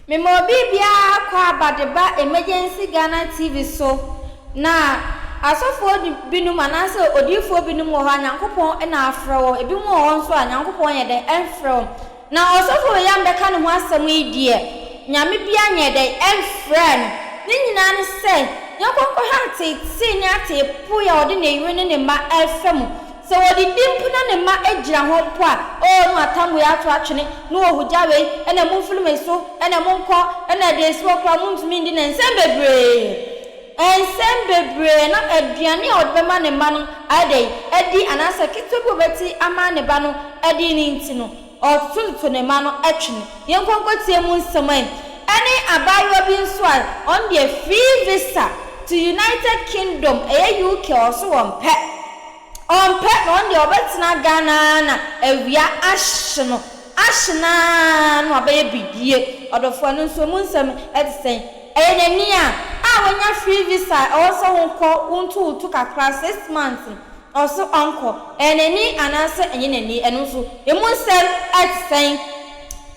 Mema obi biara kɔ aba de ba Emergency Ghana TV so. Na asɔfoɔ binom anaasɛ odiyifoɔ binom wɔ hɔ a Nyankopɔn na afrɛ wɔn. Ebinom wɔ hɔ nso a Nyankopɔn yɛ dɛn? Ɛmfrɛ wɔn. Na ɔsɔfo wei a mebɛka ne ho asɛm yi deɛ, nyame biara nyɛɛ dɛn? Ɛmfrɛɛ no. Ne nyinaa ne sɛ, yɛnkɔ nkɔhwɛ ateetee ne ateepoe a ɔde ne yere ne ne mma refa mu. Sɛ wɔdidi mpo na ne mma gyina hɔ mpo a, oo, na wɔatam wei ato atwene, na wɔhugya wei, ɛna momfiri me so, ɛna monkɔ, ɛna deɛ ɛsi hɔ koraa montumi nni, na nsɛm bebree. Nsɛm bebree na aduane a ɔde bɛma ne mma no ayɛ dɛn adi anaasɛ ketewa bi a ɔbɛte ama ne ba no adi no nti no, ɔtotototo ne mma no twene. Yɛnkɔ nkɔtie mu nsɛm ɛ. Ɛne abaayewa bi nso a ɔno deɛ free visa to United Kingdom, ɛyɛ UK, ɔse ɔmpɛ. Ɔmpɛ na ɔno deɛ ɔbɛtena Ghana ara na awia ahye no, ahye no ara na wabɛyɛ bidie. Ɔdɔfoɔ, ɛno nso emu nsɛm te sɛn? Ɛyɛ n'ani a, a wanya free visa a ɛwɔ sɛ wonkɔ wonto wo to kakra six months no, ɔse ɔnkɔ. Ɛyɛ n'ani anaasɛ ɛnyɛ n'ani? Ɛno nso emu nsɛm te sɛn?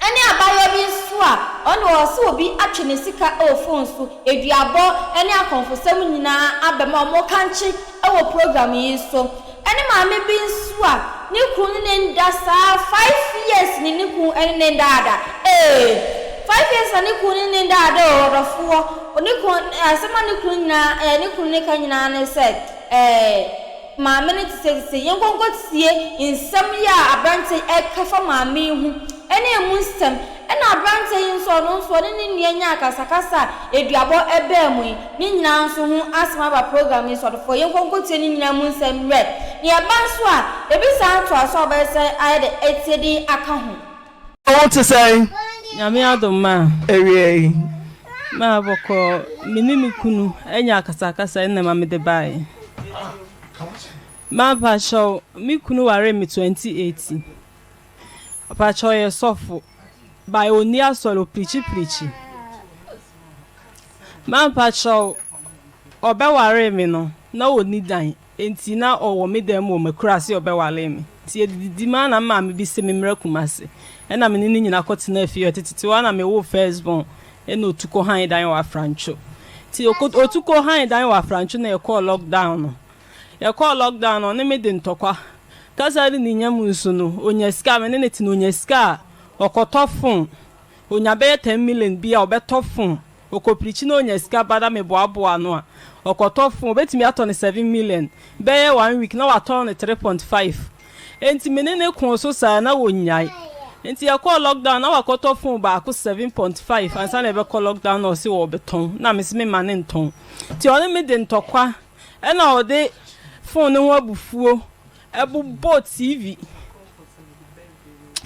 Ɛne abaayewa bi nso a ɔno deɛ ɔse obi atwe ne sika wɔ phone so, aduabɔ ne akɔmfosɛm nyinaa aba mu a wɔkankye wɔ program yi so. Ɛne maame bi nso a ne kunu ne no nda saa five years ne ne kunu ne no ndaa da ee five years na ne kunu ne no ndaa da oo ɔdɔfoɔ ne kunu asɛm a ne kunu nyinaa ɛɛ ne kunu ne ka nyinaa ne sɛ ɛɛ Maame no te sɛ te sɛ yɛnkɔ nkɔtie nsɛm yi a aberanteɛ yi ɛreka fa maame yi ho ɛne ɛmu nsɛm. Ɛna aberanteɛ yi nso ɔno nso ɔne ne nua nyaa akasakasa a aduabɔ ɛbaa mu yi ne nyinaa nso ho asɛm aba program yi so. Ɔdɔfoɔ yɛnkɔ nkɔtie ne nyinaa mu nsɛm mmerɛ na yɛba nso a ebi saa ntoasoɔ a wobɛsɛ ayɛ dɛ atie de aka ho. Wo ho te sɛn? Nyame adom ma. Awiei. Ma bɔkɔɔ, me ne me kunu anya akasakasa ɛna ma mede baeɛ. Ma mpakyɛw, me kunu waree me 2018. Mpakyɛw ɔyɛ sɔfo, but ɔnni asɔre, ɔprikyi prikyi. Ma mpakyɛw, ɔbɛwaree me no, na ɔnni dan. Enti na ɔwɔ me dan mu wɔ m'akuraase a ɔbɛwaree me. Nti yɛdididi maa na me maame bi se memmra Kumasi. Ɛna me ne no nyina kɔtenaa fie hɔ. Tete hɔ ara na mewoo first born ɛna ɔtu kɔ han dan wɔ Afrantwo. Nti ɔtu kɔ han dan wɔ Afrantwo na yɛkɔɔ lock down no. Yɛkɔɔ lock down no ɔne me de ntɔkwa. Kasa ne ne nya mu nso no ɔnya sika a me ne no te no ɔnya sika a ɔkɔtɔ phone. Ɔnya bɛyɛ ten million bi a ɔbɛtɔ phone. Ɔkɔpirikyi na ɔnya sika ba na meboaboa ano a, ɔkɔtɔ phone, ɔbɛtumi atɔ no 7 million, bɛyɛ one week na watɔn no 3.5. Enti me ne no koo so saa na ɔnnyae. Enti yɛkɔɔ lockdown na wakɔtɔ phone baako 7.5 ansa na yɛbɛkɔ lockdown na ɔse ɔrebɛtɔn na mese memma no ntɔn. Nti ɔne me de ntɔkwa ɛna ɔde phone no ho abufuo ɛbobɔɔ TV.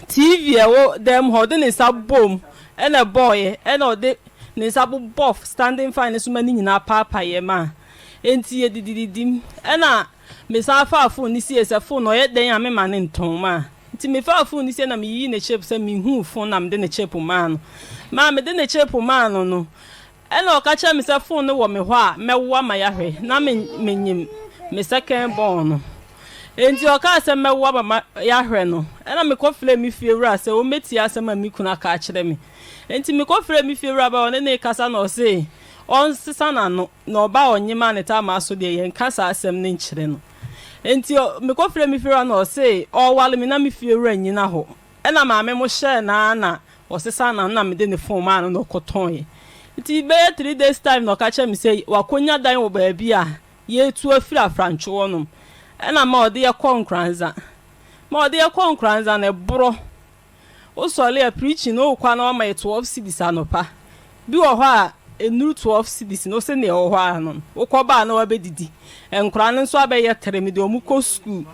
TV a ɛwɔ dan mu hɔ, ɔde ne nsa bɔɔ mu na ɛbɔeɛ, ɛna ɔde ne nsa bobɔɔ standing fan no so ma ne nyinaa paapaeɛ ma enti yɛdidididim. Ɛna mesan faa phone no siee sɛ phone no ɔyɛ dɛn a mema no ntɔn ma nti mefaa phone no sie na meyiyii ne chip sɛ mehuu phone na mede ne chip maa no. Maa mede ne chip maa no no, Ɛna ɔka kyerɛɛ me sɛ phone no wɔ me hɔ a mɛwo ama yɛahwɛ. Na me menyim me second born no. Enti ɔkaa sɛ mɛwo ama ma yɛahwɛ no. Ɛna mekɔ frɛɛ me fie wura sɛ ɔmmɛtie asɛm a me kunu aka akyerɛ me. Enti mekɔ frɛɛ me fie wura bae ɔne no rekasa na ɔse ɔnsesa n'ano na ɔba a ɔnye maa ne taamaa so deɛ yɛnka saa asɛm no nkyerɛ no. Enti mekɔ frɛɛ me fie wura na ɔse ɔreware me na me fie wura nnyina hɔ. Ɛna maame mo hyɛɛ no ara na ɔsesaa n'ano na mede ne phone maa no na ɔkɔtɔeɛ. Nti bɛyɛ 3 days time na ɔka kyerɛɛ me sɛ wakɔnya dan wɔ baabi a yɛretu afiri Afrantwo hɔnom. Ɛna ma ɔde yɛ kɔɔ Nkoranza. Ma ɔde yɛ kɔɔ Nkoranza no ɛborɔ. Wosɔre a preaching no wokɔ a na wama yɛ 12 cedis anɔpa. Bi wɔ hɔ a ɛnnuru 12 cedis no wose nea ɛwɔ hɔ ara no wokɔ ba a na wabɛdidi. Nkwadaa no nso abɛyɛ tere mede wɔn kɔ sukuu.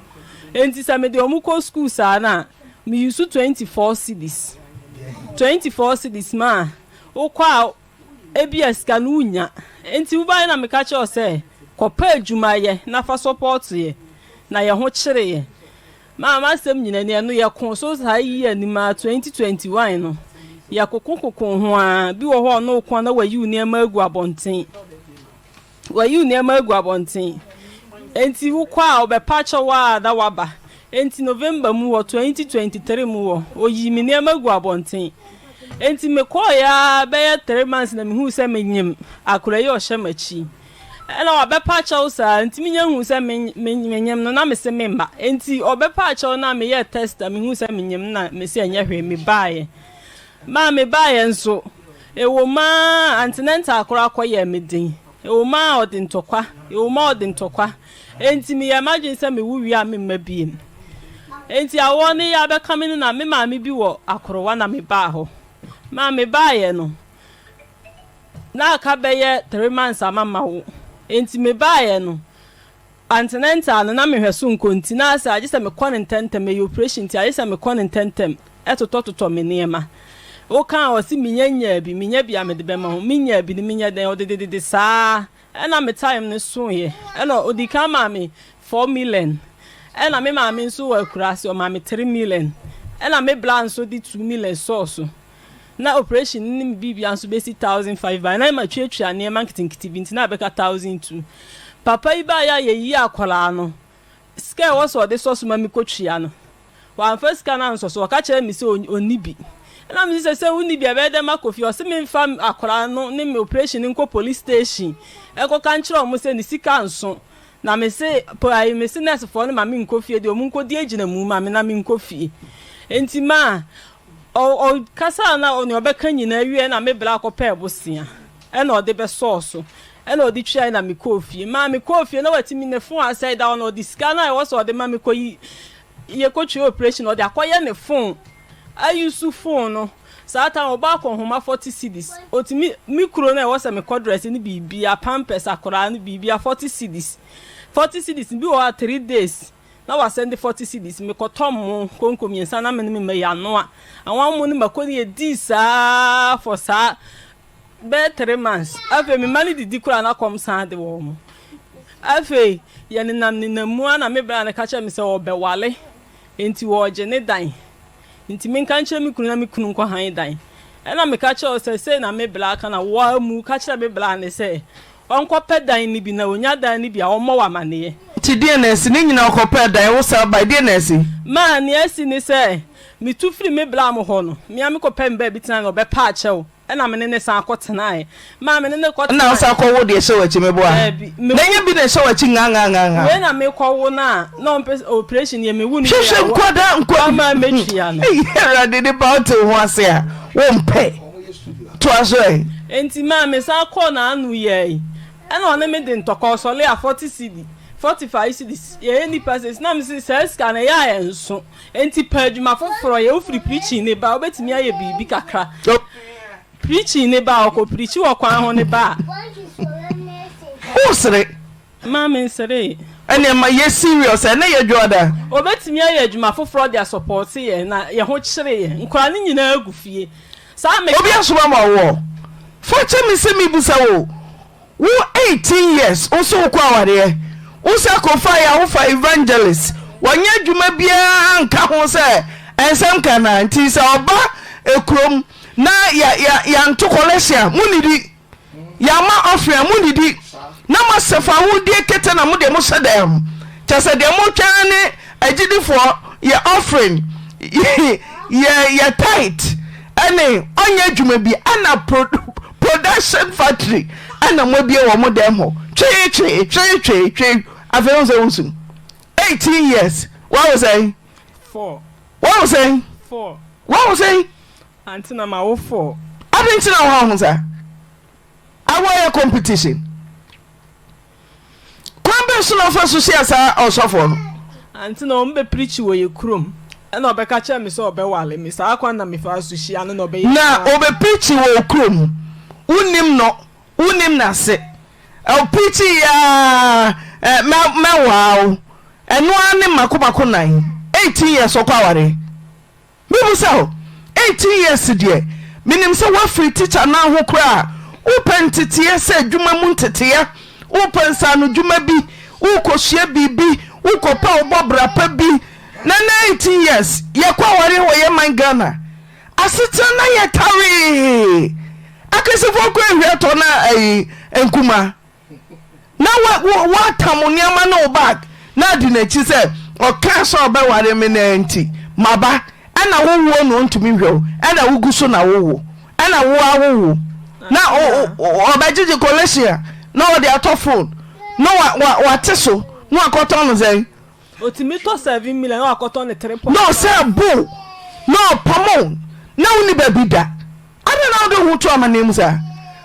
Enti sɛ mede wɔn kɔ sukuu saa no a me use 24 cedis. 24 cedis ma a wokɔ a ebia sika no wonnya. Enti wobaeɛ na meka kyerɛ wo sɛ kɔpɛ adwuma yɛ na fa support yɛ na yɛn ho kyere yɛn. Maa m'asɛm nyina ni, ɛno yɛkoo so saa yii anim ara 2021 no, yɛkoko kokoo ho ara, bi wɔ hɔ a ɔne wo ko a na wayi wo nneɛma agu abɔnten, wayi wo nneɛma agu abɔnten, enti wokɔ a ɔbɛpa kyɛw a na waba, enti November mu hɔ 2023 mu hɔ, ɔyii me nneɛma gu abɔnten. Enti mekɔeɛ ara bɛyɛ 3 months na mehuu sɛ menyem akwadaa yi a ɔhyɛ m'akyi. Ɛna wabɛpa kyɛw saa nti menya huu sɛ menyem no na mese memma. Enti ɔbɛpa kyɛw no a meyɛɛ test a mehuu sɛ menyem no na mese ɛnyɛ hwee mebaeɛ. Maa mebaeɛ nso, ɛwom ara antenatal koraa kɔyɛɛ me den. Ɛwom ara ɔde ntɔkwa, ɛwom ara ɔde ntɔkwa. Enti meyɛɛ m'adwene sɛ mewo wie a memma biem. Enti awoɔ no yɛ abɛka me no na me maame bi wɔ Akorowa na mebaa hɔ. Maa mebaeɛ no, na aka bɛyɛ 3 months ama mawo. Enti mebaeɛ no, antenatal no na mehwɛ so nkɔ nti na asɛ agye sɛ mekɔ no ntɛmntɛm, ɛyɛ operation nti agye sɛ mekɔ no ntɛmntɛm totɔtotɔ me nneɛma. Woka a ɔse menya nyaa bi, menya bi a mede bɛma wo, menyaa bi no menyɛ dɛn, ɔdededede saa ɛna me time no soeɛ ɛna ɔdi kan maa me 4 million ɛna me maame nso wɔ akuraase ɔmaa me 3 million ɛna me bra nso de 2 million sɔɔ so. Na operation no ne me biribia nso bɛsi 1,500 bae na matuatua nneɛma nketenkete bi nti na ɛbɛka 1,200. Papa yi baeɛ a yɛyii akwadaa no, sika a ɛwɔ sɛ ɔde sɔ so ma mekɔtua no, wamfa sika no ansɔ so, ɔka kyerɛɛ me sɛ ɔnni bi. Ɛna mese sɛ sɛ wonni bi a ɛbɛyɛ dɛn makɔ fie? Ɔse memfa akwadaa no ne me operation no nkɔ police station nkɔka nkyerɛ wɔn sɛ ne sika nso. Na mese po ayi mese nɛɛsefoɔ no ma menkɔ fie deɛ wɔn nkɔdi agyinamu ma me na menkɔ fie. Enti maa Ɔkasaa na nea ɔbɛka nyinaa wiei na me bra kɔpɛɛ bosea ɛna ɔde bɛsɔɔ so ɛna ɔde tuae na mekɔɔ fie. Maa mekɔɔ fie na watumi ne phone asɛe da hɔ na ɔde sika no a ɛwɔ sɛ ɔde ma me kɔyi yɛkɔtua operation ɔde akɔyɛ ne phone ayusu phone no saa time ɔbɔ akɔnhoma 40 cedis ɔtumi me kuro no a ɛwɔ sɛ mekɔ dress ne biribia pampers akoraa no biribia 40 cedis 40 cedis bi wɔ hɔ a 3 days Na wasɛnde 40 cedis, mekɔtɔ mo konko mmiɛnsa na me ne me mma yɛanoa anwa mo ne mako ne yɛdii saa for saa bɛyɛ 3 months. Afei me mma no didi koraa na kɔm san de wɔn mo. Afei yɛnenam nenam mu ara na me bra no ka kyerɛ me sɛ ɔbɛwale nti wɔregye ne dan nti menka nkyerɛ me kunu na me kunu nkɔ han dan. Ɛna meka kyerɛ wo sɛ sei na me bra ka na woammu ka kyerɛ me bra no sɛ ɔnkɔpɛ dan no bi na ɔnya dan no bi a ɔmmɔ wo amaneɛ. Nti deɛn na asi? Ne nyinaa ɔkɔpɛɛ dan, wo san bae, deɛn na asi? Ma nea asi ne sɛ, metu firii me bra mo hɔ no, me ara mekɔpɛɛ me baabi tenae na ɔbɛpaa kyɛw ɛna me ne no san kɔtenaeɛ. Maa me ne no Ɛna wo kɔtenaeɛ. san kɔwoo deɛ ɛhyɛ w'akyi, meboa? Daabi, Na mewo. ɛnyɛ bi na ɛhyɛ w'akyi ngangangangan? Wei na mekɔwo no a na ɔmpɛ sɛ operation yɛ mewo no wie a Hwehwɛ wa nkwadaa nkwa wama mɛtua no. Ei Awurade nipa wote wo ho ase a wompɛ. Toa so ɛ. Enti maa me san kɔɔ n'ano yɛe. Ɛna ɔne me de ntɔkwa, ɔsɔre a 40 cedi, 45 cedis, yɛyɛ nnipa six, na mese saa sika no ɛyɛ a ɛnso, enti pɛ adwuma foforɔ yɛ, wofiri preaching no ba a wobɛtumi ayɛ biribi kakra. Preaching no ba a, ɔkɔ preachi wɔ kwan ho no ba a. Wosere. Mma me nseree. Ɛneɛ ma yɛ serious ɛnɛ yɛ dwoada. Obetumi ayɛ adwuma foforɔ de asɔpɔte yɛn na yɛn ho kyere yɛn. Nkwadaa no nyinaa gu fie. Saa me. Obi asoma ma woɔ? Fa kyɛ me sɛ mebusa wo. Wo 18 years wo so wokɔ awareɛ? Wo sɛ kɔfa yɛ a wofa evangelist wɔnyɛ adwuma biara nka ho sɛ ɛnsɛm ka naa nti sɛ ɔba kurom na ya ya yanto collection a monidi. Yɛama offering a monnidi, na moasɛ fawohodie kete na mo deɛ mohyɛ dɛm. Kyerɛ sɛ deɛ motwɛn ara ne agyidifoɔ yɛ offering, yɛ yɛ tithe ɛne ɔnyɛ adwuma bi ɛna pro production factory ɛna moabie wɔ mo dɛm hɔ twee twee twee twee twee afei wohu sɛ wosu 18 years woawo sɛn? 4. Woawo sɛn? 4. Woawo sɛn? Ante na ma wo fɔ. Adɛn nti na wohaw ho saa? Awoɔ yɛ competition. Kwan bɛn so na wofa so hyia saa ɔsɔfoɔ no? Ante na wɔn bɛ preachi wɔ yɛ kurom ɛna ɔbɛka kyerɛ me sɛ ɔbɛwale me saa kwan na mefaa so hyia no na ɔbɛyɛ Na nyinaa. ɔbɛ preachi wɔ wo kurom, wonnim no, wonnim n'ase. Ɔpreachi yɛ ara mɛ mɛwaa wo. Ɛno ara ne mako mako nan. 18 years ɔkɔ awareɛ. Mebisa wo, 18 years deɛ menim sɛ woafiri tikya nan ho koraa, wopɛ nteteɛ sɛ adwuma mu nteteɛ, wopɛ nsaanodwuma bi, wokɔsua biribi, wokɔpɛ wo bɔ bra pa bi, na nɛ 18 years yɛkɔ awareɛ wɔ yɛ man Ghana asetena na yɛ tawee, akɛsefoɔ koraa nhwɛ tɔ na ayi nkuma. Na woatam wo nneɛma ne wo bag na adi n'akyi sɛ ɔkaa sɛ ɔbɛware me no ara nti maba. Ɛna wo woɔ na ɔntumi nhwɛ wo, ɛna wogu so na wowo, ɛna wo ara wowo na ɔbɛgyegye collation a na ɔde atɔ phone na wate so na wakɔtɔn no sɛn? Otumi tɔ 7 million na wakɔtɔ ne 3.5. Na ɔsɛ bo na ɔpamo na wonni baabi da. Adɛn na wode wo ho to amanneɛ mu saa?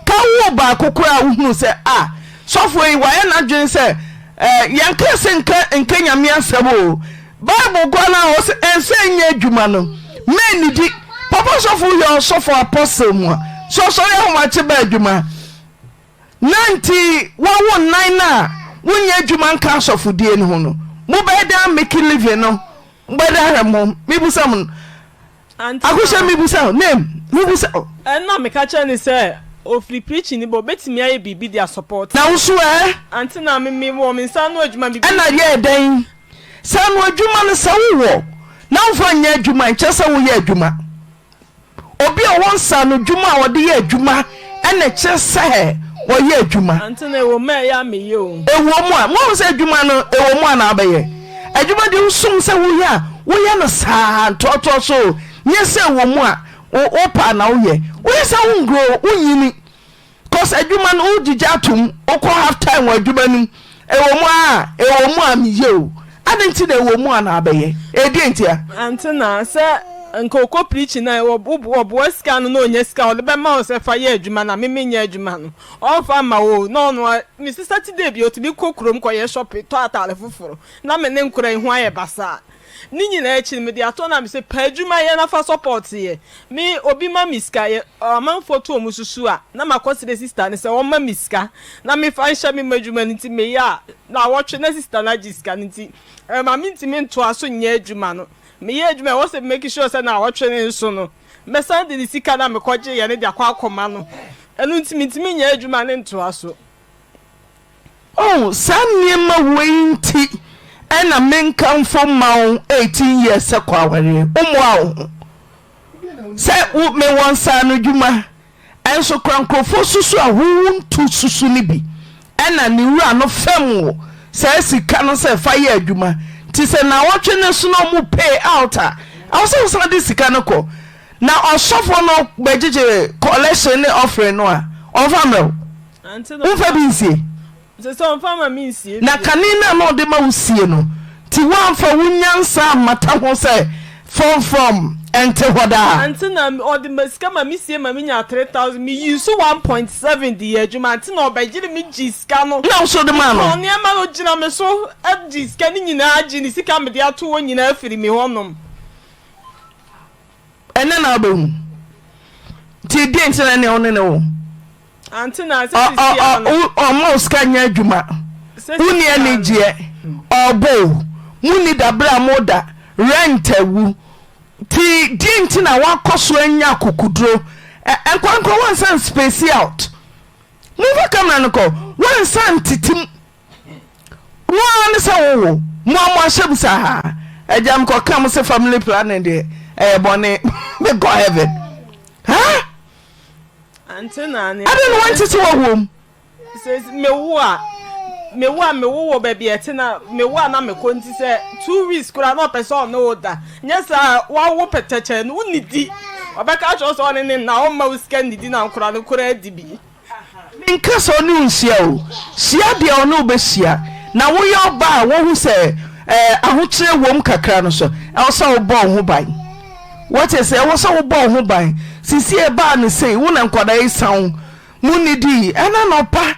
Ka wowoo baako koraa a wohunu sɛ ah sɔfoɔ yi wayɛ n'adwene sɛ eh, yɛnka sɛ nka nka Nyame asɛm o. Bible koraa no a ɔsɛ ɛnsɛ nyɛ adwuma no mɛnnidi. Papa sɔfo woyɛ ɔsɔfo apostle mu a sɛ ɔsɔre ahomakye ba adwuma na nti woawo nnan no a wonyɛ adwuma nka asɔfodie no ho no mobɛyɛ dɛn ameke living no mobɛyɛ dɛn ahwɛ mo ho? Mebisa mo Ante Akosua na. mebisa wo name mebisa wo. Ɛna meka kyerɛ no sɛ ofiri preaching no ba obetumi ayɛ biribi de asupporte. Na wo so ɛ? Ante na me me wɔ me nsa ano adwuma biribi. Ɛna yɛɛ dɛn? Sɛ ano adwuma no sɛ wo wɔ na womfa nyɛ adwuma nkyerɛ sɛ woyɛ adwuma. Obi a ɔwɔ nsaanodwuma a ɔde yɛ adwuma na ɛkyerɛ sɛ ɔyɛ adwuma. Ante na ɛwɔ mu a ɛyɛ a meyɛ o. Ɛwɔ mu a, moahu sɛ adwuma no ɛwɔ mu a na wobɛyɛ. Adwuma deɛ wosum sɛ woyɛ a, woyɛ no saa ntoatoa so o, nyɛ sɛ ɛwɔ mu a wopɛ a na woyɛ. Woyɛ saa wongrow, wonyini. Cos adwuma no wo gyigya atom wokɔ half time wɔ adwuma no mu ɛwɔ mu aa ɛwɔ mu a meyɛ o adɛn nti na ɛwɔ mu a na abɛyɛ ɛdeɛn ntia. Ante na sɛ nka ɔkɔ preaching na ɔboa sika no na ɔnya sika a ɔde bɛma wo sɛ fa yɛ adwuma na me menyɛ adwuma no ɔmfa mma wo o na ɔno a mese Saturday bia ɔtumi kɔ kurom kɔyɛ shopping tɔ ataade foforo na me ne nkora yi ho ayɛ basaa Ne nyinaa akyi no mede ato na mese pɛ adwuma yɛ na fa support yɛ me obi ma me sika yɛ amanfoɔ to ɔmo susu a na makɔ srɛ sister no sɛ ɔmma me sika na mefa nhyɛ me m'adwuma no nti meyɛ a naawɔtwe na sister no agye sika no nti ɛma mentumi ntoa so nyɛ adwuma no meyɛ adwuma ɛwɔ sɛ make sure sɛ naawɔtwe no nso no mɛsan de ne sika no a mekɔgye yɛ no de akɔ akɔma no ɛno nti mentumi nyɛ adwuma no ntoa so. Oh saa nneɛma wei nti na menkamfo mma wo 18 years sɛ kɔ awareɛ wommoa wo ho sɛ wo mewɔ nsaano dwuma ɛnso kora nkurɔfoɔ susu a wontu susu no bi ɛna ne wura no fɛm wo saa sika no sɛ fa yɛ adwuma nti sɛ naawɔtwe no so na ɔmo pay out a ɛwɔ sɛ wosan de sika no kɔ na ɔsɔfoɔ no bɛgyegye collection ne offering no a ɔmfa mmerɛ wo. Womfa bi nsie. Na kane no a na ɔde ma wo sie no nti, woamfa wo nyansa ammata ho sɛ frɔmfrɔm nte hɔ daa. Ante na ɔde ma sika ma me sie ma me nyaa 3000 me use 1.7 de yɛ adwuma ante na ɔbɛgyere me gye sika no. Na wo nso wode maa no. Metɔn nneɛma no ɔgyina me so gye sika no nyinaa gye ne sika mede ato hɔ nyinaa firi me hɔ nom. Ɛnnɛ na wobɛhu. Nti deɛ nti na ɛneɛ wo ne ne wo. Ante na sɛ sisi a no. Ɔmma wo sika nyɛ adwuma. Wonni anigyeɛ. Ɔɔbɔ wo. Monni daberɛ a moda. Rent awu. Nti deɛ nti na woakɔ so anya akokoduro. Nkwankwa woansan space out. Momfa camera no kɔ. Woansan ntetem. Wo ara ne sɛ wowo mo a mo ahyɛ mu saa. Agya mekɔka mo sɛ family planning deɛ ɛyɛ bɔne. Mekɔ heaven. Ha? Ante na ne. Adɛn na wante sɛ woawu? Sɛ mewo a mewo a mewo wɔ baabi a ɛte na mewo a na mekɔ nti sɛ 2 weeks koraa na ɔpɛ sɛ ɔne wo da nyɛ saa wawo pɛtɛkyɛ no wonnidi ɔbɛka akyerɛ wo sɛ ɔne ne nna ɔmma wo sika nnidi na nkora no koraa di bi. Menka sɛ ɔne wo nhyia o, hyia deɛ ɔne wo bɛhyia. Na woyɛ ɔbaa a woahu sɛ eh, ahokyerɛ wom kakra no so, ɛwɔ sɛ wobɔ wo ho ban. Woate aseɛ? Ɛwɔ sɛ wobɔ wo ho ban. Sisi ɛbaa no sei, wo na nkwadaa yi sa wo, monnidii, ɛna anɔpa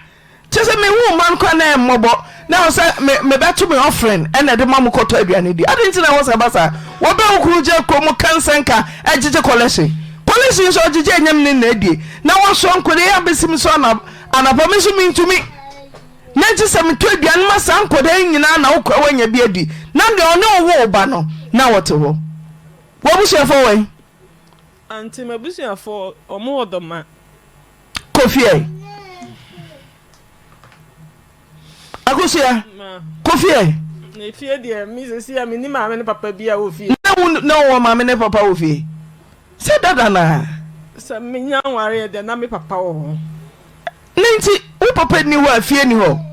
Kyerɛ sɛ mehu mma no koraa na ɛyɛ mmɔbɔ na ɛwɔ sɛ me mebɛto me offering ɛna ɛde ma mo kɔtɔ aduane di. Adɛn nti na ɛwɔ sɛ ɛba saa? Wɔbrɛ wo kunu gyina kurom ka nsɛnka ɛgyegye kɔlɛhye. Kɔlɛhye nso ɔgyegye ɛnyɛ me ne na adie. Na wasoa nkwadaa yi abɛsi me so ana anapa me nso mentumi. Na gye sɛ metɔ aduane ma saa nkwadaa yi nyinaa na wo koraa woanya bi adi. Na deɛ ɔne wo woo ba no na ɔte hɔ. W'abusuafoɔ wɔ he? Aunty m'abusuafoɔ ɔmo wɔ dɔ ma. Kɔ fie ɛ. Akosua kɔ fie ɛ. Na fie deɛ me sisi a me ni maame ne papa bi a wɔ fie. Na wo na wɔ maame ne papa wɔ fie sɛ dada naa. Sɛ me nya nwareɛ deɛ na me papa wɔ hɔ. Ne nti wo papa ni hɔ a fie ni hɔ.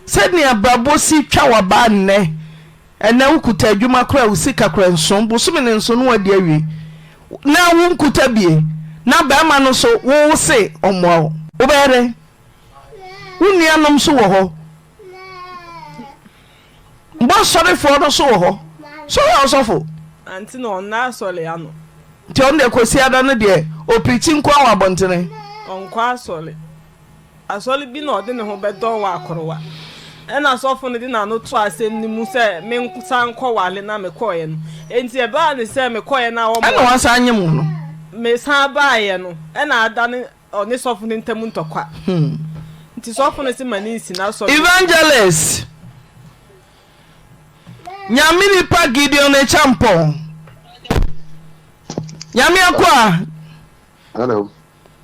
Sɛnea abrabɔ si twa w'aba nnɛ. Ɛnnɛ wokuta adwuma koraa a wo sika koraa nso bosome no nso na woadi awie na wonkuta bie na barima no nso wo se ɔmmoa wo. Wobɛyɛ dɛn? Wo nuanom nso wɔ hɔ. Mbɔ asɔrefoɔ no nso wɔ hɔ. Sɛ ɔyɛ ɔsɔfo. Ante na ɔnna asɔre ano. Nti ɔno deɛ Kwasiada no deɛ ɔpirikyi nko ara wɔ abɔntene. Ɔnkɔ asɔre. Asɔre bi na ɔde ne ho bɛdɔn wɔ akorowa. Ɛnna sɔfo no de n'ano too asɛm no mu sɛ mensan nkɔware na mekɔeɛ no. Enti ɛbaa no sɛ mekɔeɛ no a wɔn. Ɛnna wasan anyem wo no. Mesan baeɛ no, ɛnna adane ɔne sɔfo no ntam ntɔkwa. Nti sɔfo no se ma ne nsi n'asɔre. Evangelist Nyame nipa Gideon Acheampong Nyame akoa. Hello.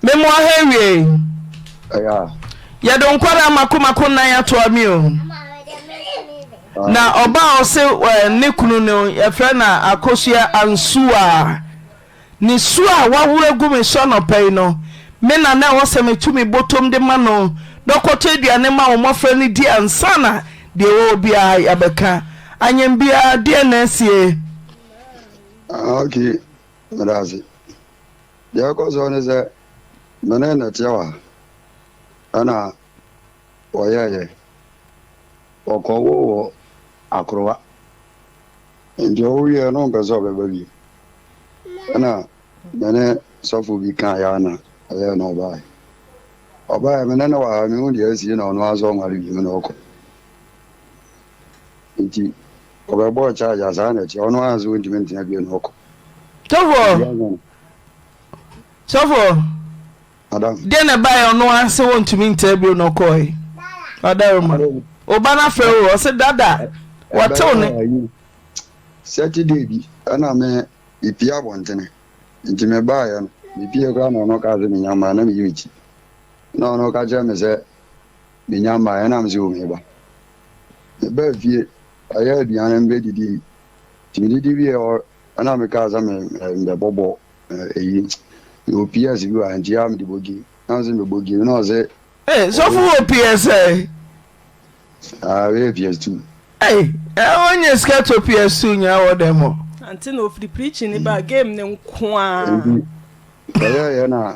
Me mo aha awiei. Ɛyɛ. Yɛde nkwadaa mako mako nnan atoa mi o. Na ɔbaa a ɔse ne kunu no yɛfrɛ no Akosua Ansuaa. Ne su a wahoro agu me so anɔpa yi no, me na na ɛwɔ sɛ meto me bɔtɔm de ma no na ɔkɔtɔ aduane ma wo mmɔfra no di ansa na deɛ ɛwɔ hɔ biara yɛabɛka. Anyem biara deɛn na asie? Ah, okay. Meda ase. Deɛ ɛkɔ so ne sɛ, me ne no te hɔ a, ɛna wɔyɛeɛ. Wɔkɔwoo wɔ Akorowa. Nti ɔwieɛ no ɔmpɛ sɛ ɔbɛba bio. Ɛna me ne sɔfo bi kaeɛ a na ɛyɛɛ na ɔbaeɛ. Ɔbaeɛ me ne no wɔ ha, mehu deɛ asie na ɔno ara nso ɔnware bio na ɔkɔ. Nti ɔbɛbɔɔ charge a saa na ɛteɛ, ɔno ara nso ɔntumi ntena bio na ɔkɔ. Sɔfo, sɔfo, Madam. Deɛ na ɛbaeɛ ɔno ara sɛ wɔntumi ntena bio na ɔkɔe. Ɔdaroma. Ɔba no afrɛ wo ɔsɛ dada wɔtew ne. Saturday bi ɛna me mepie abɔntene nti mebaeɛ no mepie koraa na ɔno kaa sɛ menya mmaa na meyi me ti na ɔno ka kyerɛ me sɛ menya mmaa ɛna me sɛ o meba mebaa fie ɛyɛ aduane mbɛdidi nti medidi wie ɛna mekaa sɛ mebɛbɔ bɔ eyi mewɔ PS bi wɔ ha nti a mede bɔ game na ɔsɛ mebɔ game na ɔsɛ. Ee sɔfo wɔ PS ɛ. Ah wei yɛ PS2. Ee ɛ ɔnyɛ sika to PS2 nyinaa wɔ dɛm hɔ. Ante na ofiri preaching ne ba game ne nko ara. Nti ɛyɛ yɛ na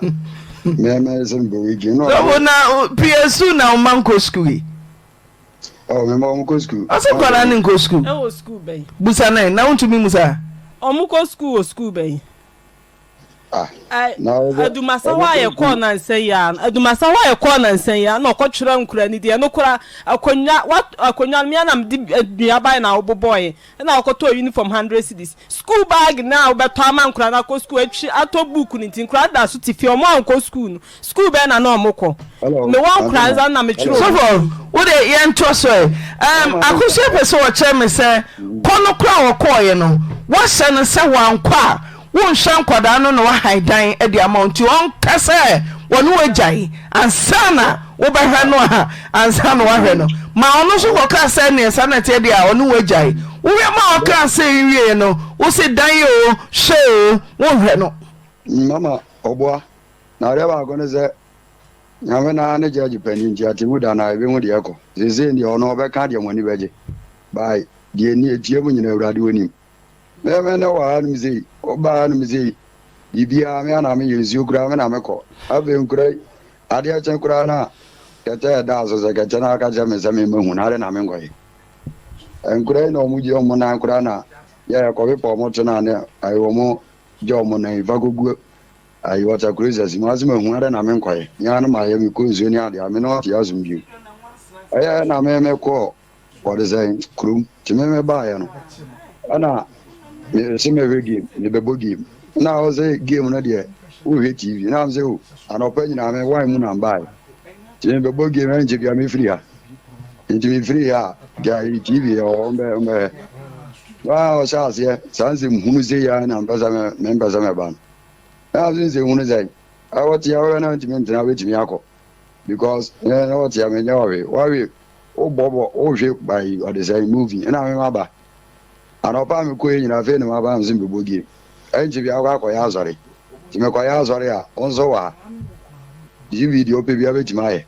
mɛmɛ sɛ mebɔ wei game na ɔsɛ. Sɔfo na PS2 na ɔma nkɔ sukuu yi. Oh, mema wɔn kɔ sukuu. Ɔsɛ nkwadaa no nkɔ sukuu. Ɛwɔ sukuu bɛn? Busa no ɛ, na wontumi mmusa? Wɔn kɔ sukuu wɔ sukuu bɛn? Ah, Ɛ, na ɔsɛ Adumasa hɔ wɔn a kɔ yɛkɔɔ sukuu. nansa yi ara no, Adumasa hɔ a yɛkɔɔ nansa yi ara na ɔkɔtwerɛ nkwadaa no din. Ɛno koraa, akonnwa, wat, akonnwa no, me ara na mede nnua baeɛ na wobobɔeɛ. Ɛna ɔkɔtɔɔ uniform hundred cedis. School bag no a wobɛtɔ ama nkwadaa no akɔ school, atwi, atɔ book no nti, nkwadaa no da so te fie, wɔn ankɔ school no. Sukuu bɛn na na wɔkɔ? Hello, Mewɔ nkwadaa Auntie nsa na metwerɛ Hello. wɔn Sɔfo, din. wo de yɛntoa so ɛ. Um, Akosua pɛ sɛ ɔkyerɛ me sɛ kɔ no koraa a ɔkɔɔeɛ no, woahyɛ no sɛ wankɔ a wonhwɛ nkwadaa no na wahan dan de ama wo nti ɔnka sɛ wɔne wo agyae ansa na wobɛhwɛ no a ansa na wahwɛ no. Ma ɔno nso kɔkaa sɛ neɛ saa na ɛteɛ deɛ a ɔne wo agyae. Wohwɛ ma ɔkaa sɛ wieɛ no, wo se dan o, hwɛ o, wonhwɛ no. Mama ɔboa. Na adeɛ baako ne sɛ, Nyame no ara ne judge panin nti atemmu da no a yɛbɛhu deɛ ɛkɔ. Seesei deɛ ɔno ɔbɛka deɛ mo ani bɛgye by deɛ ni ɛtia mu nyina Awurade ɔnim. Me me ne wɔ hanom sei, woba hanom sei, biribiara me ara na meyɛ, nsuo koraa me na mekɔ. Afei nkora yi, adeɛ kye koraa no a kɛtɛ ɛda so sɛ kɛtɛ no aka kyerɛ me sɛ memmɛhu no adɛn na menkɔyɛ. Nkora yi na wɔn gye wɔn nan koraa na yɛ yɛkɔpepa wɔn to no a ne wɔn gye wɔn nan yi fa kɔgu Ayi water closet mu ase mahu adɛn na menkɔyɛ me ara no mayɛ mekɔ nsuo ne adeɛ a me ne ɔte asomdwie mu ɛyɛ na me mekɔɔ wɔde sɛn kurom nti me mebaeɛ no ɛna mese mehwɛ game mebɛbɔ game na ɔsɛ game no deɛ wohwɛ tv na mesɛ o anɔpa nyinaa me wan mu na mbaeɛ nti mebɛbɔ game ɛnkyɛ bia mefiri ha nti mefiri ha a deɛ tv ɛwɔ hɔ mbɛ mbɛhwɛ ɔhyɛ aseɛ saa nsɛm hunu sɛ yia na mpɛ sɛ mempɛ sɛ mɛba no Na ase nsɛ hunu sɛn? Ɛ wɔte a wɔhwɛ na ntumi ntena wobɛtumi akɔ because ɛ na wɔte a menyɛ ɔhwe wɔhwe wobɔ bɔ wohwe by ɔde sɛn movie ɛna me maba anɔpa a mekɔ yɛ nyina afei na maba na mesɛ mebɛbɔ game ɛnkye bi akɔ akɔyɛ asɔre nti mekɔyɛ asɔre a wo nso wɔ ha TV deɛ wopɛ bia bɛtumi ayɛ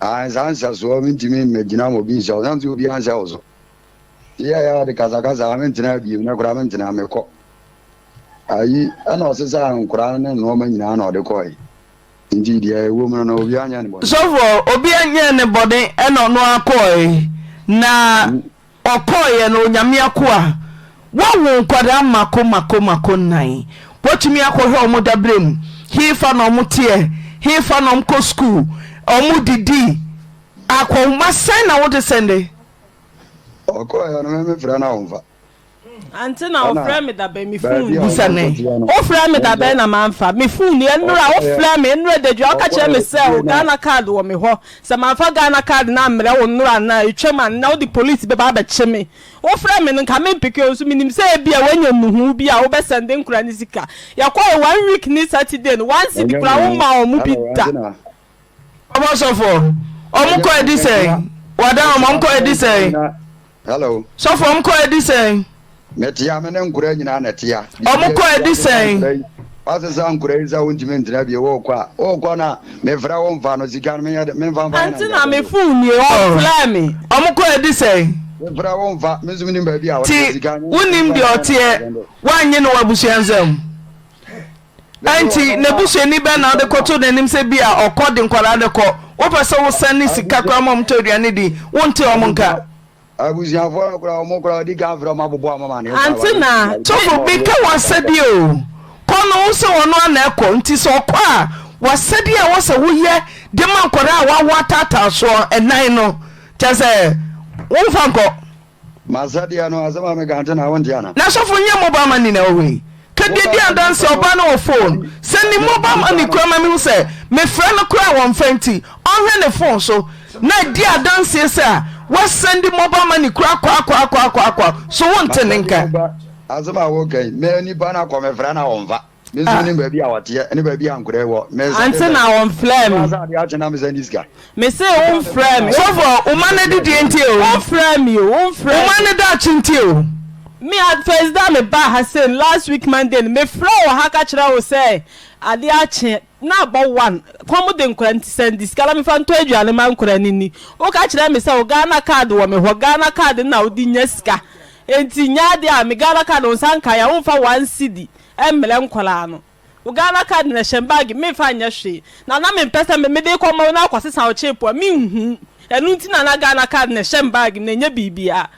ah saa nhyɛsoɔ mentumi mmɛgyina ma obi nhyɛ wo na mesɛ obi anhyɛ wo so. Yɛ yɛ ɔde kasakasa a mentena bio na koraa mentena mekɔ. Ayi ɛna ɔsesaa nkoraa ne nnoɔma nyinaa na ɔde kɔe. Nti deɛ ɛwɔ mu no no obiara nyɛɛ ne bɔne. Sɔfoɔ, obiara nyɛɛ ne bɔne ɛna ɔno ara kɔe na ɔkɔeɛ no Onyame akoa woawo nkwadaa mako mako mako nnan woatumi akɔhwɛ wɔn daberɛ mu hefa na wɔn teɛ hefa na wɔn kɔ sukuu wɔn didi akɔhoma sɛn na wode sɛnde. Ɔkɔeɛ no me mefrɛ no a ɔmfa. Ante na ɔfrɛ me dabɛn me phone ni. Busa ne. Wofrɛ me dabɛn na manfa me phone ni ɛnora wofrɛ me ɛnora dadua woka kyerɛ me sɛ wo Ghana card wɔ me hɔ sɛ manfa Ghana card no ammrɛ wo nnora anaa etwam a nnɛ wode police bɛba abɛkye me wofrɛ me no nka me mpeke wo nso menim sɛ ebia woanya nnuhuu bi a wobɛ sɛnde nkora no sika yɛkɔɛ one week ne Saturday no one cedi koraa wommaa wɔn bi da. Papa sɔfo, ɔmo kɔ adi sɛn? Wada ɔmo ɔmo kɔ adi sɛn? Hello. Sɔfo ɔmo kɔ adi sɛn? Metia me ne nkora nyinaa na ɛtia. Ɔmo kɔ adi sɛn? Wasesa nkora yi sɛ wontumi ntena bio wokɔ a wokɔ na mefrɛ wo mfa no sika no menyɛ dɛ memfa mfa Ante na me phone nie ɔmfrɛ me. Ɔmo kɔ adi sɛn? Mefrɛ wo mfa me nso menim baabi a wɔte Ti sika no wonim deɛ ɔteɛ woanye no wɔ abusua nsam. Ɛnti n'abusuani bɛn na wode kɔto n'anim sɛ bi a ɔkɔ de nkwadaa no kɔ? Wopɛ sɛ wosan ne sika koraa ma wɔtɔ aduane di? Wonte wɔn nka. Abusuafoɔ no koraa wɔn koraa ɔdi kan frɛ wɔn abobɔ wɔn amaneɛ saa Ante na. Sɔfo meka w'asɛdeɛ o, kɔ no wo sɛ ɔno ara na ɛkɔ nti sɛ ɔkɔ a w'asɛdeɛ a ɛwɔ sɛ woyɛ de ma nkwadaa a wawo ataataa soɔ ɛnan no kyerɛ sɛ womfa nkɔ. M'asɛdeɛ no, asɛm a meka nti na wonte ana? Na sɔfo nyɛ mobile money na ɛwɔ hɔ yi? Ka deɛ di adanseɛ ɔbaa no wɔ phone sɛ ne mobile money koraa ma mehu sɛ mefrɛ no koraa a wɔmfa nti ɔnhwɛ ne phone so na di adanseɛ sɛ a wasɛnde mobile money koraa kwaakwaakwaakwaakwa so wonte ne nka. Asɛm a woka yi, me nipa no akɔ mefrɛ no a ɔmfa. Me nso menim baabi a ɔteɛ ne baabi a nkora yi wɔ. Me sɛ Ante na wɔmfrɛɛ me. Sɛ adeɛ akye na me sɛ ne sika. Me se womfrɛɛ me. Sɔfo, wo ma no adidie nti o. Womfrɛɛ me o, womfrɛɛ me. Wo ma no daakye nti o. Me at first da me baa ha sei no last week Monday no me frɛ wo ha ka kyerɛ wo sɛ adeɛ akye na abɔ one kɔm de nkora nti sɛnde sika na mefa ntɔ aduane ma nkora no nni. Woka kyerɛ me sɛ wo Ghana card wɔ me hɔ, Ghana card no na wode nya sika nti nyɛ adeɛ a me Ghana card wo nsa nkaeɛ a womfa one cedi Ɛmmrɛ nkwadaa no. Wo Ghana card na ɛhyɛ bag mu memfa nyɛ hwee. Na na mempɛ sɛ mede rekɔma wo na akɔsesa wo chip a menhu. Ɛno nti na na Ghana card na ɛhyɛ me bag mu na ɛnyɛ biribiara.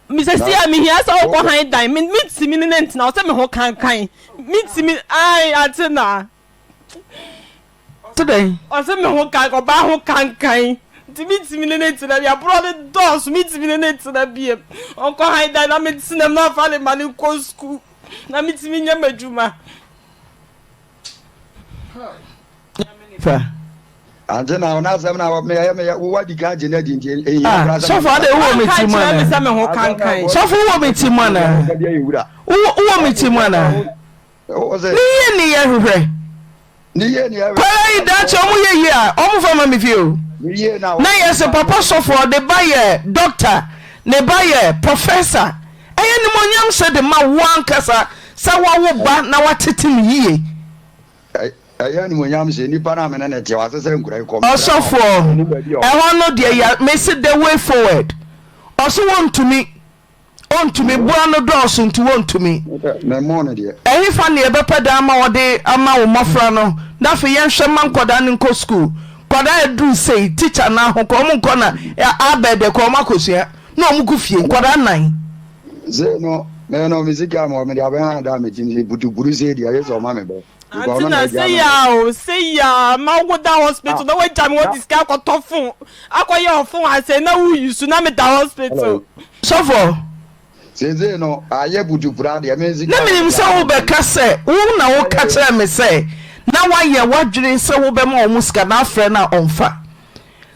Me sɛsi a mehia sɛ wokɔ han dan me mentumi ne no ntena hɔ sɛ me ho kankan. Mentumi ae ante na. Ɔse dɛn? Ɔse me ho kan ɔbaa ho kankan nti mentumi ne no ntena bio aborɔ no dɔɔso mentumi ne no ntena biom ɔnkɔ han dan na mentena mu na ɔmfa ne mma no nkɔ sukuu na mentumi nyɛ m'adwuma. Fa. Ante na ɔno asɛm na meyɛ meyɛ wo wadi kan gye no adi nti ehia Ah, koraa sɛ sɔfo ade wowɔ me Wanka ti mu nkyerɛ me anaa? sɛ me ho kankan. Sɔfo wowɔ me ti mu anaa? Wowɔ me ti mu anaa? Ne yie ni yɛ hwehwɛ. Kwara yi daakye ɔmo yɛ yie a ɔmo fa ma me fie o. Na yɛ se papa sɔfo ɔde ba yɛ doctor ne ba yɛ professor ɛyɛ nimonyam sɛ de ma wo ankasa sɛ wawo ba na watete no yie. Ɛyɛ animonyam sɛ nipa no a mene ne te wasɛ sɛ nkura yi kɔm. Ɔsɔfoɔ ɛhɔ no deɛ ya mese the way forward ɔso wɔntumi. Ontumi, boa no dɔɔso nti wontumi. Ɛhefa na yɛbɛpɛ dan ama wɔde ama wo mmɔfra no na afei yɛnhwɛ mma nkwadaa no nkɔ sukuu. Nkwadaa a aduru sei, tikya no aho kɔ, wɔn nkɔ na abɛɛdɛ kɔ wɔn akɔsua na wɔn gu fie, nkwadaa nnan. Sei no, me no, me sika mewɔ mede abɛha da me tirim sɛ putupuru sei deɛ ɛyɛ sɛ ɔma me bɛ. Ante na sei aa o sei aa ma wo da hospital na wagya me hɔ de sika akɔtɔ phone akɔyɛ wo phone asɛe na wo use na me da hospital. Sɔfo. Seesei no ayɛ putupuru adeɛ me sika. Na menim sɛ wobɛka sɛ wo na woka kyerɛɛ me sɛ na woayɛ w'adwene sɛ wobɛma wɔn sika na afrɛ no a ɔmfa.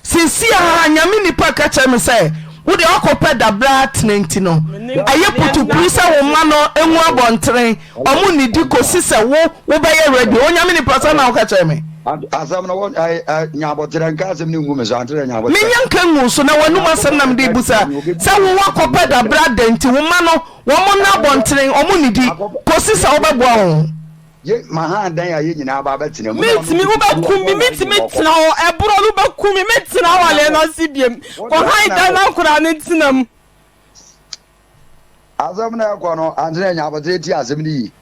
Seesei ara Nyame nipa ka kyerɛ me sɛ wo deɛ woakɔpɛ dabere atena nti no ayɛ putupuru sɛ wo mma no ngu abɔntene ɔmo nnidi kɔsi sɛ wo wobɛyɛ ready. Onyame nipa saa na woka kyerɛ me. Asɛm no wo nya aboterɛ nka asɛm no ngu me so antere nya aboterɛ. Menya nka ngu wo so na w'anum asɛm na mede rebusa sɛ wo woakɔpɛ dabere adɛn nti wo mma no wɔn nna abɔntene ɔmo nnidi kɔsi sɛ wobɛboa wɔn. Ye mahan dan a yɛn nyinaa ba abɛtena mu. Mentumi, wobɛkum me, mentumi ntena hɔ, ɛborɔ no bɛkum me, mentena awaleɛ no ase biom, kɔ han dan na nkoraa no ntena mu. Asɛm no ɛkɔ no, ante na nya abɔtere tie asɛm no yie.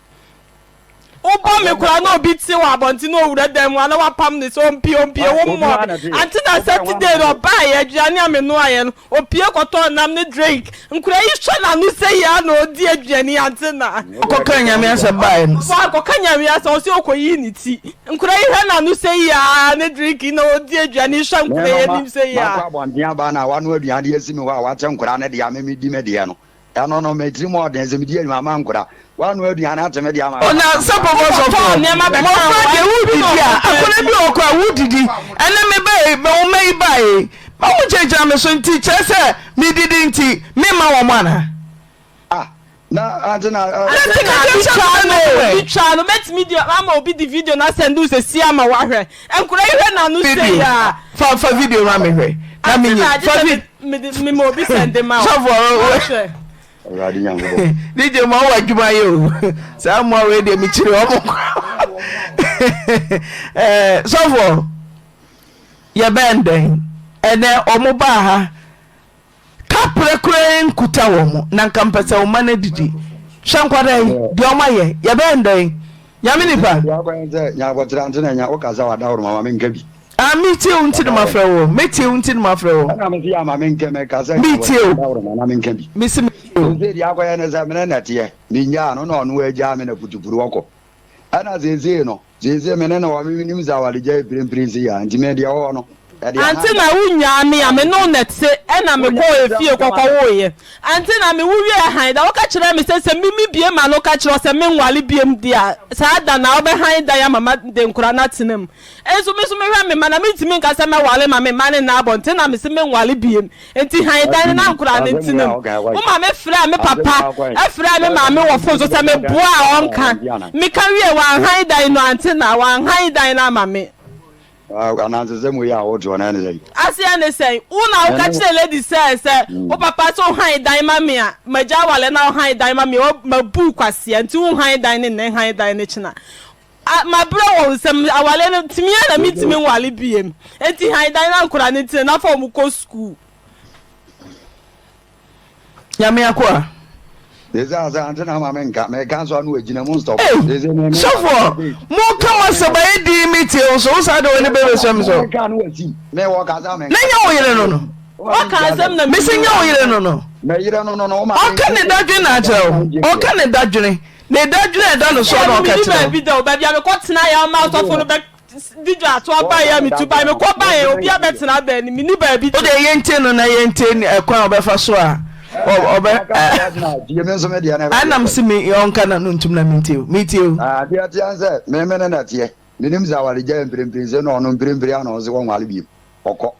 Wobɔ me koraa na obi te wɔ abɔnten na owura dan mu a na wapam no sɛ ompue ompue wo mmɔɔ me ante na Saturday no ɔbaeɛ aduane a menoaeɛ no opue kɔtɔɔ nam ne drink nkwadaa yi hwɛ n'ano sɛ yi ara na ɔdi aduane yi ante na Ɔkɔka Nyame asɛm baeɛ no. Wankɔka Nyame asɛm ɔse ɔkɔyii ne ti nkwadaa yi hwɛ n'ano sɛ yi ara ne drink na ɔdi aduane yi hwɛ nkwadaa yi anim sɛ yi ara. Makɔ abɔnten aba na wanoa aduane de asi me hɔ a wakyɛ nkwadaa no deɛ a me medi me deɛ no. Ɛno no, me tirim ɔden sɛ medi anim ama nkora. Woanoa aduane ate me de ama me. Ɔna sɛ pɔpɔ sɔfoɔ mmɔfra deɛ wodidi a akwadaa bi wɔ hɔ koraa wodidi ɛnɛ me ba yi me wo mma yi baeɛ ma mo gyinagyina me so nti kyerɛ sɛ medidi nti memma wɔn anaa. Ah na ante na. Ante na bi twaa no bi twaa no mɛtumi de ama obi de video no asɛnde wo sɛsi ama woahwɛ nkora yi hwɛ n'ano sei a. Fa fa video ma me hwɛ na me nyi fa vi. Mede me ma obi sɛnde ma wo. Sɔfo Woahwɛ. Awurade Nyankopɔn. DJ ma wo adwuma yɛ o. Saa mmoa wei deɛ mekyiri wɔn kwa. Eh, sɔfo yɛbɛn dɛn ɛnɛ wɔn baa ha Kaprɛ koraa nkuta wɔn na nka mpɛ sɛ wo mma no adidi. Hwɛ nkwadaa yi, deɛ wɔn ayɛ, yɛbɛyɛ no dɛn? Nyame nipa. Deɛ akɔyɛ sɛ nya akɔtena nti na nya wokasa wadaworo ma ma menka bi. Ah, metie wo nti na mafrɛ wo. Metie wo nti na mafrɛ wo. Ɛna mese yɛ ama menka mekasa nya Metie wo. wadaworo ma na menka bi. Mese metie wo. Seesei deɛ akɔyɛ ne sɛ mene na ɛteɛ. Menyaa no na ɔno agyaa me na putupuru ɔkɔ. Ɛna seesei no, seesei me ne no wɔ, me menim sɛ awaregyae mprempren sei a, nti me deɛ ɔwɔ hɔ no, ɛde Ante ahan na wonyaa me a, me ne wo na ɛte, ɛna mekɔɔ efie kɔkɔwoeɛ. Ante na me wo wiee hann da, woka kyerɛɛ me sɛ, sɛ me mebue m'ano ka kyerɛ wo sɛ menware biom deɛ a, saa da no ara wobɛhan dan ama made nkwadaa no atena mu. Nso me nso mehwɛ me mma na mentumi nka sɛ mɛware ma me mma no nna abɔnten na mese menware biom. Enti hann dan no na nkwadaa no ntena mu. Wo maame frɛɛ me papa frɛɛ me maame wɔ fon so sɛ meboa a ɔnka. Meka wiee, wanhan dan no ante na wanhan dan no ama me. Anansesɛm wei a wotoɔ no ɛne sɛn? Aseɛ ne sɛn? Wo na woka kyerɛɛ lady sɛ sɛ wo papa sɛ wohan dan ma me a magya awale na wohan dan ma me a mabu wo kwasea nti wonhan dan no nnɛ han dan no kyena. A Mabrɛ wɔ wo nsam, aware no, tumi ara na mentumi nware biem. Enti han dan na nkwadaa no ntena na fa wɔn kɔ sukuu. Nyame akoa. Sese ase ante na ama menka meka nso ano agyina mu stop. Ei, Sese me me. sɔfoɔ, mo ka mo asɛm ayɛ dinn me tie wo so, wo saa de w'ani bɛbɛsua me so. Meka no asi me wɔ kasa menka. Na nyɛ wo yere no no. Waka asɛm na Mese nyɛ wo yere no no. Me yere no no no. Ɔka ne dadwene na akyerɛ wo. Ɔka ne dadwene. Ne dadwene a ɛda no soɔ na ɔka Menni kyerɛ wo. baabi da o, baabi a mekɔtenaeɛ a ɔma asɔfo no bɛ di dwa ato abaeɛ a metu baeɛ, mekɔ baeɛ obi abɛtena baabi, menni baabi Wo te. deɛ yɛntie no na yɛntie ne ɛkwan a ɔbɛfa so a ɔbɛ ɛna mese me ɔnka na no ntum na mentie o metie o. Adeɛ teɛ ne sɛ me me ne na teɛ menim sɛ awaregyaeɛ mprempren sei na ɔno mprempren a na ɔse wɔnware bio ɔkɔ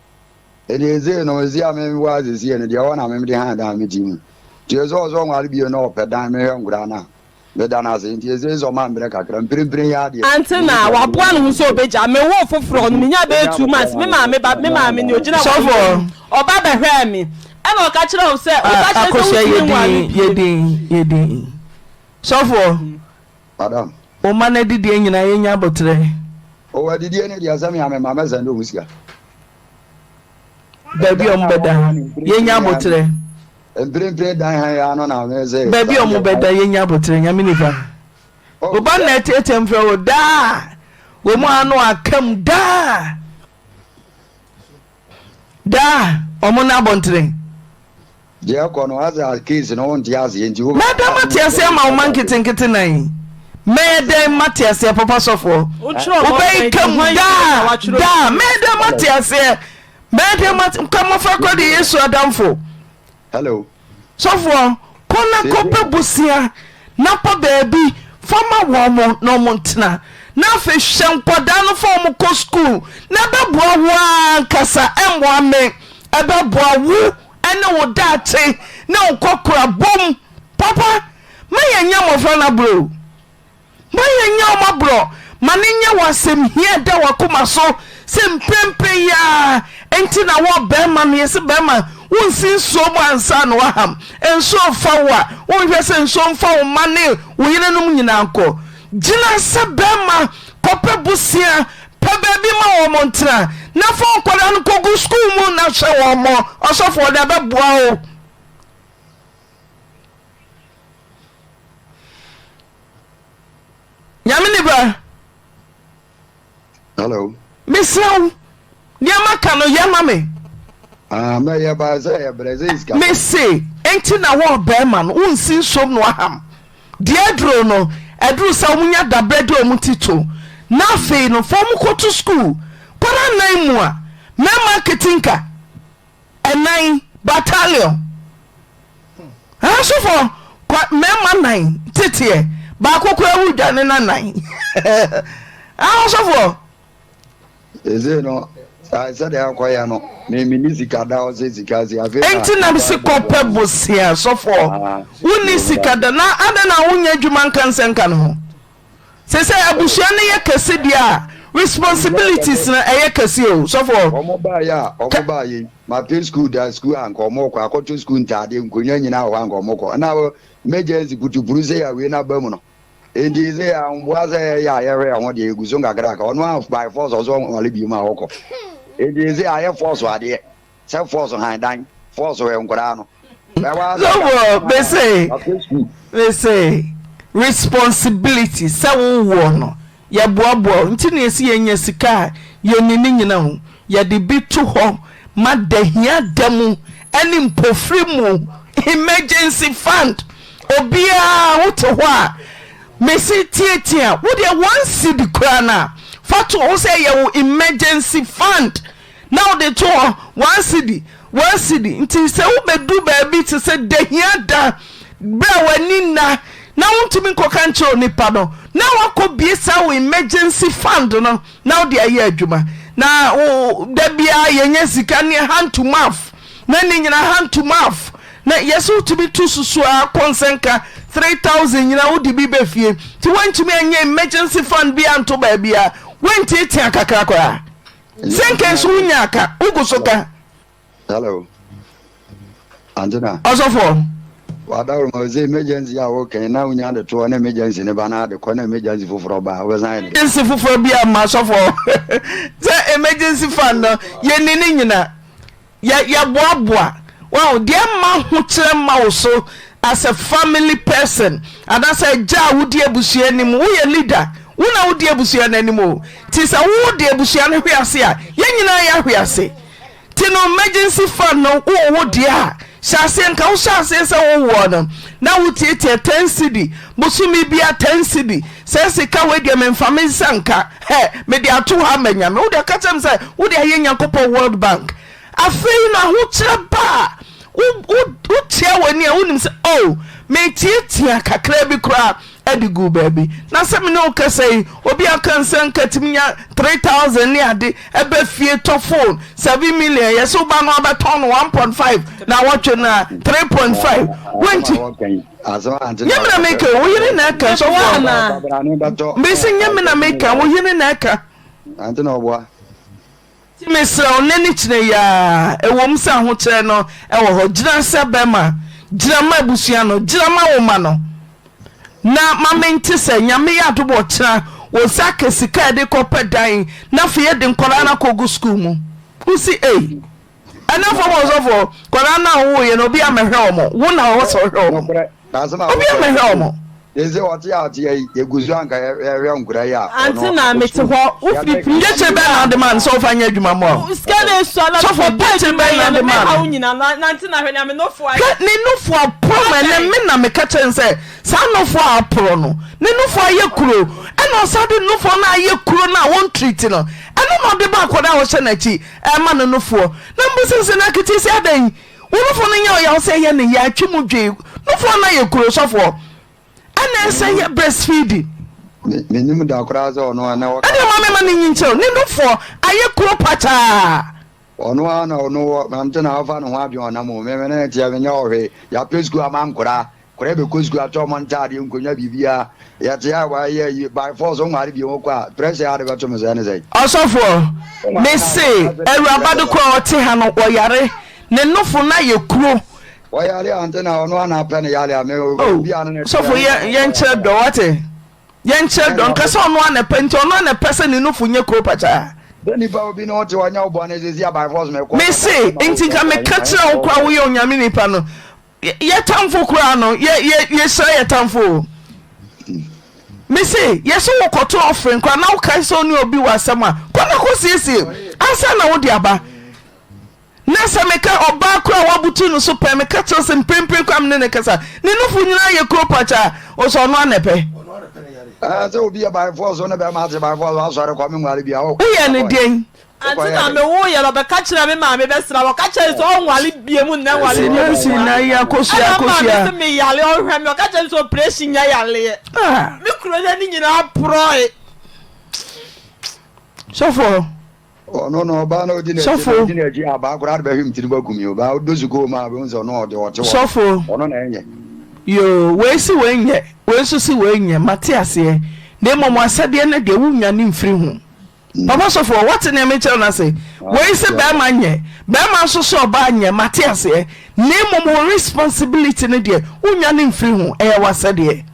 Ɛdeɛ sei no ɛsi a me wɔ ha sesie no deɛ ɛwɔ na me de han dan me ti mu nti ɛsɛ ɔsɛ ɔnware bio na ɔpɛ dan mehwɛ nkoraa no a meda no ase nti ɛsɛ sɛ ɔma mbrɛ kakra mprempren yi ara deɛ Ante na waboa ne ho sɛ ɔbɛgya me woo foforɔ no menya bɛyɛ 2 months me maame ba me maame nea ɔgyina wɔ Sɔfoɔ. mu ɔba bɛhwɛɛ me ɛna ɔka kyerɛ wo sɛ woka kyerɛ sɛ Akosua wontumi yɛ nware din bio. yɛ din yɛ din Sɔfoɔ. Madam. Wo mma no adidie nyinaa yɛnya aboterɛ. O adidie no deɛ sɛ me a me ma mɛsɛnde wɔn sika. Baabi a wɔn bɛda yɛnya aboterɛ. Mprempren dan ha yi ano na me sɛ. Baabi a wɔn bɛda yɛnya aboterɛ nyame nipa. Wo ba na ɛteateam frɛ wo daa wɔn mu ano akam daa daa wɔn na abɔntene. Deɛ ɛkɔ no asɛ a case no wonte aseɛ nti wo. Mɛda mate aseɛ ama wo mma nketenkete nan Mɛyɛ dɛn mate aseɛ papa sɔfoɔ Wobɛyi ka mu daa daa Mɛyɛ dɛn mate aseɛ Mɛyɛ dɛn mate nka mmɔfra kɔ de Yesu adamfo Hello. Sɔfoɔ kɔ na kɔpɛ bosea na pɛ baabi fa ma wɔn na wɔn ntena na afei hwɛ nkwadaa no fa wɔn kɔ sukuu na ɛbɛboa wo ara ankasa ɛmmoa me ɛbɛboa wo ne wo daakye ne wo kɔkorabɔ mu. Papa, ma yɛnyɛ mmɔfra no aborɔ o. Ma yɛnyɛ wɔn aborɔ. Ma no nyɛ wo asɛm hia a ɛda w'akoma so sɛ mprempren yi ara nti na wo ɔbarima no, yɛse barima, wonsi nsuo mu ansa na woaham. Nsuo refa wo a, wonhwɛ sɛ nsuo mfa wo mma ne wo yerenom nyinaa nkɔ. Gyina sɛ barima kɔpɛ bosea Pɛ baabi ma wɔn ntena, na fa nkwadaa no kɔgu sukuu mu na hwɛ wɔn. Ɔsɔfoɔ no, ɛbɛboa wo. Nyame nipa. Hello. Mesrɛ wo, nea maka no yɛ ma me. Ah, mɛyɛ ba sɛ yɛ brɛ sɛ sika. Mese, enti na wo ɔbarima no, wonsi nsuom na waham. Deɛ aduro no, ɛduru sɛ wɔn nya dabrɛ de wɔn ti to, na afei no fa wɔn kɔto sukuu. Nkwadaa nnan mu a, mmarima nketenka ɛnan, battalion. Asɔfoɔ, kwa mmarima nan teteɛ, baako koraa wu dwane na nan. Asɔfoɔ. Seesei no, sɛdeɛ akɔyɛ no, me menni sika da hɔ sɛ sika si afei na. Enti na mese kɔpɛ bosea sɔfoɔ. Wonni sika da na adɛn na wonyɛ adwuma nka nsɛnka no ho? Seesei abusua no yɛ kɛse deɛ a responsibilities no ɛyɛ kɛse o sɔfoɔ. Wɔn baeɛ a wɔn baeɛ yi, mapɛ sukuu da sukuu a anka wɔn rekɔ akɔtɔ sukuu ntaadeɛ nkonnwa nyinaa wɔ hɔ anka wɔn rekɔ ɛna emergency putupuru sɛ yɛ wei no aba mu no. Enti sɛ yɛamboa sɛ yɛyɛ a yɛhwɛ yɛn ho deɛ yɛgu so nkakraka ɔno a by force ɔsɛ ɔnwale bio mu a ɔkɔ. Enti sɛ ayɛ force adeɛ sɛ force han dan force hwɛ nkoraa no. Sɔfo mese mese responsibility sɛ wowoɔ no yɛboaboa wo nti na yɛsi yɛnya sika a yɛnni ne nyina o yɛde bi to hɔ ma da hia da mu ɛne mpofiri mu emergency fund Obiara wo te hɔ a mese tiatia wo deɛ one cedi koraa no a fa to hɔ sɛ ɛyɛ wo emergency fund na wode to hɔ one cedi one cedi nti sɛ wobɛdu baabi te sɛ dahia da berɛ a w'ani nna na wontumi nkɔka nkyerɛ onipa no na wakɔ bie saa wo emergency fund no na wode ayɛ adwuma na wo da biara yɛnya sika ne hand to mouth na ne nyina hand to mouth Na yɛse wotumi to susu ara kɔ nsɛnka 3000 nyina wode bi ba fie nti woantumi anyɛ emergency fund bi anto baabi a woantiatia kakra koraa sɛnka nso wonya ka wogu so ka. Hello. Antina. Ɔsɔfoɔ. Wadaworo ma ɔsɛ emergency a wokan na wonya de toɔ na emergency ne ba na ade kɔ na emergency foforɔ ba a wobɛsan ayɛ ne dɛ. Emergency foforɔ bi amma sɔfoɔ sɛ emergency fund no yɛnni ne nyina. Yɛ yɛboaboa wahu deɛ ɛmma ahokyerɛ mma wo so as a family person anaasɛ agya a wodi abusua anim woyɛ leader wo na wodi abusua no anim o nti sɛ wo de abusua no hwe ase a yɛn nyinaa yɛahwe ase nti no emergency fund no wowɔ wo deɛ a hyɛ aseɛ nka wohyɛ aseɛ sɛ wowoɔ no na wotiatia 10 cedi bosome bia 10 cedi sɛ sika wei deɛ memfa me nsa nka Hɛ, mede ato hɔ ama Nyame. Wode aka kyerɛ me sɛ wode ayɛ Nyankopɔn World Bank. Afei no ahokyerɛ ba a, wo, wo, wotia w'ani a wonim sɛ, oh, metiatia kakra bi koraa de guu baabi. Na sɛ me ne wo kasa yi, obi aka nsɛ nka tumi nya 3000 ne ade ɛbɛ fie tɔ phone 7 million yɛ sɛ woba no abɛtɔn no 1.5 na wɔtwe no a 3.5 woanti Nyɛ me na meka o, wo yere na ɛka sɔfoɔ. Mese nyɛ me na meka, wo yere na ɛka. Nti mesrɛ wo nnɛ ne kyinɛ yi ara, ɛwom sɛ ahokyerɛ no wɔ hɔ, gyina sɛ bɛrima, gyina ma abusua no, gyina ma wo mma no, na ma mente sɛ Nyame yɛ adom ɔkyena wo nsa aka sika a yɛde kɔpɛ dan na afei yɛde nkwadaa no akɔgu sukuu mu. Wosi ei. Ɛnɛ fam ɔsɔfoɔ, nkwadaa no a wowoeɛ no obi ammɛhwɛ wɔn, wo na ɛwɔ sɛ wohwɛ wɔn. Obi ammɛhwɛ wɔn. Sese ɔte a ɔte yi yɛgu so anka yɛhwɛ nkwadaa yi a. Ante na mete hɔ wofiri pii. Dwetire bɛn na wode maa no sɛ ɔmfa nyɛ adwuma mmoa wo? Sika na esua na Sɔfo dwetire bɛn na wode maa no? Hwɛ ne nufu aporɔ ma ɛnɛ me na meka kyerɛ no sɛ saa nufu a aporɔ no ne nufu ayɛ kuro ɛna ɔsan de nufu no ayɛ kuro no a wɔntriti no ɛno na ɔde ba akwadaa a ɔhyɛ n'akyi Ɛma no nufoɔ. Na mobisa sɛ, Na aketeesia adɛn? Wo nufoɔ no nyɛ ɔyaw sɛ ɛyɛ ne ya, atwe mu dwee. Nufoɔ no ayɛ kuro, sɔfoɔ. Ɛna ɛsɛ yɛ breastfeeding. Menim da koraa sɛ ɔno ara na ɔka. Ɛdeɛ ma mema no nyi nkyerɛ wo. Ne nufoɔ ayɛ kuro pakyaa. Ɔno ara na ɔno wɔ, mante na ɔfa ne ho adwene ɔnam o. Me me ne no teɛ, menyɛ ɔhwee. Yɛapɛ sukuu ama nkoraa. Koraa bɛkɔ sukuu atɔ ɔmo ntaadeɛ nkonwa biribiaa yɛte a wayɛ ayi by force wonware bio wokɔ a pressure a wode bɛto me so ɛne sɛn? Ɔsɔfoɔ, mese awuraba no koraa ɔte ha no ɔyare, ne nofo no ayɛ kuro. Ɔyare a nti na ɔno ara na apɛ ne yare a me Oh, obi a ne ne te sɔfo ɛno yɛ na ɔyɛ yɛnkyerɛ dɔ wate yɛnkyerɛ dɔ nka sɛ ɔno ara na ɛpɛ nti ɔno ara na ɛpɛ sɛ ne nofo nyɛ kuro pakyaa. Sɛ nipa obi ne wo te ɔnyɛ wo bɔne sɛsi a by force mekɔ Mese nti nka meka kyerɛ wo koraa woyɛ onyame nipa no Yɛ tamfo koraa no, yɛ yɛ yɛhyira yɛ tamfo o. Mese yɛse wo kɔto offering koraa na wokae sɛ wo ne obi wɔ asɛm a, kɔ na kɔ siesie ansa na wode aba. Na sɛ meka ɔbaa koraa a woabutu no so pɛn, meka kyerɛ wo sɛ mprempren koraa me ne no kasa, ne nufu nyinaa yɛ kuro pakyaa, ɔsɛ ɔno ara na ɛpɛ. Ɛɛ sɛ obi yɛ by force wo ne bɛrima ate by force wasɔre kɔ me nware bia wo. Woyɛ no deɛn? Ante na me wo yɛ no ɔbɛka kyerɛ me maame bɛsra me ɔka kyerɛ me sɛ ɔnwale biem nnɛ nwale Nancy biem Nancy nwa na yi akosua ɛna maame akosua. se me yale ɔnhwɛ me ɔka kyerɛ me sɛ operation nyɛ yaleɛ Ah. me kuro no ani nyinaa porɔe. Sɔfoɔ. Ɔno no ɔbaa na odi n'akyi Sɔfo. na odi n'akyi abaa koraa de bɛhwem tiri bɛkum yi ɔbaa ɔdɔ sukuu mu a bɛhu sɛ ɔno ɔde ɔte hɔ Sɔfo. ɔno na ɛnyɛ. Yoo wei se wei nyɛ wei nso se wei nyɛ mate aseɛ na mmom asɛdeɛ no deɛ wonnwane mfiri ho Papa sɔfoɔ woate nea mekyerɛ wo no ase wei se bɛrima nyɛ bɛrima nso se ɔbaa nyɛ mate aseɛ na mmom wo responsibility no deɛ wonnwane mfiri ho ɛyɛ w'asɛdeɛ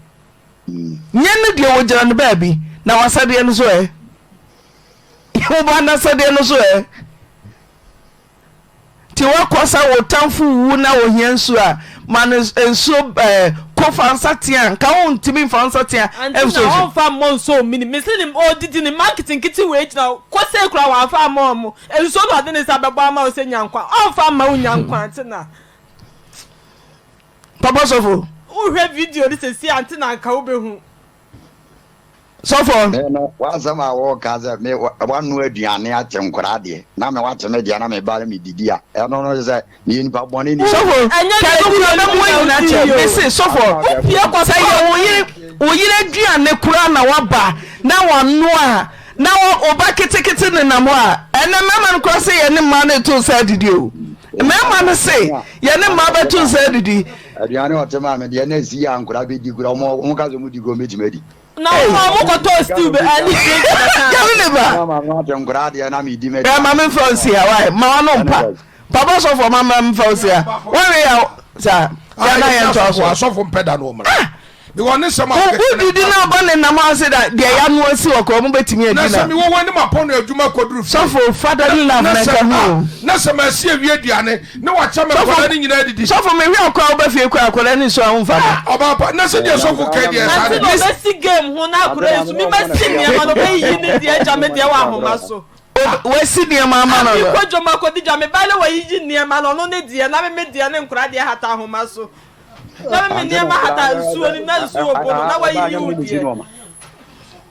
nyɛ no deɛ wɔgyina no baabi na w'asɛdeɛ no so ɛ Wo ba n'asɛdeɛ no so ɛ? Nti woakɔ sɛ wo tamfo wu na ohia nsuo a, ma no nsuo ɛɛ ko fa nsatea nka wontumi mfa nsatea Ante na ɔmfa mmɔ nsuo mmini. Mese ne ɔdidi ne mma nketenkete wei gyina hɔ kosei koraa wamfa amma wɔn. Nsuo na ɔde ne nsa bɛbɔ ama wo sɛ nya nkwa. Ɔmfa mma wo nya nkwa ante na. Papa sɔfo. Wohwɛ video no sɛsi a ante na anka wobɛhu. Sɔfo. Me no, w'asɛm a wɔka sɛ me wanoa aduane akyɛ nkwadaa deɛ, na me wate me deɛ na me ba na me didi a, ɛno no sɛ meyɛ nipa bɔne ni. Sɔfo, kɛ no kura bɛ mu nyina kyɛ, me se sɔfo, sɛ yɛ wo yere wo yere aduane koraa na waba na wanoa a, na wo ba ketekete nenam hɔ a, ɛnɛ mmarima no koraa se yɛne mmaa no reto nsa adidi o. Mmarima no se yɛne mmaa bɛto nsa adidi. Aduane a ɔte maa me deɛ na esi yɛ a nkwadaa bɛdi koraa, wɔn wɔn ka sɛ wɔn di koraa wɔn bɛtumi adi. Na wɔn a wɔn kɔtɔ stew bɛ ɛne drink bɛka. Yɛne ne ba. Na maame ate nkwadaa deɛ na medi mɛ. Ɛ maame nfa nsi ha wae ma wano mpa papa sɔfo ma ma nfa nsi ha wɔwe ya sa yɛ na yɛn tɔ so. Asɔfo mpɛ da no wɔn mra. Because ne nsɛm a Wo didi na ɔba ne nam ase da deɛ yanoa si hɔ koraa ɔmo bɛtumi adi na na. sɛ mewɔ hɔ ne mapɔn no adwuma kɔduru fie. Sɔfo fatherly love na ɛka ho o. Na sɛ masi awie aduane ne wakyɛ me nkwadaa no nyinaa adidi. Sɔfo mehwɛ akora a woba fie koraa akwadaa no nsu a womfa no. Ɔbaa pa na sɛ deɛ sɔfo kae deɛ saa Ante na ɔbɛsi game ho na akora yi nso mebɛsi nneɛma no ɔbɛyiyi ne deɛ agya me deɛ wɔ ahoma so. Wasi nneɛma ama no. Mekɔ dwom akɔdi dwa me ba ne wayiyi nneɛma no ɔno ne deɛ na me me deɛ ne nkwadaa deɛ hata ahoma so. Na me me nneɛma hata nsuo no na nsuo bo no na wayiyi wo deɛ.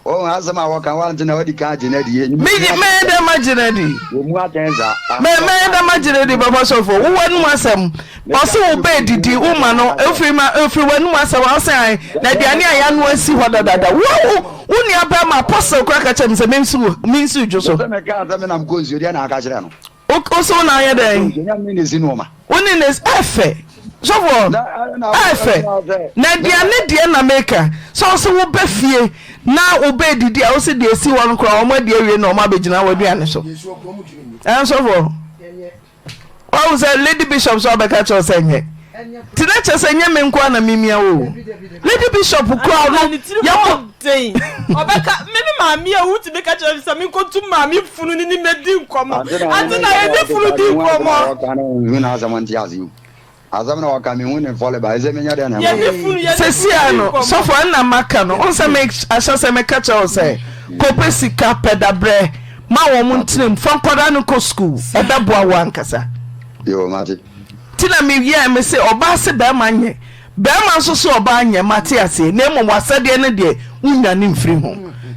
Wɔn asɛm a wɔka wɔn ante na wɔadi kan agye no adi. Mɛyɛ dɛ magye no adi. Wɔn mu atɛn saa. Mɛyɛ dɛ magye no adi papa sɔfo. Wo w'anum asɛm. Ɔse wo bɛ didi wo ma no ofiri ma ofiri w'anum asɛm a ɔse an na aduane a yɛano asi hɔ dadada. Wo wo wo nua bɛrima apostle kora ka kyerɛ me sɛ mensi mensi dwo so. Sɛ mɛka sɛ menam kɔ nsuo deɛ na aka kyerɛ no. Wo se wo na ayɛ dɛn? Wo ne ne ɛfɛ sɔfoɔ ɛfɛ na aduane deɛ na meka sɛ ɔse wo bɛ fie na wo bɛ didi a wo se deɛ esi hɔ no koraa wɔn adi awie na wɔn abɛgyina wɔ aduane so ɛn sɔfoɔ wahu sɛ lady bishop so abɛka kyerɛ sɛ nyɛ nti na kyerɛ sɛ nyɛ me nko a na memia wo lady bishop koraa no yɛbɔ den ɔbɛka me me maame a wotumi ka kyerɛ me sɛ menkɔtu maame funu ne ne mɛdi nkɔmmɔ ante na yɛne funu di nkɔmmɔ asɛm na ɔka mehu ne fɔle ba ɛsɛ menya dɛn na yɛne funu yɛne sesia no sɔfo ɛna maka no ɔn sɛ me ahyɛ sɛ meka kyerɛ wo sɛ kɔpɛ sika pɛ dabrɛ ma wɔn ntenam fa nkwadaa no kɔ sukuu ɛbɛboa wo ankasa yo mate nti na meyɛɛ me se ɔbaa se bɛrima nyɛ Barima nso se ɔbaa nyɛ, mate aseɛ, na mmom w'asɛdeɛ no deɛ wonnwane mfiri ho.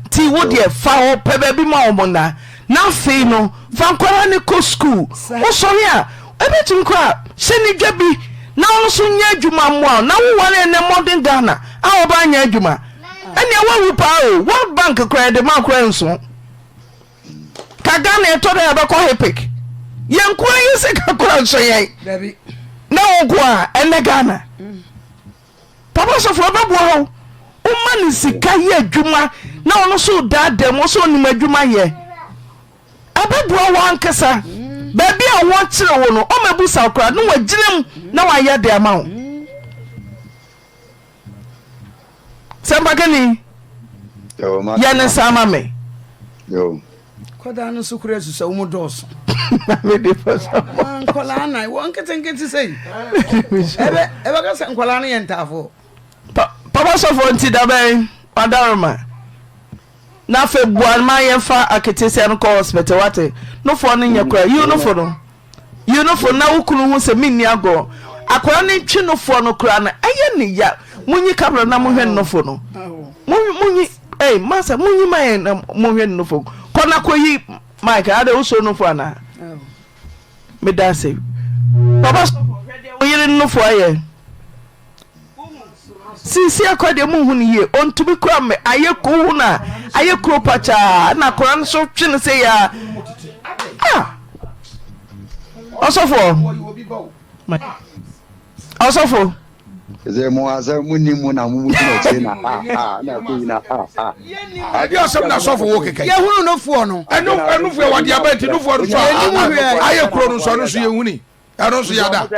Nti wo deɛ fa hɔ, pɛ baabi ma wɔn nna, na afei no fa nkwadaa no kɔ sukuu. Wosɔre a, ɛbɛtumi koraa a, hyɛ no dwa bi na ɔno nso nyɛ adwuma mmoa wo. Na woware ɛnnɛ modern Ghana a ɔbaa nyɛ adwuma, ɛnneɛ woawu paa o. World Bank koraa yɛde ma wo koraa nso. Ka Ghana ɛtɔ dɛ yɛbɛkɔ hipik yɛn nko ara yɛ sika kora nso yɛn na wo nko a ɛnɛ Ghana papa sɔfo ɛbɛboa wo woma ne sika yɛ adwuma na ɔno so daadaa mu ɔsɛ ɔnim adwuma yɛ ɛbɛboa wo ankasa baabi a wɔkyerɛ wo no ɔmɛbu sa koraa na wagyina mu na wayɛ de ama wo Sɛmpakani, yɛ ne saa ma me. Nkwadaa no nso kura susu a wɔn dɔɔso. Ah, nkwadaa nan wɔn nketenkete sɛ yi. Ɛbɛ ɛbɛka sɛ nkwadaa no yɛ ntaafoɔ. Papa sɔfo nti dabɛn. Wadaroma. Na afei boa no ma yɛmfa aketesia no kɔ hospital wate. Nofoɔ no nyɛ koraa. Yiw nofo no. Yiw nofo na wo kunu hu sɛ menni agorɔ. Akwadaa no ntwe nofoɔ no koraa no ɛyɛ ne ya. Monyi camera na monhwɛ ne nofo no. Monyi ei masa monyi ma yɛn na monhwɛ ne nofo. Kɔ na kɔyi Mike adɛ wosuro nofo anaa? Meda ase. Papa sɔfo hwɛ deɛ wo yere nofo ayɛ. Seesei akora deɛ monhu no yie ɔntumi kora mmɛ ayɛ kuro ho na ayɛ kuro pakyaa na akora no so twe no sɛ yɛ a ɔsɔfoɔ ɔsɔfo. Sɛ mo asɛ mo ni mu na mo mu gyina akyire na ha ha na akɔ yi na ha ha. Ɛdi asɛm na sɔfo wo keka yi. Yɛhunu no foɔ no. Ɛnu ɛnu foɔ wɔde aba nti nufoɔ no so ayɛ kuro no so ɛno so yɛhuni. Ɛno nso yada.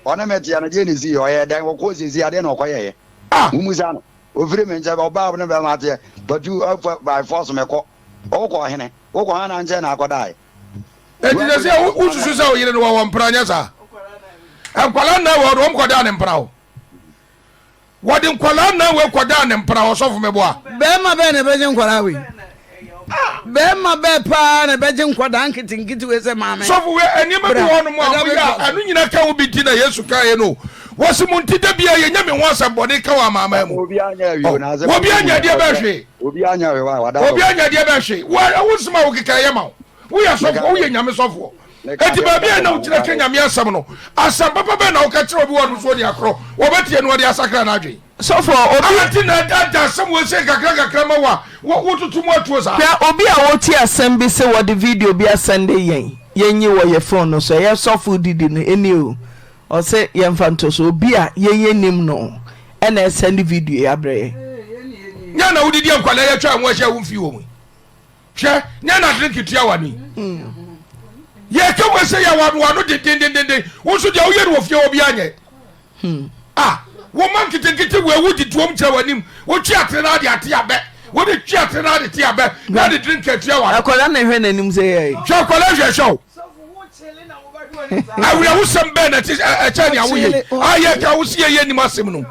Ɔne me teɛ no, deɛ na ɛsii? Ɔyɛɛ dɛn? Ɔkɔɔ seesei a, deɛ na ɔkɔyɛeɛ? Ah! Mommisa no. Ɔfiri me nkyɛn, ɔbaa ne bɛrima teɛ, patu afa by force mekɔ. Wokɔ hene? Wokɔ hana nkyɛn na akɔdaeɛ? Enti sɛ sɛ wosusu sɛ wo yere no wɔwɔ mpena nyɛ saa? Nkwadaa nnan wɔ hɔ no, wɔn kɔdaa ne mpena hɔ. Wɔde nkwadaa nnan wei kɔdaa ne mpena hɔ sɔfo meboa. Bɛrima bɛn na ɛbɛgye nkwadaa wei? Bɛrima bɛɛ paa na ɛbɛgye nkwadaa nketenkete wei sɛ maame. Sɔfo wei nneɛma bi wɔ hɔnom a moyɛ a ɛno nyina ka ho bi nti na Yesu kaeɛ no. Wɔse mo nti da biara yɛnya me ho asɛm bɔne ka wɔ amanaman mu. Obi anyɛ hwee o, na asɛm Obi anyɛ deɛ bɛɛ hwee. Obi anyɛ hwee wa wada. Obi anyɛ deɛ bɛɛ hwee. Wo nsɛm a wokeka ɛyɛ ma wo. Woyɛ sɔfoɔ, woyɛ nyame sɔfoɔ. Enti baabi a na wogyina ka Nyame asɛm no, asɛm papa bɛn na woka kyerɛ obi wɔ no so ɔde akorɔ? Wɔbɛtie no ɔde asakra n'adwene. Sɔfo, obi. Adɛn nti na ɛdaadaa asɛm wei sei nkakra nkakra ma wo a wototo mu atuo saa? Hwɛ obi a ɔretie asɛm bi se wɔde video bi asɛnde yɛn, yɛnyi wɔ yɛ phone no so, ɛyɛ sɔfo didi no, ɛni o, ɔse yɛmfa nto so, obi a yɛn yɛnnim no ɛna ɛsɛnde video yi abrɛ yɛn. Nyɛ na wodidi a nkwadaa yi atwa ho ahyia a womfii wɔn yi. Hwɛ, nyɛ na drink tua w'ani. Yɛka wei sɛ yɛ wano wano dendendenden. Wo nso deɛ woyɛ no wɔ fie hɔ biara nyɛ. Ah, wo ma nketenkete wei wodi tuom kyerɛ w'anim. Wotwe atere na ade ate abɛ. Wode twe atere na ade te abɛ na ade drink atua w'ano. Akwadaa na ɛhwɛ n'anim sɛ yɛ. Hwɛ akwadaa hwɛ hwɛ o. Awerɛhosɛm bɛn na ɛte ɛkyɛ nea woyɛ yi? A yɛka wo si yɛ yɛ nim asɛm no.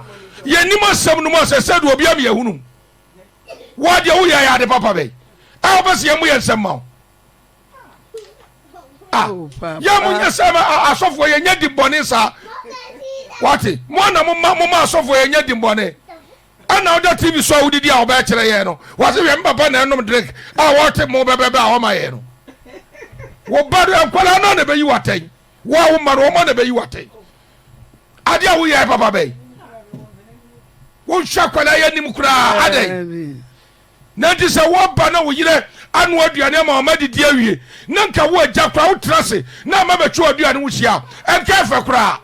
Yɛ nim asɛm no mu asɛ sɛ deɛ obi ama yɛhunu. Wo adeɛ woyɛ yɛ ade papa bɛn a wopɛ sɛ yɛmmɔ yɛn nsɛm ma wo ah yɛ mo nyɛ sɛ asɔfoɔ yɛnyɛ di bɔne saa wate mo ana mo ma mo ma asɔfoɔ yɛnyɛ di bɔne ɛna woda tv so a wodidi a wɔbɛkyerɛ yɛn no wɔse hwɛ me papa na ɛnom drink a wɔte mo bɛbɛbɛ a wɔma yɛn no wo ba no nkwadaa no na ɛbɛyi watɛn wo a wo ma no wɔma na ɛbɛyi watɛn Adeɛ a woyɛɛ papa bɛn? Wonhwɛ akwadaa yi anim koraa adɛn? Na nti sɛ woaba na wo yerɛ anoa aduane ama wama didi awie na nka wo agya koraa wotena ase na ama bɛtwe w'aduane ho hyia a, ɛnka ɛfɛ koraa.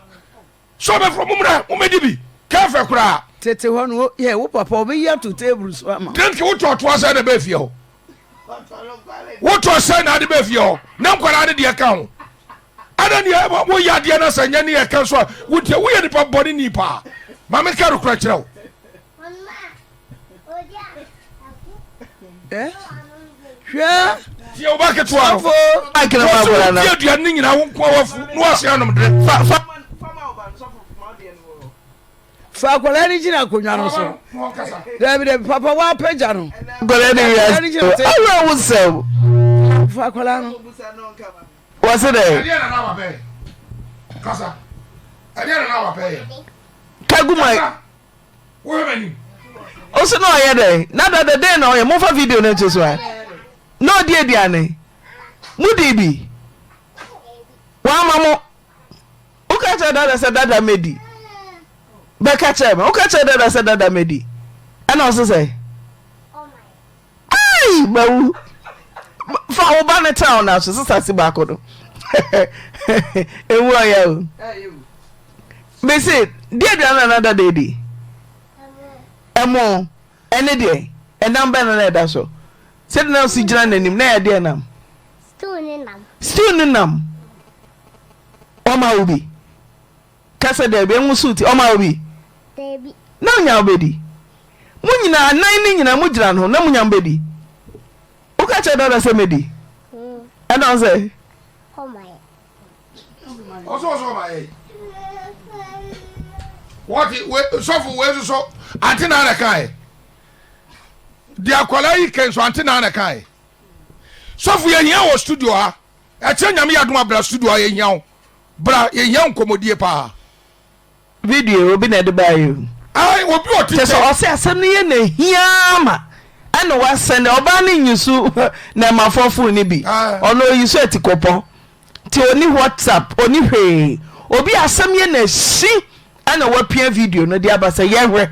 Sɛ ɔbɛfrɛ mo mmra mommɛdi bi, ka ɛfɛ koraa. Tete hɔ no, yɛ wo papa ɔbɛyi ato table so ama wo. Drink wotɔ toa sɛ na ɛbɛɛ fie hɔ. Wotɔ sɛ na ade bɛɛ fie hɔ na nkwadaa no deɛ ka ho. Adɛn ne woyɛ adeɛ na sɛ nyɛ ne yɛka nso a wontie? Woyɛ nipa bɔne ni paa. Ma menka nokorɛ kyerɛ wo. Hwɛ. Tie wo ba ketewa no. Wɔsɛ wodi aduane no nyinaa wo nkoa wafu na wase anom dere. Fa akwadaa no gyina akonnwa no so. Dabi dabi papa wapagya no. Akwadaa no wiase awura wo sɛm. Fa akwadaa no. Wɔse dɛ. Ɛdeɛ na na wabɛyɛ. Kasa. Ɛdeɛ na na wabɛyɛ. Kaguma. Kasa. Wohwɛ m'anim. Ose na ɔyɛ dɛ. Na dada dɛn na ɔyɛ? Momfa video no nto so a. Na ɔdi aduane. Mudi bi. Wama mo. Woka kyerɛ dada sɛ dada medi. Bɛka kyerɛ me. Woka kyerɛ dada sɛ dada medi. Ɛna ɔse sɛ. Ai mawu. Fa wo ba no tena wo nan so sesa si baako no. Ewu ɔyɛ o. Mese di aduane na na dada edi. Ɛmo ɛne deɛ ɛnam bɛn na na ɛda so. Sɛde na ɔsi gyina n'anim na ɛyɛ deɛ nam. Stew ne nam. Stew ne nam. Ɔma wo bi. Ka sɛ, Dabi, nwosow ti. Ɔma wo bi? Dabi. Na onya wo bedi? Mo nyinaa, anan no nyinaa, mugyina ne ho, na munya mo bedi? Woka kyerɛ dada sɛ medi? Ɛna ɔsɛ? Ɔma yɛ. Ɔsɛ ɔsɛ ɔma yɛ. Wɔte we sɔfo wei soso ante na ana kan yɛ. Deɛ akwadaa yi kɛn so ante naa na ɛkae. Sɔfo yɛhia wɔ studio ha. Ɛkyerɛ nyame yɛ adom a bra studio ha yɛhia wo. Bra yɛhia nkɔmmɔdie paa. Video obi na ɛde baeɛ o. Ae obi ɔte Kyɛ sɛ ɔsɛ asɛm no yɛ na hia ma ɛna wasɛn ɔbaa no nyi so na ɛmafoɔ fon no bi ɔno oyi so atikɔpɔ nti ɔni whatsapp ɔni hwee obi asɛm yɛ na si ɛna wapia video no de aba sɛ yɛhwɛ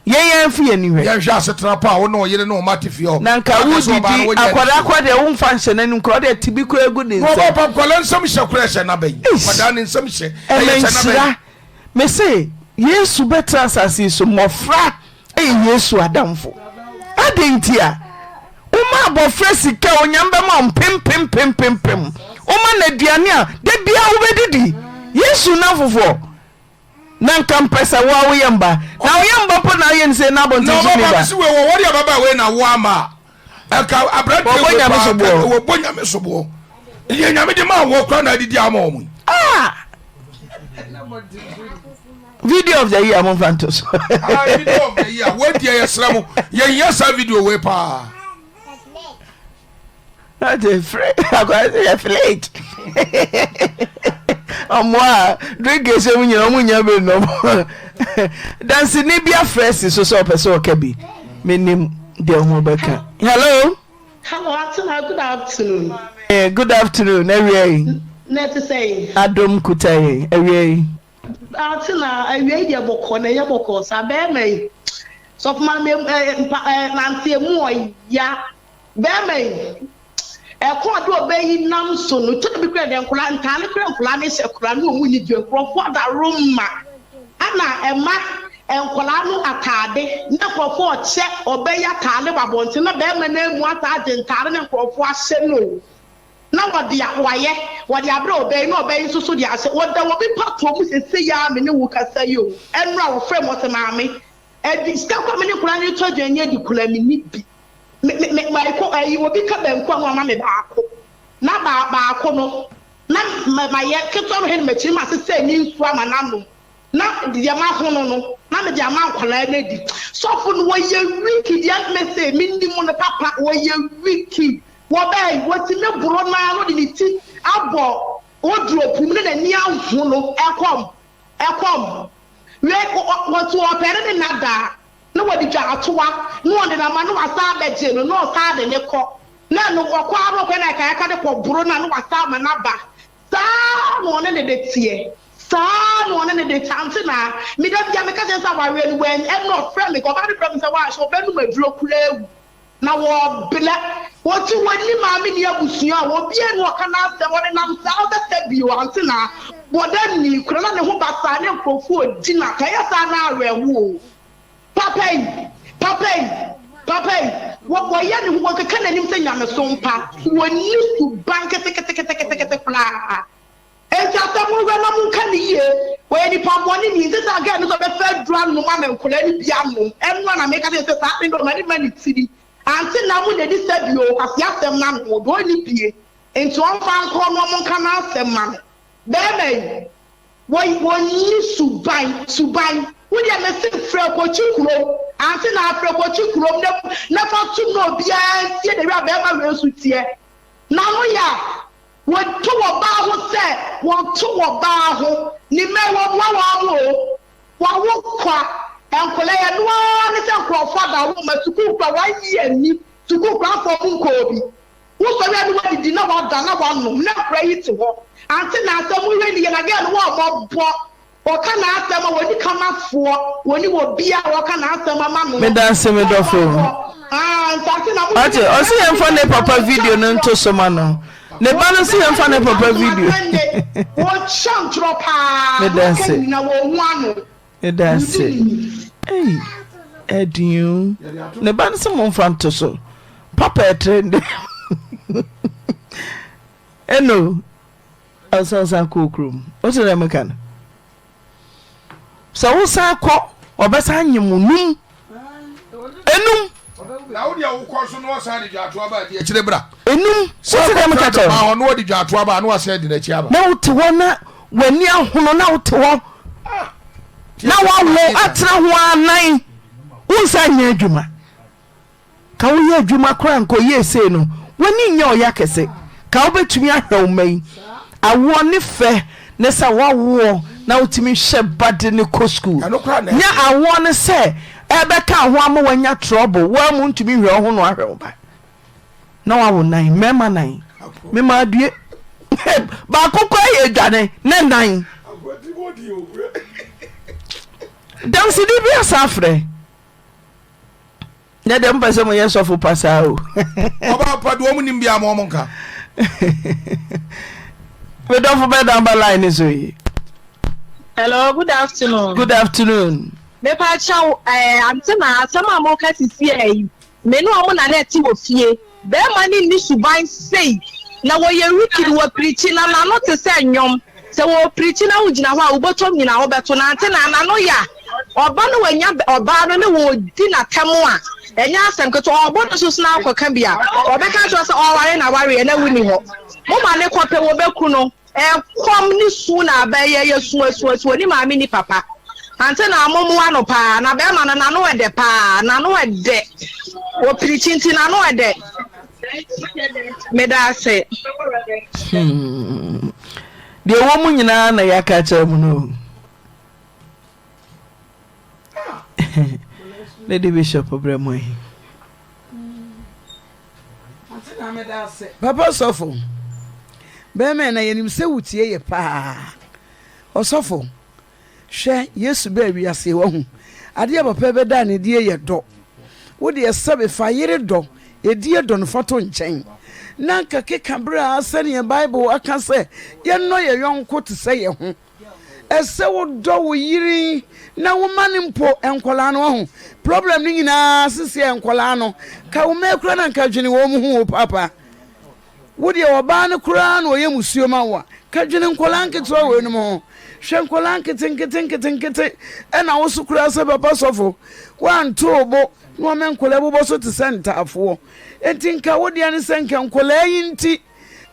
Yɛn yɛn mfe yɛn ani hwɛ. Yɛnhwɛ asetena pa a wo ne wo yere ne wo mma te fie hɔ. Na nka Aka wo sɛ ɔbaa no didi wonyɛ ne akwadaa hwee. koraa deɛ wo nfa nhyɛ n'anim koraa ɔde ati bi koraa gu ne Na ɔbaa nsam. pa nkwadaa nsam hyɛ koraa ɛhyɛ n'aba yi. Eish! Nkwadaa ne nsam hyɛ Ɛmɛ ɛyɛ hyɛ n'aba yi. nhyira. Me se Yesu bɛtena asase yi so mmɔfra yɛ Yesu adamfo. Adɛn nti a? Woma abɔfra sika a Onyame bɛma wo mpempempempempem. Woma no aduane a da biara wobɛdidi. Yesu nnamfofoɔ. Na nka mpɛ sɛ wo a woyɛ mba. Na woyɛ mba mpo na ayɛ no sei na Na abɔnten so ɔba ni ba ba. bɛsi wei wɔ wɔde ababaa wei na wo ama a ɛka aberanteɛ Wɔbɔ wei Nyame paa soboɔ. ka wɔbɔ nyame soboɔ yɛ nyame de maa wɔ kora na adidi ama wɔn yi. Ah! Video of the year mo nfa nto so. Ah, video of the year wei deɛ yɛsrɛ mo yɛhia saa video wei paa. Ɔte fre akwadaa sɛ yɛ flate. Ɔmo a drink ɛhyɛ mu nyina ɔmo nya bi nom. Danseni bi afrɛ si so sɛ ɔpɛ sɛ ɔka bi. Menim deɛ ho bɛka. Hello. Hello, Atena, good afternoon. Eh, good afternoon, awia yi. Na ɛte sɛn? Adom kuta yɛn, awia yi. Atena, awia yi deɛ bɔkɔɔ na ɛnyɛ bɔkɔɔ saa. Bɛrima yi, sɔfo maame, eh, mpa, eh, nante emu ɔya. Bɛɛma yi, ɛkɔ ɔde ɔbɛ yi nam so no, tɔ da bi koraa deɛ nkwadaa, ntaade koraa nkwadaa no hyɛ koraa no wɔn nni bi, nkorɔfoɔ adaro ma, ɛna ɛma nkwadaa no ataade, na nkorɔfoɔ ɔkyɛ ɔbɛ yi ataade wɔ abɔnten, na bɛɛma no amu ataa agye ntaade na nkorɔfoɔ ahyɛ no o, na wɔde a wɔayɛ, wɔde abrɛ ɔbɛ yi, na ɔbɛ yi nso so de ahyɛ, wɔda obi patoɔ mu sesei ara me ne wo kasa yi o, ɛnora wɔfrɛ me ɔse maame, ɛdi sika koraa me ne nkwadaa no retɔ aduane adi koraa menni bi. Me me me maeko ayi obi ka banku a na wama me baako na ba baako no na ma mayɛ ketewa no hwɛ no m'akyiri masesa ani nsuo ama no anom na deɛ mahono no na mede ama nkwadaa no adi sɔfo no wɔyɛ wiki deɛ mese menim no papa wɔyɛ wiki wɔbɛn wɔtumi boro no ara na ɔde ne ti abɔ wardrobe mu na n'ani ahono ɛkɔm ɛkɔm wei wɔto ɔpɛ ne ne nna daa na wɔde dwa atoa na wɔde no ama na wasan abɛgye no na ɔsan de no kɔ na ɛno ɔkɔ ara na ɔkɔ na ɛkaaka de kɔ boro no a na wasan ama no aba saa ara na ɔne no de teɛ saa ara na ɔne no de teɛ ante na me da bia meka kyerɛ sɛ awareɛ no wɛn ɛna ɔfrɛ me ɔbaa no frɛ me sɛ wahyɛ ɔbɛnum aduro koraa awu na wɔbrɛ wɔte wɔnni maame ni abusua a obiara ni ɔka n'asɛm ɔnenam saa ɔbɛsɛ bio ante na bɔda nni kora na ne ho basaa ne nkurɔfoɔ di no ata ɛyɛ saa na awerɛho o papa yi papa yi papa yi wɔ wɔyɛ ne ho wɔkeka n'anim sɛ nyamesom pa wɔnni suban keteketeketekete koraa. Enti asɛm monhwɛ na monka no yie, ɔyɛ nipa bɔne ni, nte saa girl no sɛ ɔbɛfa aduru anom ama nkwadaa no bi anom, ɛno a na meka kyerɛ no sɛ saa ade no deɛ ɔma ne ma ne tiri, ante na mo na ɛdi sɛ bio, kwasea asɛm no ano ɔdɔ ɔnni bie, nti ɔmfa nkɔ na ɔmo nka n'asɛm ma no, bɛɛma yi wɔ wɔnni suban, suban, wo deɛ mese frɛ kɔkyi kurom, ante na frɛ kɔkyi kurom na na fa tom na obiara ntie the way a bɛɛma wei nso teɛ, n'ano yɛ a. Wɔto ɔbaa ho sɛ wɔto ɔbaa ho. Ne mma yi wɔboa wɔn o. Wɔawo kwa. Nkwadaa yi ɛno ara ne sɛ nkurɔfoɔ adaworoma sukuu koraa wɔayi ani. Sukuu koraa mfa wɔn nkɔɔ bi. Wosɔre a ne woadidi na woada na woanom na nkwadaa yi te hɔ. Ante na asɛm wohwɛ ni yɛ na girl no wɔmmɔbɔ. Wɔka n'asɛm a wɔnni kamafoɔ, wɔnni obiara a wɔka n'asɛm ama no. Medase me dɔfo. Wate, ɔse yɛmfa ne papa video no nto so ma no. Ne ba no se yɛmfa ne papa video. Medase. Medase. Ei, ɛdin o. Ne ba no se momfa nto so. Papa ɛtrɛ ndɛ. Eno. Ansa ɔsan kɔɔ kurom. Wote deɛ meka no? Sɛ wosan kɔ, ɔbɛsan anyem wo num. Enum. Na wo deɛ wokɔ so na ɔsan de dwaato aba adi akyire bra. Enum. Wote deɛ meka kyerɛ wo? Na ɔde dwaato aba na wasan adi n'akyi aba. Na wote hɔ na w'ani ahono na wote hɔ na wawo atena ho anan wonsan nyɛ adwuma. Ka woyɛ adwuma koraa nka ɔyɛɛ sei no w'ani nyɛ ɔya kɛse. Ka wobɛtumi ahwɛ wo mma yi. Awoɔ ne fɛ ne sɛ woawoɔ na wotumi hwɛ ba de no kɔ sukuu. Nyɛ awoɔ ne sɛ ɛbɛka ho ama woanya trouble woa mu ntumi nhwɛ wo ho na woahwɛ wo ba. Na wawo nan mmarima nan. Mema adue. Baako koraa yɛ adwane ne nan. Danseni bi asan afrɛ. Nyɛ deɛ mopɛ sɛ moyɛ sɔfo pa saa o. Ɔbaa pa deɛ ɔmo nim biara ma ɔmo nka. Me dɔfo bɛ na aba line ne so yi. Hello, good afternoon. Good afternoon. Mepa kyɛw ɛɛ eh, ante na asɛm a moka sisi yi me ne ɔmo na na ɛte wɔ fie. Bɛrima no nni suban sei na wɔyɛ wicked wɔ pirikyi na n'ano te sɛ nnwom. Sɛ wɔreprikyi na wogyina hɔ a, wo bɔtɔm nyinaa wobɛto. Nante na n'ano ya. Ɔba no wanya ɔbaa no ne wɔredi n'atɛm a, ɛnyɛ asɛm ketewa. Ɔbɔ no so so na akɔka bi a, ɔbɛka akyerɛ wo sɛ ɔreware na awareɛ na wonni hɔ. Moma no kɔpɛ, wɔbɛku no. Ɛkɔm ne su na abɛyɛ, yɛsu asu asu, ɔnni maame nni papa. Ante na mommoa no paa, na bɛrima no n'ano ɛdɛ paa, n'ano ɛdɛ. Ɔprikyi nti n'ano ɛdɛ. Meda ase. Hmm. Deɛ ɛwɔ mu nyinaa na yɛaka akyerɛ mu no. Lady Bishop brɛ mu ahi. Papa sɔfo, bɛrima na yɛnim sɛ wotie yɛ paa. Ɔsɔfo, Hwɛ, Yesu baa wiase yi, wahu. Adeɛ a papa yi bɛdaa no adie yɛ dɔ. Wo deɛ sɛbe fa yere dɔ, ɛdie dɔ no fa to nkyɛn. Na anka keka berɛ ara sɛdeɛ Bible aka sɛ yɛnnɔ yɛn yɔnko te sɛ yɛn ho. Ɛsɛ wodɔ wo yere na woma no mpo nkwadaa no wahu. Problem no nyinaa seseɛ nkwadaa no. Ka wo mma kura na anka dwene wɔn ho o papa. Wo deɛ ɔbaa no koraa na ɔyɛ musuo ma wo a, ka dwene nkwadaa nketewa weinom ho. Hwɛ nkwadaa nketenkete nketenkete ɛna wo so koraa sɛ papa sɔfo. Woanto wo bo na wɔma nkwadaa bobɔ so te sɛ ntaafoɔ. Enti nka wo deɛ ne sɛ nka nkwadaa yi nti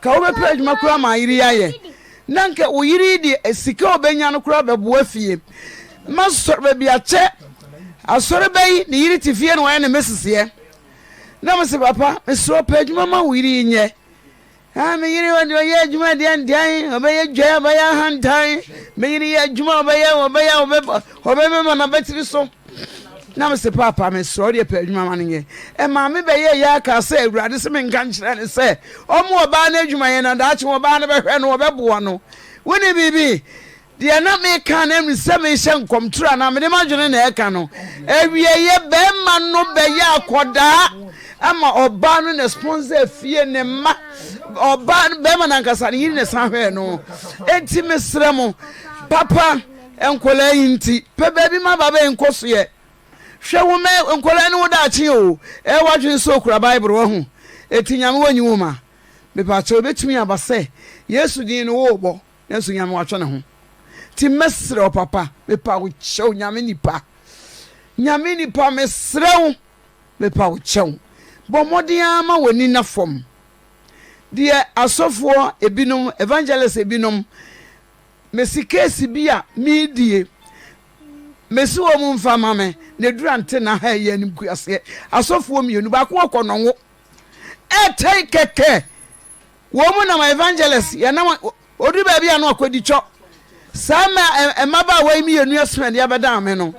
ka wobɛpɛ adwuma koraa ma ayere yi ayɛ. Na nka wo yere yi deɛ sika a ɔbɛnya no koraa bɛboa fie. Masɔre baabi akyɛ asɔre bɛyi ne yere te fie na wɔyɛ ne meseseɛ. Na mese, Papa, mesrɛ wo, pɛ adwuma ma wo yere yi nyɛ. Ah, me yere ɔde ɔyɛ adwuma deɛ ndean, ɔbɛyɛ dwa, ɔbɛyɛ ahantan. Me yere yɛ adwuma, ɔbɛyɛ, ɔbɛyɛ, ɔbɛbɔ, ɔbɛmema n'abatiri so. Na mese, Papa, mesrɛ wo deɛ pɛ adwuma ma no nyɛ. Ɛmaa me bɛyɛ yɛ aka sɛ Awurade se menka nkyerɛ no sɛ ɔmo ɔbaa no adwuma yɛ na daakye ɔbaa no bɛhwɛ no, ɔbɛboa no. Wone biribi? Deɛ na meka no ɛne sɛ mehyɛ nkɔmtorɔ anaa mede m'adwene na ɛka no. Awieeɛ barima no bɛyɛ akɔdaa ama ɔbaa no na sponsor fie ne mma. Ɔbaa no barima no ankasa ne yere na san hwɛɛ no. Enti mesrɛ mo papa nkwadaa yi nti pɛ baabi ma ba bɛyɛ nkɔ soɛ. Hwɛ wo mɛ nkwadaa ne wo daakye o. Ɛyɛ w'adwene sɛ okura Bible wahu. Eti Nyame wanyi wo ma. Mepakyɛw ebetumi aba sɛ Yesu din no worebɔ. Nanso Nyame watwe ne ho. Nti mɛsrɛ wo papa, mepa wo kyɛw Nyame nipa, Nyame nipa mesrɛ wo, mepa wo kyɛw. Bɔ mmɔden ara ma w'ani nna fam. Deɛ asɔfoɔ ebinom, evangelist ebinom, mesi case bi a meredie, mesi wɔn mfa ma me, na eduru ante na ha ɛyɛ animguaseɛ. Asɔfoɔ mmienu, baako wɔ kɔnɔngo, ɛtɛn kɛkɛ. Wɔn mu nam evangelist yɛ nam odu baabi a na ɔkɔdi twɔ. Saa mma mmabaawa yi mmienu asɛm a ɛde abɛdan me no,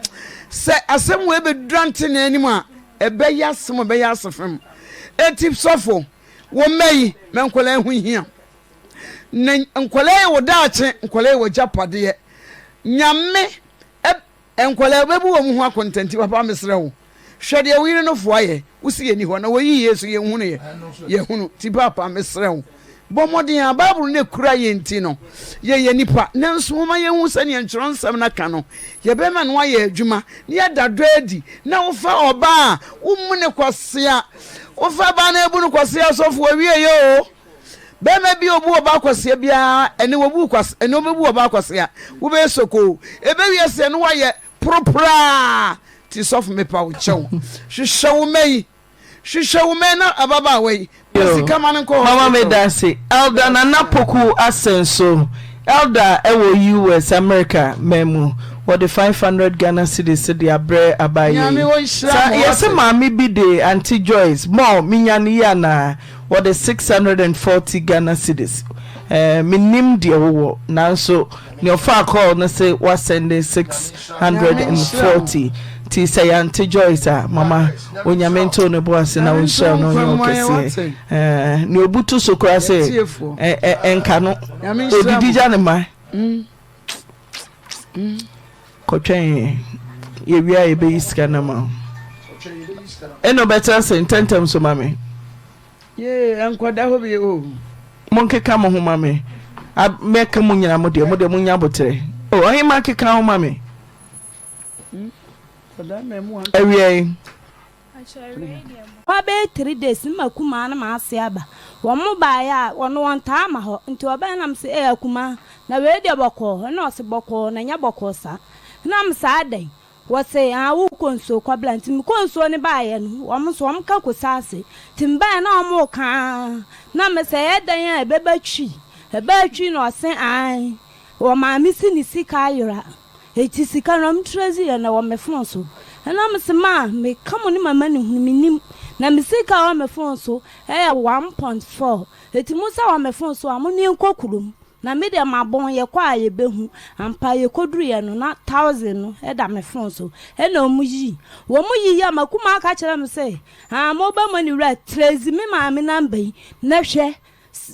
sɛ asɛm wei bɛduru antene anim a, ɛbɛyɛ asɛm ɛbɛyɛ asefem. Eti sɔfo, wo mma yi, ma nkwadaa ho hia. Na nkwadaa yi wo daakye, nkwadaa yi wɔ agyapadeɛ. Nyame Nkwadaa bɛbu wɔn ho akonta nti papa mesrɛ wo hwɛ deɛ wo yere no foa yɛ wo si yɛni hɔ na wɔyi yɛ so yɛnhunu yɛ yɛhunu ti papa mesrɛ wo bɔ mmɔden a Bible no ekura yɛn nti no yɛyɛ nipa nanso moma yɛnhu sɛdeɛ ntwerɛ nsɛm no aka no yɛbɛma no ayɛ adwuma na yɛada dɔ adi na wofa ɔbaa a wommu ne kwasea wofa baa na ebu no kwasea sɔfo awie yɛ o Bɛrima bi a obu ɔbaa kwasea biara, ɛne wɔbu kwasea, ɛne ɔbɛbu ɔbaa kwasea, wobɛyɛ sokoo. Ɛbɛwie aseɛ no woayɛ poroporaa. Ti sɔfo mepa wo kyɛw. Hwehwɛ wo mma yi. Hwehwɛ wo mma yi na ababaawa yi. Pɛ sika ma no nkɔ Mama hospital. meda ase. Elder Nana Poku Asenso, Elder ɛwɔ US America man mu. Wɔde 500 Ghana cedis de abrɛ abaayewa Nyame yi. ɔnhyira Sa mo yɛse wate. maame bi de Auntie Joyce more menya no yie anaa? Wɔde 640 Ghana cedis. Eh, mennim deɛ wowɔ nanso nea ɔfaa call no se wasɛnde Nyame nhyira mo. 640. Nti sɛ yɛ Auntie Joyce a, mama Onyame nto ne bo ase na Nyame ɔnhyira nto no wo ɔnyɛ nkwa wo mu ayɛ kɛseɛ. wate. Eh, nea ɔbutu so koraa se Yɛtiefoɔ. eh, eh, ɛnka no. Nyame nhyira Ɔdidi mo. gya ne mma. Mm. Kɔtwɛn yɛn. Yɛwie a yɛbɛyi sika no ama wo. Ɛna ɔbɛtena ase ntɛntɛm so ma me. Yee, ɛnkɔda hɔ bio o. Monkeka mo ho ma me. Mɛka mo nyina mo deɛ, mo deɛ monya aboterɛ. O, ɔhemma keka ho ma me. Awiei. Hɔ bɛyɛ three days ne m'akumaa ne m'ase aba. Wɔn baeɛ a, ɔno ɔntaa mma hɔ. Nti ɔbaeɛ na mese ee akumaa, na wei deɛ bɔkɔɔ? Ɛna ɔse bɔkɔɔ na ɛnyɛ bɔkɔɔ saa. Ɛna mese adɛn? Wɔse aa wokɔ nsuo kɔ bra. Nti mekɔɔ nsuo no baeɛ no, wɔn nso wɔn ka kɔsi ase. Nti mebaeɛ na wɔn reka aa, na mese ɛyɛ dɛn a ɛbɛba twi? Ɛbaa twi na ɔse ae, ɔmaame si ne sika ayera. Enti sika no ɔmo trace yɛ no wɔ me phone so. Ɛna me se maa me ka mo ne m'amanehunu me nim. Na me sika a ɛwɔ me phone so ɛyɛ 1.4. Enti mo sa wɔ me phone so a mo ne nkɔ kurom. Na me deɛ mabɔn yɛ kɔ a yɛ bɛ hu. Ampa yɛ kɔ duru yɛ no na thousand no ɛda me phone so. Ɛna ɔmo yi. Wɔn yi yɛ m'akumaa ka kyerɛ me se haa mobile money wura trace me maame number yi na hwɛ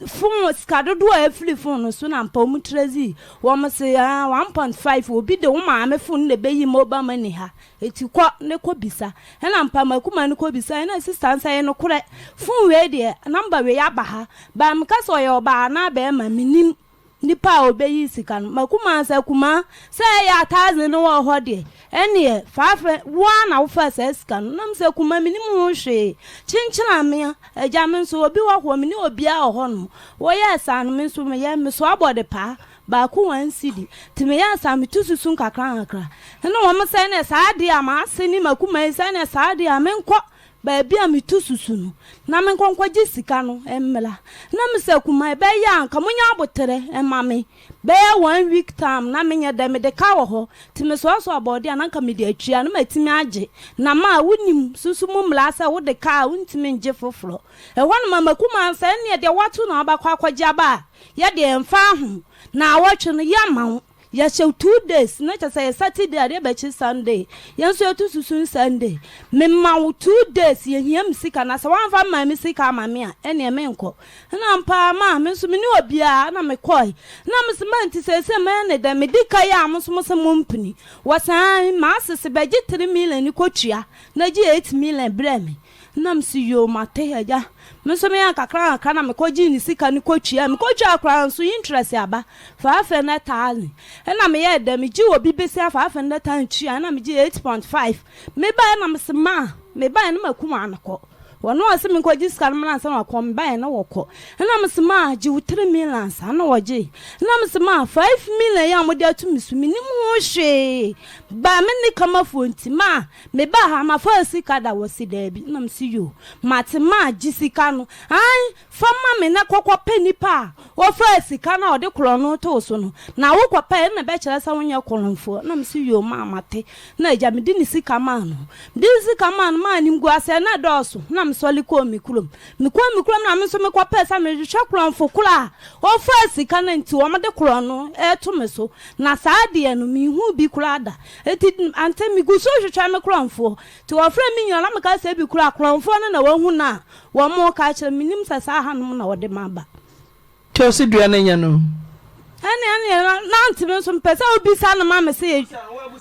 Fon sika dodoɔ a ɛfiri fon no so na mpa wɔn trazi wɔn se ah 1.5 obi de wo maame fon na ɛbɛyi mobile money ha eti kɔ ne kɔ bisa ɛna mpa makuma no kɔ bisa ɛna sista nsa yɛ nokorɛ fon wei deɛ number wei aba ha baa meka sɛ ɔyɛ ɔbaa anaa bɛɛma menim Nipa a ɔbɛyi sika no. Makumaa sɛ kumaa sɛ ɛyɛ a thousand no wɔ hɔ deɛ ɛneɛ faafɛ wo ara na wofaa saa sika no nam sɛ kumaa menim ho hwee kyenkyena me agya me nso obi wɔ hɔ mene obiara wɔ hɔ nom wɔyɛɛ saa no me nso meyɛ mesoa bɔde paa baako one cedi nti meyɛɛ saa metu susu nkakra nkakra ɛna wɔn sɛ ɛneɛ saa deɛ a maase ne makumaa yi sɛ ɛneɛ saa deɛ a menkɔ Baabi a metu susu no, na menkɔ nkɔgye sika no mmra. Na mesɛ Kumai, ɛbɛyɛ a anka monya aboterɛ mma me bɛyɛ one week time na menyɛ dɛ, mede ka wɔ hɔ, nti mesoasoa bɔɔdeɛ a na anka mede atua na matumi agye. Na ma wonim susu mu mmara sɛ wode ka a wontumi ngye foforɔ. Ɛhɔ no Mama Kumaa sɛ ɛnneɛ deɛ woato na wobɛkɔ akɔgye aba a, yɛdeɛ yɛmfa ho. Naawɔtwe no yɛmma wo. Yɛhyɛ wo two days na kyerɛ sɛ yɛ Saturday adeɛ bɛkye Sunday yɛn nso yɛto susu Sunday mema wo two days yɛhia me sika na sɛ woamfa mmaa me sika ama me a ɛneɛ menkɔ ɛna ampa ara maa me nso me ne obiara na mekɔe na me se ma nti seesei mɛyɛ ne dɛn medi ka yi a mo nso mo se mompene wɔsan maasese bɛgye three million kɔtua na gye eight million brɛ me Nna mese, Yoo, mate, agya. Me nso meyɛɛ nkakrankakra na mekɔgyee ne sika no kɔtuae. Mekɔtuaa koraa nso, interest aba, 500,000. Ɛnna meyɛɛ dɛ, megyee obi bosea 500,000 tuae, ɛnna megyee 8.5. Mebaeɛ na mese, Ma, mebaeɛ na makum anokɔ. Wɔn a wɔse menkɔgye sika no mmra ansa na wɔakɔ, mebaeɛ na wɔkɔ. Ɛnna mese, Ma, gye wo 3 million ansa. Ɛnna wɔgyee. Ɛnna mese, Ma, 5 million yi a mode ato me so, mennim ho hwee. Ba, me ne Kamafoɔ nti, ma, Mebaa ha mafaa sika da wɔse daabi na mese yoo mate ma gye sika no ae fa ma me na kɔ kɔ pɛ nipa a ɔfaa sika no a ɔde korɔno too so no na wo kɔ pɛ ɛna bɛkyerɛ sɛ wonyɛ korɔnfoɔ na mese yoo maa mate na agya mede ne sika maa no mede ne sika maa no maa animguaseɛ na ɛdɔɔso na mesɔre kɔɔ me kurom mekɔɔ me kurom na me nso mekɔ pɛ sɛ mehwehwɛ korɔnfo korɔ a ɔfaa sika no nti wɔn de korɔno ɛto me so na saa deɛ no menhuu bi koraa da Enti ante megu so rehwehwɛ me korɔmfoɔ. Nti wɔfrɛɛ me nyinaa na meka sɛ ebi koraa korɔmfoɔ no na wahu no a wɔreka akyerɛ me. Mennim sɛ saa hanom na wɔde me aba. Nti ɔse dua no anya no. Ɛne ɛne na ante me nso mepɛ sɛ wobisa no ma me se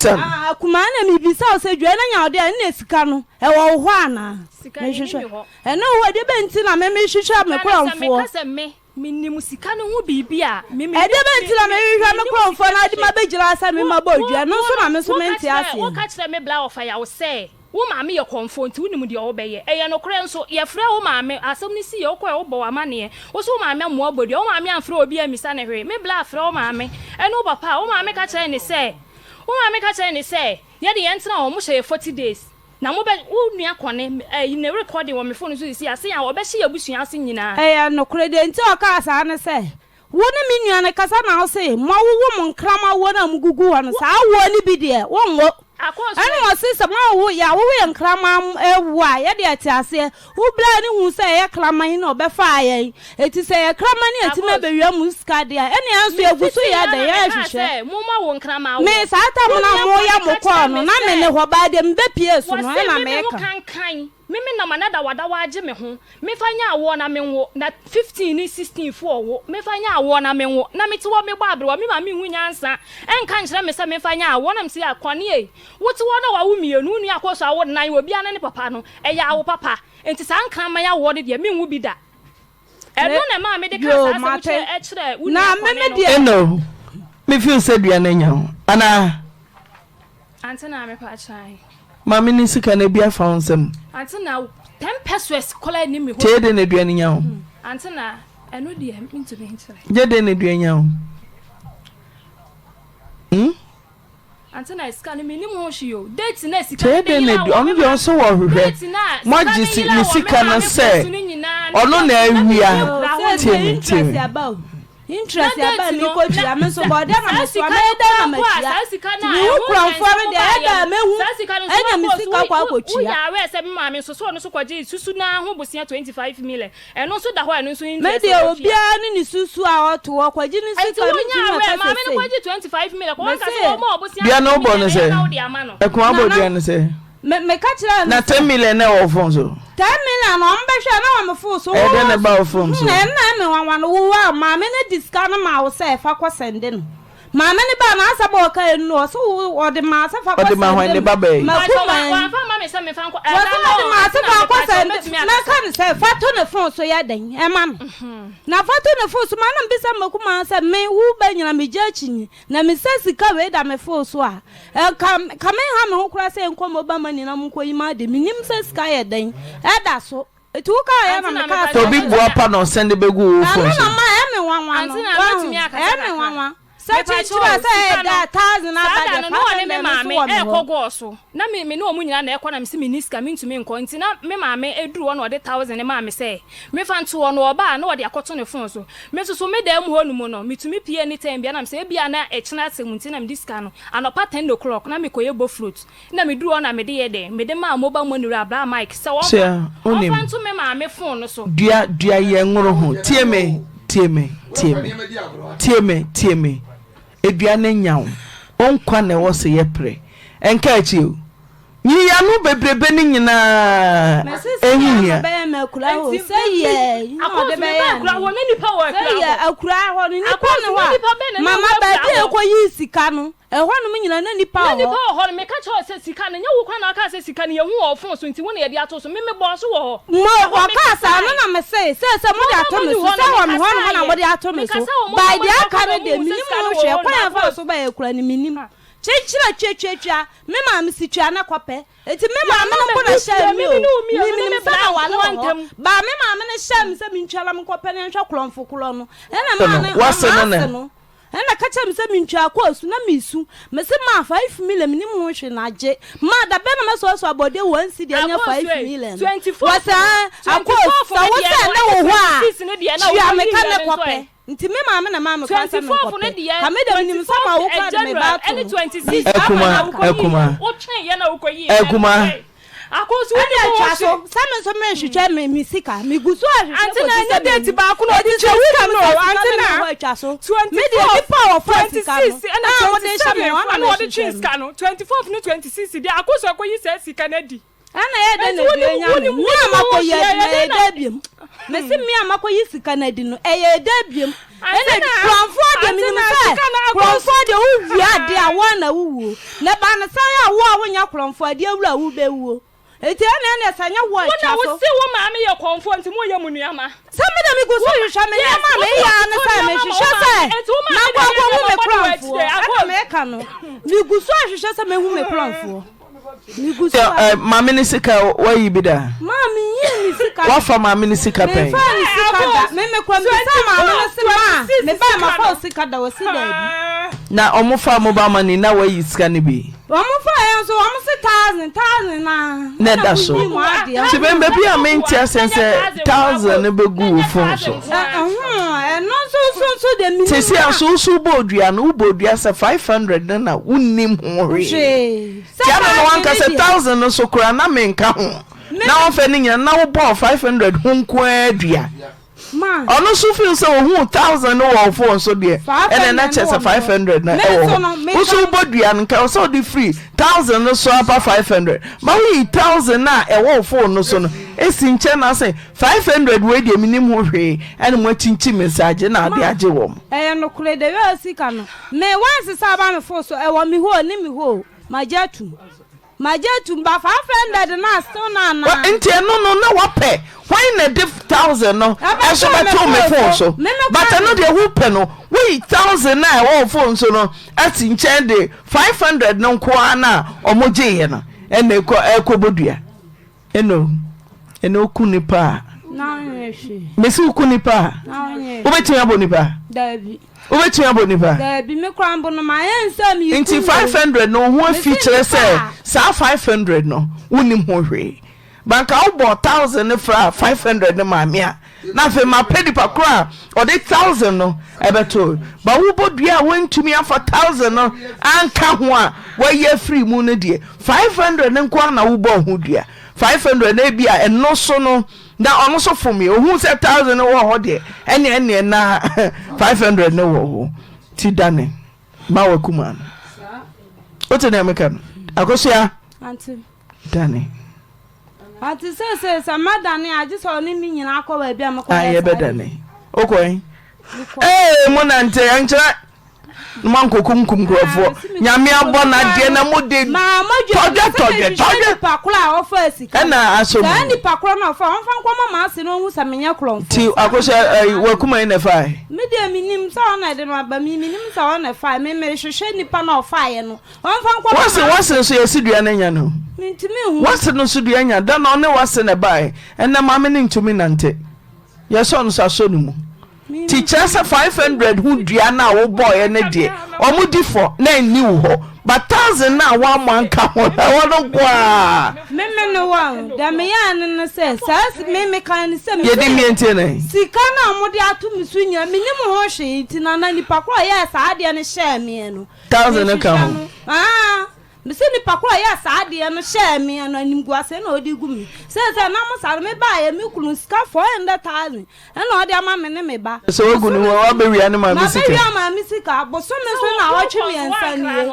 ah akumaa na mebisa wo sɛ dua no anya wo deɛ ɛne sika no ɛwɔ wo hɔ anaa? Mehwehwɛ ɛne wo hɔ deɛ bɛn nti na me mehwehwɛ me korɔmfoɔ. Menim sika no ho biribi a, me me. Ɛdeɛ bɛn nti na mehwehwɛ me korɔmfoɔ na ade mabɛgyina ha sɛ memmabɔ dua? Ɛno nso na me nso mente aseɛ. Woka kyerɛ me bla ɔfa yaw sɛ wo maame yɛ kɔmfoɔ nti wonim deɛ wobɛyɛ. Ɛyɛ nokorɛ nso, yɛfrɛɛ wo maame, asɛm no siiɛ, wokɔɛ wobɔ wo amaneɛ. Wo se wo maame amoa bɔ dua, wo maame amfrɛ obi ammisa no hwee. Me bla frɛ wo maame ɛne wo papa a, wo maame ka kyerɛɛ no sɛ, wo maame ka kyerɛɛ no sɛ, yɛde yɛntena hɔ, mohyɛ yɛ 40 days. Na mo bɛ, wo nua kɔne, ɛyi ne recording wɔ me phone so sisi a, se a ɔbɛhye yɛ abusua ase nyinaa. Ɛyɛ nokorɛ, deɛ nti a ɔkaa saa ne sɛ, Wo ne me nua no kasa na wo se, Moawowo mo nkraman awoɔ no a mogugu hɔ no, saa awoɔ no bi deɛ, wonwo. Ɛna ɔse, Sɛ moawowo, yɛawowo yɛn nkraman awoɔ a, yɛdeɛ yɛte aseɛ. Wo bra no huu sɛ yɛyɛ kraman na ɔbɛfaa yɛn. Enti sɛ yɛyɛ kraman na yɛtumi abɛwia mo sika deɛ a, ɛnneɛ yɛn nso yɛgu so yɛ dɛn? Yɛrehwehwɛ. Me, saa tam no a moyɛ mo kɔɔ no, na menne hɔ, baa deɛ mebɛpue so no, ɛna meka. Me me nam anada wadawa agye me ho Me fa nyɛ awoɔ na me nwo Na 15 ne 16 foɔ wo Me fa nyɛ awoɔ na me nwo Na me te hɔ me bɔ aberewa Me maame nhu nyansa Ɛnka nkyerɛ me sɛ me fa nyɛ awoɔ Na me se ah Kwane ei Wo te hɔ na wawo mienu Wo nua akɔ so awo nan Obia ne ne papa no Ɛyɛ awo papa Enti saa nkraman awoɔ no deɛ Me nwo bi da Ɛno na ɛmaa me de kaa Yoo saa asɛm mate. kyerɛ kyerɛɛ wo Na nua me Kwane me no. deɛ. Eno, me feel sɛ dua no anya wo anaa? Ante na me pa kyan. Maame ne sika no ebi afa wo nsam. Ante na ten pesewas koraa nni me hɔ. Kyɛ den na dua no nya wo? Ante na ɛno deɛ mentumi nkyerɛ. Gye den na dua nya wo? Hmm? Ante na sika no mennim ho hwee o. Date na sika no Kyɛ den na bɛyera dua wɔ ɔno me deɛ maame ɔsɛ wɔhwehwɛ. date na sika Moagye no si yera ne wɔ me sika no maame sɛ pɔsu no nyinaa no ɔno na na awia. menni akura hɔ Tie no. me tie me. Interest aba o. Interest Na aba date mi no kɔ na tua me nso bɔɔdeɛ na saa me soa sika mɛyɛ no dɛn na koraa mpo a matua saa sika no nti a mehu ɛho korɔmfoɔ nkyɛnse no mo deɛ ɛyɛ baeɛ dɛ a no mɛhu saa sika no nso anya me wakɔ so sika kɔ wo wo akɔtua. woyɛ aware sɛ me maame nso so ɔno nso kɔgyee susu no ara ho bosea 25 million ɛno nso da hɔ a ɛno nso Me interest deɛ wɔtua. obiara ne ne susu a ɔto hɔ kɔgye ne Ɛnti sika wonyɛ mentumi aware mɛka maame no sesei. kɔgye 25 million kɔ wanka Mese. sɛ wɔma ɔbosea Dua no 10 wobɔ no million sɛ ɛyɛ na wode ama no. ɛko abɔ Nana dua no sɛ. Me meka kyerɛɛ no Na sɛ. 10 million na ɛwɔ wo phone so. 10 million no ɔmo bɛhwɛ na wɔn fon so. Ɛyɛ dɛn na ɛba wo phone so? Ɛno na ɛyɛ me nwanwa no wo a maame no de sika no maa wo sɛ fa kɔ sɛnde no. Maame no baa no asɛm a ɔkae no ɔse wo ɔde maa sɛ fa kɔ Ɔde ma hwan? sɛnde Ne ba bɛn? Maku Mpakyɛw man. wamfa amma me sɛ memfa nkɔ Wɔse ɛda no ɔde maa ante sɛ na fa kɔ mepakyɛw sɛnde mɛtumi mɛka akasa. no sɛ fa to ne fon so yɛ dɛn ɛma no. Na fa to ne fon so ma na mebisa Maku man sɛ me wo ba nyina megye akyinnye na mesɛ sika wei da me fon so a nka nka menha me ho koraa sɛ yɛnkɔ mobile money na monkɔyi m'ade menim sɛ sika yɛ dɛn ɛda so. Eti wo kaa yɛ Ante na na me kaa mepakyɛw sɛ. Obi mɛtumi boa pa na ɔsɛn de bɛgu wo Ɛno phone na so. ma ɛyɛ me nwanwa no Ante na wahu mɛtumi akasa ɛyɛ me kakra. nwanwa sɛ Mepakyɛw kyikyiri a o sɛ ɛyɛ sika no da thousand saa aba da deɛ no na ɔne me 500 no nso maame wɔ me ɛɛkɔ hɔ. gɔɔ so na me me ne wɔn nyinaa na ɛkɔ na mese menni sika mentumi nkɔ nti na me maame ɛduru hɔ na ɔde thousand maa me sɛ mefa nto hɔ na ɔba a na ɔde akɔto ne phone so me nso so me dan mu hɔ nom no metumi pie anytime bia na mesɛ ebia na ɛkyena asɛm nti na mede sika no anɔpa ten o'clock na mekɔyɛ bofrot Na meduru hɔ na mede yɛ dɛn? Mede maa mobile money wura Bra Mike sɛ ɔmfa Sua, wonim. ɔmfa nto me maame phone no so. Dua, dua yɛ nworo ho. Tie me, tie me, tie me, tie me, tie me. Dua no anya wo. Wo nkwa na ɛwɔ sɛ yɛpere. Ɛnka akyi o. Nyi ano bebrebe no nyinaa Mese sɛ ɛho yɛ ama hia. bɛyɛ me akura hɔ Enti sɛ yɛ na Akɔnso ɔde meba bɛyɛ akura me hɔ na nipa wɔ sɛ akura yɛ hɔ. akura hɔ no nipa Akɔnso ne hɔ na a nipa bɛn na na mama ɛwɔ akura baabi a hɔ. ɛkɔyii sika no Ɛhɔnom nyinaa na nnipa Na wɔ hɔ. nnipa wɔ hɔ no, meka kyerɛɛ wo sɛ sika no, nyɛ wo koraa na wokaa sɛ sika no, yɛhu wɔ wo fon so nti wo na yɛde ato so. Me mebɔɔ so wɔ hɔ. Mo, Ɛhɔ wɔkaa saa no mekasae. na mesee, Seesei mode Mobile ato me money so, hɔ sɛ no, wɔ me hɔnom na mekasaeɛ. mode ato me so. Mekasa wɔ mobile By money deɛ hɔ aka koraa no na deɛ, wɔhu sɛ mennim sika ho no wɔ hwee. hɔ Kwan nom. a ɛfaa so baeɛ koraa no, mennim. Kyekyere twatwatwa, me maame si tua na kɔpɛ. Enti me maame Yɛama no mpo na mahu ɛhyɛɛ fie, me me o. me ne wo mmienu ne Menim me sɛ bra na wale nkoa wɔ hɔ. ntam. But me maame no hyɛɛ me sɛ mentwa na menkɔpɛ na yɛnhwɛ korɔmfo korɔ no. Ɛna maa No, no, w'ase no m'ase ne. no. Ɛna ka kyerɛ me sɛ mentwa kɔɔ su na mesu. Mese maa 5 million menim ho hwee na agye. Maa da bɛn na mɛsoasoa abɔdeɛ one cedi anya 5 million no. Wɔse aa Akos sɛ wo sɛ ne wo hɔ a tua me ka ne kɔpɛ. Nti me maame na maa me kwan sɛ menkɔpɛ. Ka me deɛ menim sɛ ma wo koraa de me ba ato mu. Akuma, Akuma, Akuma. Ɛna atwa so sɛ me nso merehwehwɛ me me sika megu so ahwehwɛ Ante na kɔsi ɛnyɛ sɛ date mehu baako na ɔde eti sɛ twa sika wonim no sɛ o sika ante no na na ɛwɔ atwa so me deɛ 24 nipa a wɔfa sika no 26 ɛna a wɔde hyɛ me 27 hɔ na ɛna ɔde twe mehwehwɛ no sika no 24 ne 26 deɛ akosua kɔyi saa sika no adi ɛna ɛyɛ dɛn enti na wonim dua nya me wonim me a wonim ho makɔyi hwee adi ɛyɛ no dɛn ɛyɛ na dɛ biom mese me a makɔyi sika no adi no ɛyɛ dɛ biom ante ɛna na kurɔmfoɔ deɛ ante menim na sɛ sika no akɔ kurɔmfoɔ deɛ wowia adeɛ a woa na wowuo na ɛbaa no sɛn a wo a wonyɛ kurɔmfoɔ adeɛ wura a wobɛwuo Enti ɛnna ɛnneɛ sɛ ɛnyɛ wo a Wo na twa wo so. se wo maame yɛ kɔmfoɔ nti mo yɛ mo nuama. Sɛ me deɛ megu so hwehwɛ me Yes, nneɛma a wo meyɛ ara ne so sɛ nneɛma ma mehwehwɛ wo sɛ maame nti wo maame makɔ na ɛyɛ akɔhu nneɛma me bɔne wɔ korɔmfoɔ akyire ɛna Akos. meka no. Megu so ahwehwɛ sɛ mɛhu me korɔmfoɔ. Megu so a. Ɛ maame ne sika wayi bi da? Maa menyii ne sika da. Wafa maame ne sika pɛn? Memfaa ne sika da. Akos, Me mekɔ mebisaa maame no se maa 24, 26 mebae sika mafa wo no. sika da ɔse daabi. Na ɔmo faa mobile money na wayi sika no bi? Wɔn faa yɛn nso wɔn se thousand thousand naa Na ɛna ɛda mo so. yi mo adeɛ. Nti me baabi a mente aseɛ sɛ thousand no bɛgu wo phone so. Ɛho ɛno nso so nso deɛ menim Seesei na. a so wo so wobɔɔ dua no, wobɔɔ dua sɛ 500 no na wonnim ho hwee. Hwee. Sɛ Nti ana na wanka thousand sɛ no deɛ. thousand no so koraa na menka ho Me na wamfa ne nyinaa na wobɔɔ 500 ho nko ara dua. Ma. Ɔno nso feel sɛ ohuu thousand no wɔ wo phone so deɛ Five ɛna hundred na no kyerɛ wɔ sɛ me 5 hɔ. hundred no Me ɛwɔ nso no, hɔ. me Wo nso ka. wobɔ dua no nka ɛwɔ sɛ wode firi thousand no so aba 500. Ma woyi thousand no a ɛwɔ wo phone no so no si nkyɛn na sɛ 500 wei deɛ menim ho hwee ɛna moakyinkyim me nsa agye na ade Ma, agye wɔn. ɛyɛ nokorɛ the way ɔsi ka no, me wansesa aba me phone so, ɛwɔ me hɔ o, ne me hɔ o, magye atum. Magye atum, but 500 no a still no anaa? Nti ɛno no na wapɛ hwan na ɛde thousand no ɛso Ɛbɛtoo me bɛtoo me phone phone so, so me me but koraa ɛno de. deɛ wopɛ no woyi thousand no a ɛwɔ wo phone so no asi nkyɛn de 500 no nko ara no a ɔmo gyeeɛ no ɛna ɛkɔ ɛkɔbɔ dua. Eno, eno woku nipa a. Na wonyɛ hwee. Mesi woku nipa a. Na wonyɛ hwee. Wobɛtumi abɔ nipa? Daabi. Wobɛtumi abɔ nipa? Daabi, me koraa mpo no mayɛ nsɛ meyi Nti 500 no wo ho afi kyerɛ sɛ saa 500 no wonim ho hwee. Banka wobɔ 1000 no fra 500 no maame a na afei mapɛ nipa koro a ɔde 1000 no ɛbɛto. Ba wobɔ dua a wontumi afa 1000 no anka ho a wayi afiri mu no deɛ 500 no nko ara na wobɔɔ ho dua. 500 no ebia ɛno so no na ɔno nso fomee. Ohuu sɛ 1000 no wɔ hɔ deɛ, ɛnneɛ ɛnneɛ na 500 no wɔ hɔ. Ti dane ma w'akumaa no. Wote nea meka no? Akosua, dane. Ante seesei sɛ mɛdane a, gye sɛ ɔne me nyinaa kɔ baabi a mekɔyɛ Ah, saa ade. yɛbɛdane. Wokɔ he? Ee, mo nante, ɛnkyerɛ na moankɔkunkum nkurɔfoɔ. Nyame abɔ no adeɛ na mode tɔdwɛ tɔdwɛ tɔdwɛ. Nipa koro a ɔfaa sika no, Ɛna asɔ mu. saa nipa koro no a ɔfaa, ɔmfa nkɔma m'ase na ɔnhu sɛ menyɛ korɔmfoɔ. Nti Akosua, ɛyi, w'akuma yi na ɛfae? Me deɛ menim sɛ ɔno na ɛde no aba, me menim sɛ ɔno na ɛfae, me mehwehwɛ nipa no a ɔfaeɛ no. Wase wase nso yɛsi dua no anya no. Wase no nso dua nya da na ɔne wase na ɛbaeɛ ɛnɛ maame no ntumi nante yɛsɔ no so asɔ no mu ti kyerɛ sɛ 500 ho dua no a wobɔeɛ no deɛ ɔmo di fɔ na ɛnni wo hɔ but thousand no a woammɔ anka ho no ɛhɔ no nko ara. Meme no wɔ deɛ meyɛɛ no no sɛ saa me meka no sɛ yɛdi mmie ntie ne sika no a wɔde ato me so nyina menim ho hwee nti na na nipa korɔ a ɔyɛɛ saa adeɛ no hyɛɛ meɛ no Thousand no ka ho. Aa, mese nipa ko a ɔyɛɛ saa adeɛ no hyɛɛ me no animguaseɛ na ɔde gu me. Seesei na mo saa no mebaeɛ me kunu sika 400,000 ɛna ɔde ama me ne me ba. Sɛ wagu ne ho a wabɛwia ne maame sika. Mabɛwia maame sika. Bosome nso naawɔtwe mmiɛnsa nie.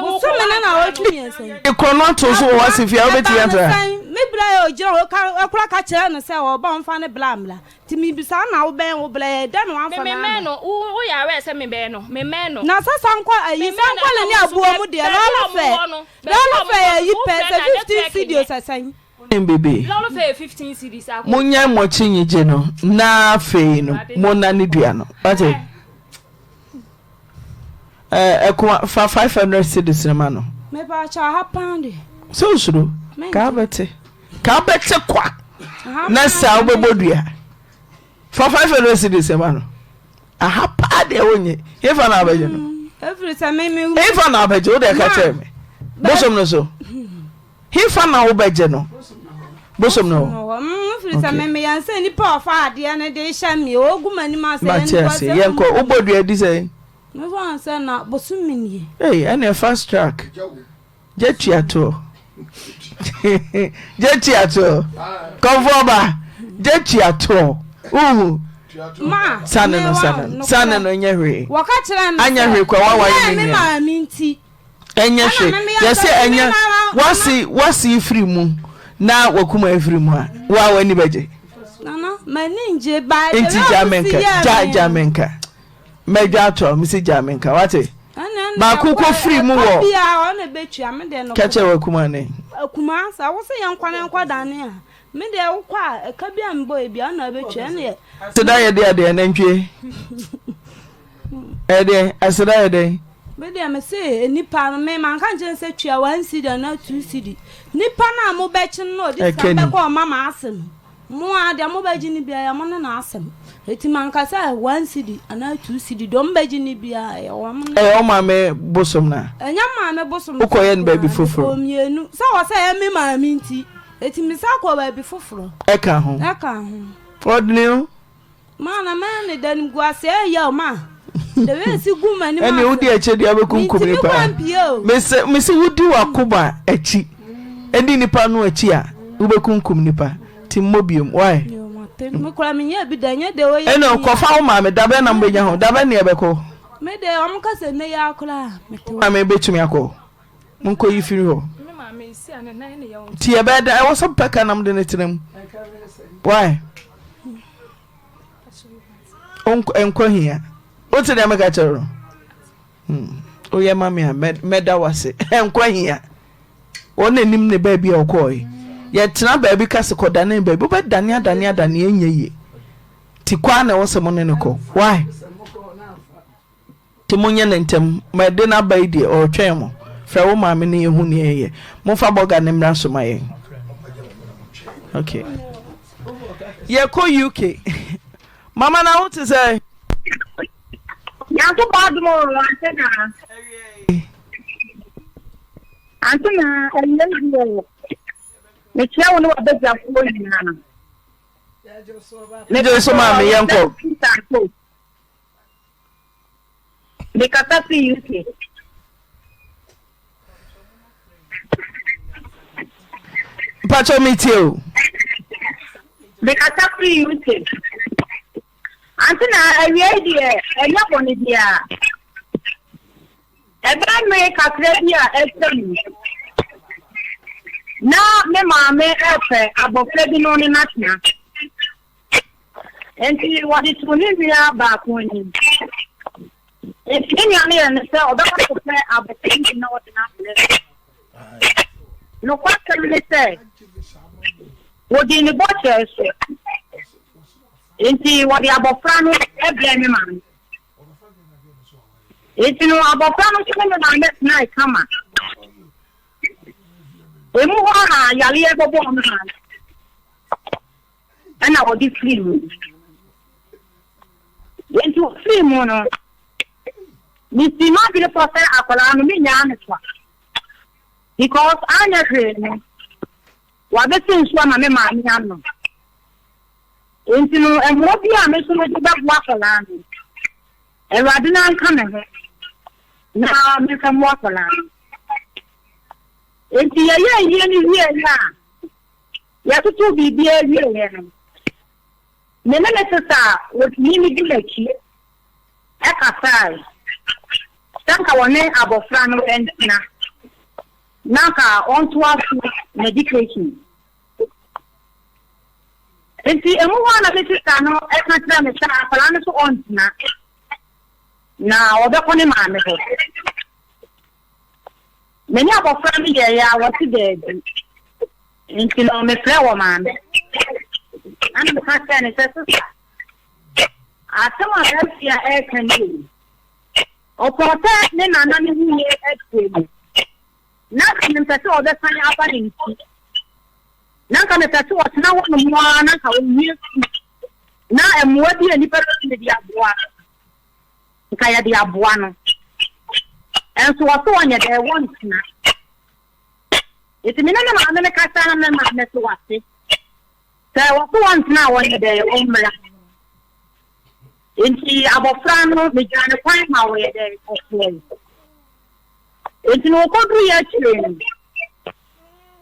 Bosome ne naawɔtwe mmiɛnsa nie. Korɔ no ato so wɔ w'ase fie a wobɛtumi atra. Ɛbaa no sɛn? Me bra yɛ ɔgyina hɔ ɔkora ka kyerɛ no sɛ ɔba ɔmfa ne bra mmra. Nti mebisa wo na wobɛn wo bla yɛ dɛn na wamfa Me no mɛn aba. no wo wo yɛ aware sɛ me bɛn no me mɛn no. Na sɛ sankɔ ayi Me mɛn no sankɔle ɛna ne wo nso aboɔ mu deɛ baabi lɔre a ɔmo fɛ wɔ no baabi lɔre a ɔmo fɛ wɔ yɛ no ayi wo pɛ frɛ sɛ no a 15 network cedi nyɛ. osɛ sɛn. Monim biribi? Lɔre fɛ yɛ 15 cedis akɔ. Monyɛ mo akyinnyegye no na afei no monnane dua no. Wate? Ɛɛ, ɛko fa 500 cedis no ma no. Mepaakyɛw aha paa de. Sɛ osuro, ka abɛte. Ka abɛte kwa. Na saa wobɛbɔ dua. Fa 500 cedis ma no. Aha paa deɛ wonye. Hefa na abɛgye no? Efiri sɛ me me. Hefa na abɛgye? Wo deɛ ka kyerɛ me. Bosom no so. Hefa na wobɛgye no? Bosom no hɔ. Mfiri sɛ me meyɛ sɛ nipa a ɔfa adeɛ no de hyɛ me ɔgu m'anim ase. Mate ase. Yɛnkɔ. Wobɔ dua di sɛn? Mefa sɛ na bosom nie. Ei, ɛneɛ fast track. Gye tua toɔ. Gye tua toɔ. Kɔmfoɔ ba, gye tua toɔ. Wohu? Ma, Sane no, sane no. Sane no, nyɛ hwee. Wɔka kyerɛ no Anyɛ hwee kwa, waware ne ne nua. maame nti. Ɛnyɛ hwee. Yɛsɛ ɛnyɛ wasi wasi firi mu na wakuma efiri mu a wa w'ani bɛgye. Nana, m'ani ngye ba. Nti gya menka, gya gya menka. Mɛdwa ato a mesi gya menka wate. Baako kɔ firi mu wɔ. Kɛkyɛ wɔ akuma ne. Akuma sɛ wosɛ yɛn nkwa ne nkɔ dane a. Me deɛ wokɔ a ɛka bi a mebɔ ebi a ɔna abɛtwa ɛne yɛ. Aseda yɛ deɛ adeɛ nantwie. Ɛdeɛ aseda yɛ dɛn. Me deɛ me se nipa no me manka nkyɛn sɛ tua one cedi anaa two cedi nipa no a mobɛkye no na ɔde sika bɛkɔ ɔma ma ase no Mo ara deɛ mobɛgye no biara ɛyɛ mo ne n'asɛm. Enti manka sɛ one cedi anaa two cedi, deɛ wɔbɛgye no biara ɛyɛ wɔn ne. Ɛyɛ wo maame bosom no a? Ɛnyɛ me maame bosom so Wokɔyɛ no nko baabi ara, foforɔ? mekɔɔ mmienu. Sɛ wɔ sɛ ɛyɛ me maame nti, enti mesan kɔɔ baabi foforɔ. Ɛka ho? Ɛka ho. Ɔdene o. Ma na mɛyɛ ne dɛ animguaseɛ ɛyɛ o ma. The way esi gu m'anim ase. Ɛne wodi akyire deɛ wobɛkunkum Mentumi nipa. kɔ mpie o. Mese mese wodi w'akoma akyi ɛdi nipa no akyi a wobɛkunkum nipa nti mmɔ biom why? Yo mate. Me koraa menyɛɛ bi da ɛnyɛ deɛ wɔyɛ Ɛne me kɔfa wo maame da bɛn na mobɛnya ho da bɛn ne ɛbɛkɔ? Me deɛ wɔn ka sɛ nnɛ yi ara koraa mete Wo hɔ. maame bɛtumi akɔ? Monkɔyi firi hɔ. Nti ɛbɛyɛ dɛ ɛwɔ sɛ mopɛ ka na mode no tena mu why? Nkɔ hia wote deɛ meka kyerɛ no hmm. Woyɛ ma me a mɛda wase nkɔ hia wɔn na anim ne baabi a ɔkɔɔe yɛtena baabi ka se kɔdane baabi wobɛdane adane adane ɛnyɛ yie nti kɔ a na ɛwɔ sɛ mo ne no kɔ why? Nti monyɛ no ntɛm. Ma ɛde no aba yi deɛ ɔretwɛn mo. Frɛ wo maame na yɛhu nea yɛyɛ. Momfa bɔga no mmra so ma yɛn. Okay. Yɛkɔ UK. Mama na wo te sɛ? Nyankopɔn adom o, ante na. Ante na ɛyɛ deɛ. Mekyerɛ wo ne w'abadwafoɔ nyinaa. Megye so maame yɛnkɔ. Mekasa fi UK. Mpakyɛ metie o. Mekasa fi UK. Ante na awiei deɛ ɛnyɛ bɔne biara. Ɛbɛyɛ mmere kakra bi a atwam ni, na me maame repɛ abɔfra bi ne no atena. Enti wɔde too ne nua baako anim. Enti ne nua no yɛɛ no sɛ ɔbɛkɔ akɔpɛ abɔfra no bi na ɔde no abrɛ no. Nokwasɛm ne sɛ, wɔdii ne bɔhyɛ so. Enti wɔde abɔfra no brɛɛ me maame. Enti no, abɔfra no nso ne me maame tenae kama. Emu hɔ na yareɛ bɔbɔɔ me maame. Ɛna wɔde firii mu. Enti wɔfirii mu no, mesii m'adwene pɔ sɛ akwadaa no menyaa no kwa. Because anyɛ hwee no, wabɛsi nsuo ama me maame anom. Enti no, mmoa bi a me nso mede bɛboa akwadaa no, Awurade no anka me ho na memfa mmoa akwadaa no. Enti yɛyɛɛ yie no wieeɛ a, Yɛtotoo biribiara wieeɛ no, me ne me sesa a wɔtumi me di m'akyi kasae sɛ anka wɔne abɔfra no ntena na anka ɔntoa so n'education. Nti emu hɔ a na me sista no ka kyerɛɛ me sɛ akwadaa no so ɔntena na ɔbɛkɔ ne maame hɔ. Me ne abɔfra no yɛeɛ a wɔse daabi. Nti no mefrɛɛ wɔ maame. Ɛna meka kyerɛɛ no sɛ sista, asɛm a Elsia ɛreka nie. Ɔpɔɔ sɛ ne nana no wuiɛ akyire no, na anka mempɛ sɛ ɔbɛsan aba ne nkyi. Na anka mepɛ sɛ ɔtena hɔ nom ara na anka ɔwie sukuu na mmoa bi a nnipa bɛtumi de aboa no. Nka yɛde aboa no. Nso ɔse ɔnyɛ dɛ wɔntena. Nti me ne ne maame no kasa na me maame se wate. Sɛ ɔse wɔntena a ɔnyɛ dɛ ɔmmra. Nti abɔfra no megyaa no kwan ma ɔyɛ dɛ ɔkɔe. Nti no ɔkɔduru yɛ akyire no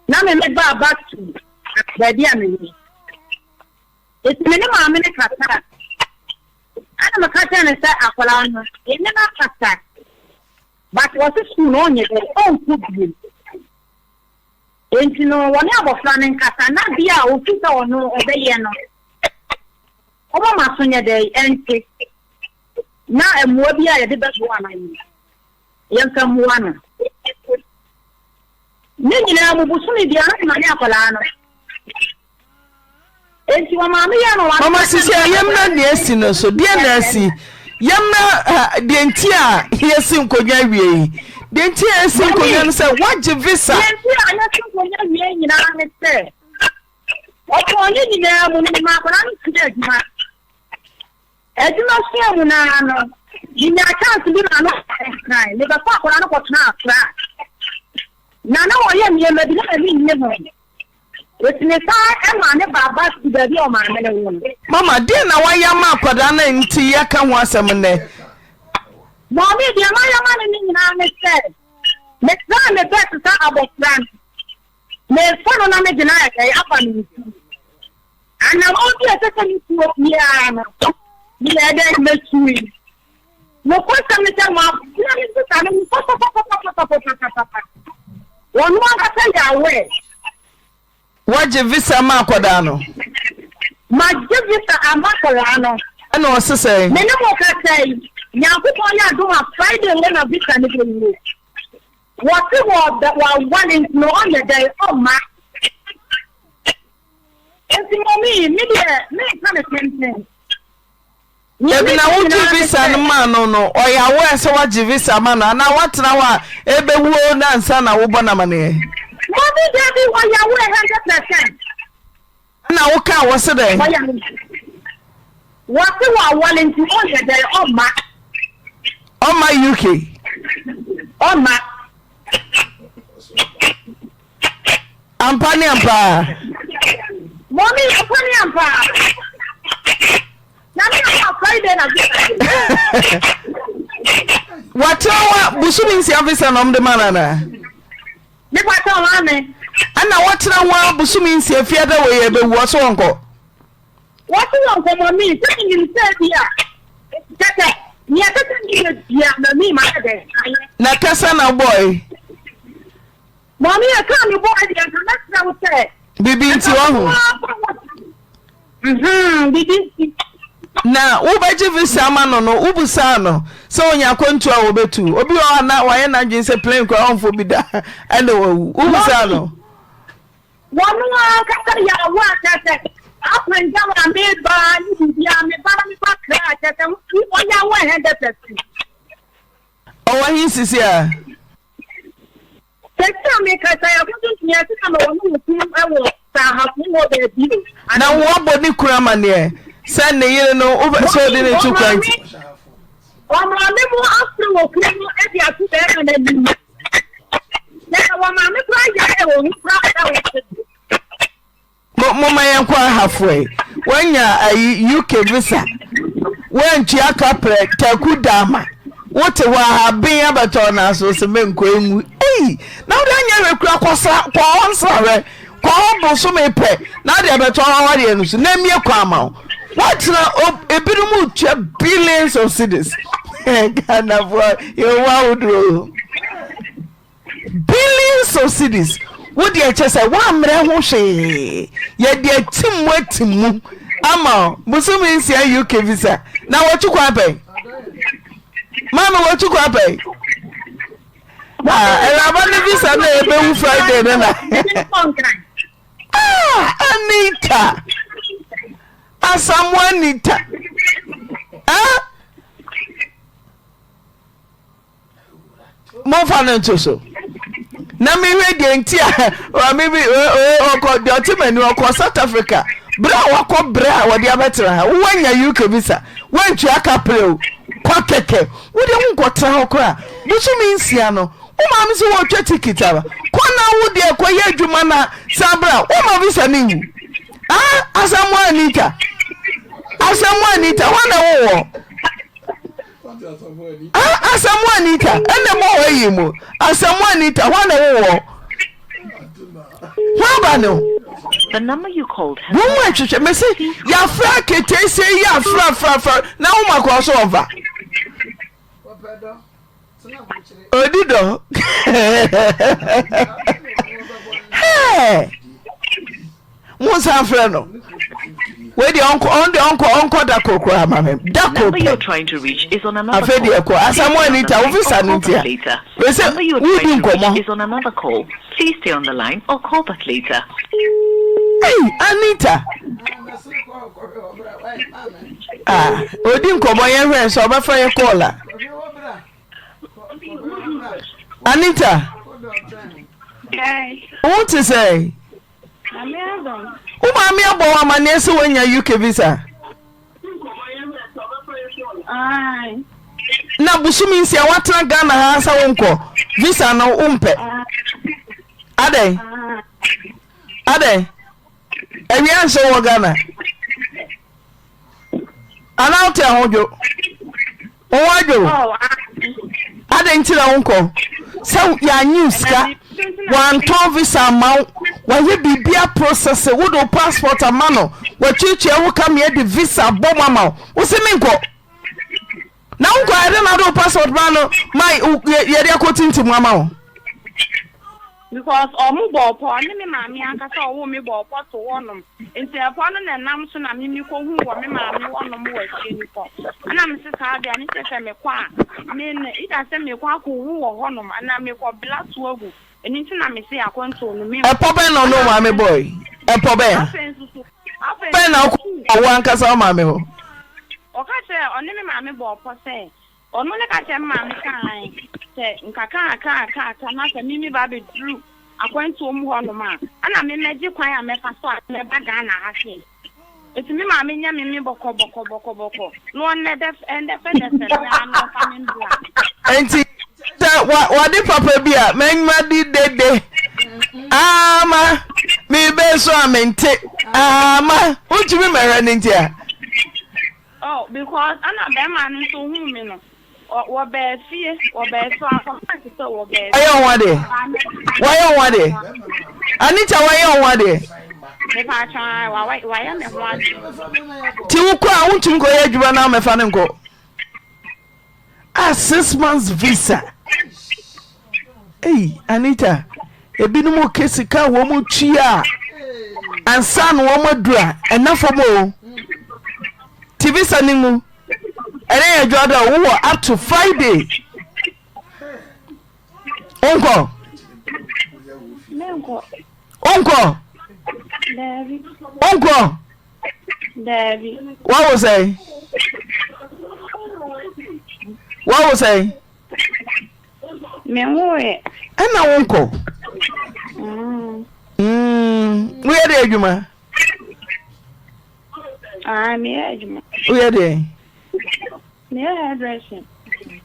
na me me baa back to baabi a mewɔ. Nti me ne maame no kasa. Ɛna meka kyerɛɛ no sɛ akwadaa no yɛne no akasa but ɔse sukuu no ɔnyɛ dɛ ɔnkɔ bio nti no wɔne abɔfra no nkasa na bia a ofi sɛ ɔno ɔbɛyɛ no ɔma maso nyɛ dɛ ɛnte na mmoa bi a yɛde bɛboa no no yɛmfa mmoa no ne nyinaa mu bosome biara na ne akwadaa no Enti wɔmaa me yɛɛ no wɔn Mama sisi a yɛmmra nea asi no so. Deɛ na asi? Yɛmmra deɛ nti a yɛsi nkonnwa awie yi. Deɛ nti a yɛsi nkonnwa no sɛ woagye visa. Deɛ nti a yɛsi nkonnwa wie nyinaa ne sɛ ɔpɔn ne nyinaa mu no mema akwadaa no sua adwuma. Adwuma sua mu naa no menya chance bi ma no nkran mebɛfa akwadaa no kɔtena Accra. Na na wɔyɛ nneɛma bi na m'ani nnye ho. Enti mesan maa ne baa back to baabi a ɔmaame no wɔ no. Mama, deɛn na woayɛ ama akwadaa no a nti yɛaka ho asɛm nnɛ? Maame, deɛ mayɛ ama no no nyinaa ne sɛ, metraa me best sɛ abɔfra no, mefa no na mede no ayɛ dɛn aba me nsu. Anammɔn bi a ɛsɛ sɛ metuo biara no, meyɛɛ dɛn metui. Nokwasɛm ne sɛ, mabena ne sista no mu papapapapapapapapa. Ɔno ankasa yɛ aware. Woagye visa ama akwadaa no? Magye visa ama akwadaa no. Ɛna ɔse sɛn? Me ne mo kasa yi, Nyankopɔn yɛ adom a Friday wei na visa no bɛwie. Wɔse wɔbɛ wɔaware nti no ɔnyɛ dɛn ɔmma. Nti mɔmi, me deɛ menka no tenten. Dabi na wogye visa no maa no no ɔyɛ aware sɛ woagye visa ama no anaa woatena hɔ a ɛbɛwuo no ansa na wobɔ no amaneɛ? Mɔmi dabi ɔyɛ aware 100%. Ɛna wokaa wɔ se dɛn? Wɔse wɔaware nti ɔnyɛ dɛn ɔmma. Ɔmma UK? Ɔmma. Ampa ne ampa a. Mɔmi ampa ne ampa a. Na me ama Friday na visa. Watena hɔ a bosome nsia visa na ɔmde ma no anaa? Mepa kyɛw maame. Ɛna watena hɔ a bosome nsia fiada wei ɛbɛwu ɔso wɔnkɔ. Wɔte wɔn nkɔmmɔ mi sɛ menim sɛ bi a kɛkɛ nea ɛsɛ sɛ meyɛ bia na mi ma yɛ dɛn ayɛ. Na kasa na wobɔe. Maame yɛ kaa me bɔe deɛ nka mɛsrɛ wo sɛ. Bibi nti wahu. Bibi nti. Na wobɛgye visa ama no no wobusaa no sɛ onya akwantu a wɔbɛtu obi wɔ hɔ a na wayɛ n'adwene sɛ plane koraa ɔmfo bi da ɛna wawu wobusaa no. Wɔn ankasa yɛ awo a kyerɛ sɛ up and down a meba ne biribiara meba na meba kra kyerɛ sɛ ɔyɛ awo 100%. Ɔwɔ he sisi a? Sɛsi a mekasa yi, akoto ntua ɛte sɛ ma wɔne wo kunu wɔ Saahafo hɔ baabi o. Na woabɔ ne kunu amanneɛ sɛ ne yere no wopɛ sɛ ɔde ne to kwan nti? Ɔmaame mo afrɛ wɔ kunu no de ato bɛrima no anim. Na wɔmaame koraa yare wɔ ho koraa sɛ wɔte. Mo momma yɛnkɔ ahafoe. Woanya ayi UK visa. Woantua kaprɛ taku dama. Wote hɔ a haben abɛtɔ na so se menkɔ enwu. Ei! Na wode anyɛ hwɛ kura kɔsra kɔ hɔ nsrahwɛ. Kɔ hɔ bosome pɛ na wode abɛtɔ awareɛ no so na mmie kwan ama wo. Woatena ebinom retua billions of cedis. Ghanafoɔ yɛwɔ ahodoɔ. Billions of cedis wo deɛ kyɛ sɛ woammrɛ ho hwee yɛde atim mu atim mu ama bosome nsia UK visa na wɔtu kwan pɛn maame wɔtu kwan pɛn ah awuraba ne visa na ɛbɛwu Friday no na ah Anita Asamoah Anita ah. Momfa no nto so na mehwɛ deɛ nti a maame bi ɔkɔ deɛ ɔte m'ani ɔkɔ South Africa berɛ a wakɔ berɛ a wɔde abɛtena ha woanya UK visa woantua ka pere o kɔ kɛkɛ wode wo nkɔtena hɔ koraa bosome nsia no wo maame sɛ wɔtwa ticket aba kɔ na wo deɛ kɔyɛ adwuma na san bra woma visa no nwu ah Asamoah Anita Asamoah Anita hɔ na wowɔ Ah, Asamoah Anita, ɛna ɛbɔ hɔ yi mu. Asamoah Anita, hɔ na wowɔ. Hɔ aba no. Wɔn mu ɛhwehwɛ mɛ sɛ yafra keteesie yi afrafrafra na wɔn akɔ so ɔfa. Odi dɔ. Hey. Monsan frɛ no. Wei deɛ ɔnkɔ ɔn deɛ ɔnkɔ ɔnkɔ da koro koraa ma me da koro pɛ. Afei deɛ kɔ Asamoah Anita wo visa no ntia. Wei sɛ wodi nkɔmɔ. Ei Anita. Ah odi nkɔmɔ yɛn hwɛ sɛ ɔbɛfa yɛ call a. Anita. Wo te sɛ. Wo maame abɔ wo amanneɛ sɛ woanya UK visa? Na bosome nsia woatena Ghana ha sɛ wonkɔ visa no wompɛ? Adɛn? Adɛn? Awia nhyɛ wɔ Ghana. Anaa wote ahodwo? Wo ho adwo wo? Adɛn nti na wonkɔ? Sɛ yɛanye wo sika, wantɔn visa ama wo, wayɛ biribia process, wode wo passport ama no, watuatua wo ka meɛ de visa bɔ mu ama wo, wo se menkɔ. Na wonkɔ a, ɛdɛn na wode wo passport ma no ma yɛde akɔtintim ama wo? Because ɔmo bɔɔ pɔ, ɔne me maame ankasa a ɔwoo me bɔɔ pɔ to hɔ nom, nti ɛpɔ no na ɛnam so na me me kɔ huu wɔ me maame hɔ nom wɔ akyire no pɔ. Ɛna me se saa deɛ a ne kyerɛ sɛ me kɔ a, me no either sɛ me kɔ akɔ wu wɔ hɔ nom anaa me kɔ bla to agu, ɛno nti na me se akwantuo no me nkɔ. Ɛpɔ bɛn na ɔne wo maame bɔɔe? Ɛpɔ bɛn a? Afei nso so, afei Bɛn na nso wokɔ so. wɔ wo ankasa wo maame hɔ? Ɔka kyerɛɛ, ɔne me maame bɔɔ pɔ sɛ Ɔno ne ka kyerɛ me maame sɛ ae, sɛ nkakrankakrakra na sɛ me meba abɛduru akwantuo mu hɔ nom a, ɛna me mɛgye kwan a mɛfa so a mɛba Ghana ha sei. Nti me maame nyɛ me me bɔkɔ bɔkɔ bɔkɔ bɔkɔ na ɔnnɛdɛfɛdɛfɛ me ara na ɔmfa me mbra. Nti sɛ wade papa bi a mɛnyma di dede ama mebe so a mente ama wontumi mɛhwɛ no nti a. Oh because ɛna bɛɛma no nso huu me no ɔ wɔbɛɛ fie wɔbɛɛ so akɔma te sɛ wɔbɛɛ Wayɛ wo ho adeɛ? Wayɛ wo ho adeɛ? Anita wayɛ wo ho adeɛ? Mepatwa ae wa wayɛ me ho adeɛ. Ti wo kɔ a wontumi kɔyɛ adwuma na mɛfa no nkɔ. Ah six months visa. Ei Anita ebinom ke sika a wɔn tua ansa na wɔn aduru a ɛna fam o. Ti visa no mu ɛnɛ yɛ adwuma da wowɔ up to Friday. Wonkɔ? Menkɔ. Wonkɔ? Daabi. Wonkɔ? Daabi. Wawo sɛn? Wawo sɛn? Menwoeɛ. Ɛna wonkɔ? Mm. Mm. Woyɛ deɛ adwuma? Ah, meyɛ adwuma. Woyɛ deɛ? Meyɛ hairdressing.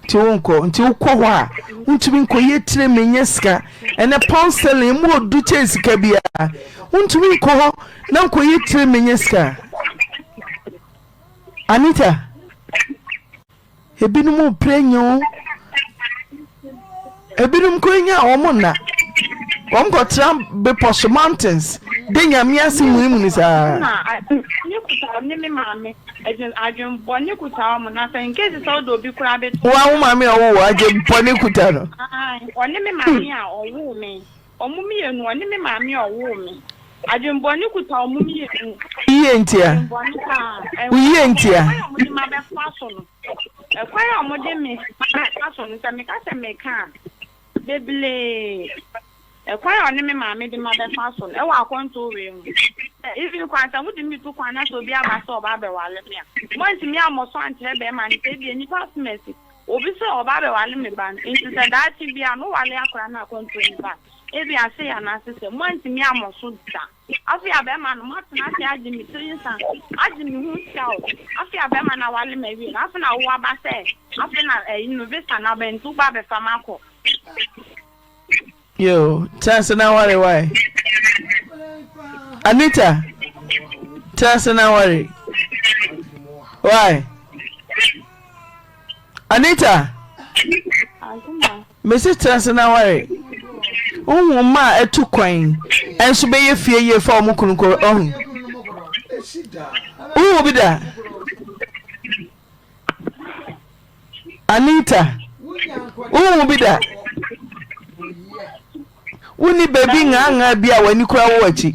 Nti wonkɔ nti wokɔ hɔ a wontumi nkɔ yɛ tire menyɛ sika ɛnɛ pound sterling mu odu kyɛn sika biara wontumi nkɔ hɔ na nkɔ yɛ tire menyɛ sika Anita ebinom pere nye o Ebinom koraa nya a wɔn nna. Wɔn kɔ tra bepɔ so mountains de nyame ase munimuni saa. Na adwene kuta ne me maame adwene bɔne kuta wɔn na sɛ in case sɛ ɔde obi koraa bɛto. Wa wo maame a ɔwoo wo adwene bɔne kuta no. Ɔne me maame a ɔwoo me wɔn mmienu ɔne me maame a ɔwoo me adwene bɔne kuta wɔn mmienu. Yie ntia. Adwene bɔne paa. Yie ntia. Ɛkwan a wɔde ma bɛfa so no. Ɛkwan a wɔde me fa so no, sɛ meka sɛ meka a, bebree. Ɛkwan a ɔne me maame de ma bɛfa so no, ɛwɔ akwantuo wei ho. Sɛ even koraa sɛ wode me tu kwan na sɛ obi aba sɛ ɔba abɛware me a, moantumi ammɔ so ankyerɛ bɛrima no sɛ ebia nnipa asom asi obi sɛ ɔba abɛware me ba no, nti sɛ daakye bi a no ware akwadaa no akwantuo no ba a, ebia sei anaase sɛ, moantumi ammɔ so da. Afei a bɛrima no, moatena ase agye me tiri nsa, agye me ho sika o. Afei a bɛrima no aware me awie no, afei na wo aba sɛ, afei na ɛyi no visa no aba nti woba abɛfa me akɔ. Yo, tena ase na ware wae. Anita, tena ase na ware. Why? Anita. Mese tena ase na ware. Wohu mma a atu kwan nso bɛyɛ fie yie fa wɔn kunu kɔ ɔho. Wohu bi da? Anita, wohu bi da? Wonni baabi ŋaaŋaa bi a w'ani kura wɔ w'akyi.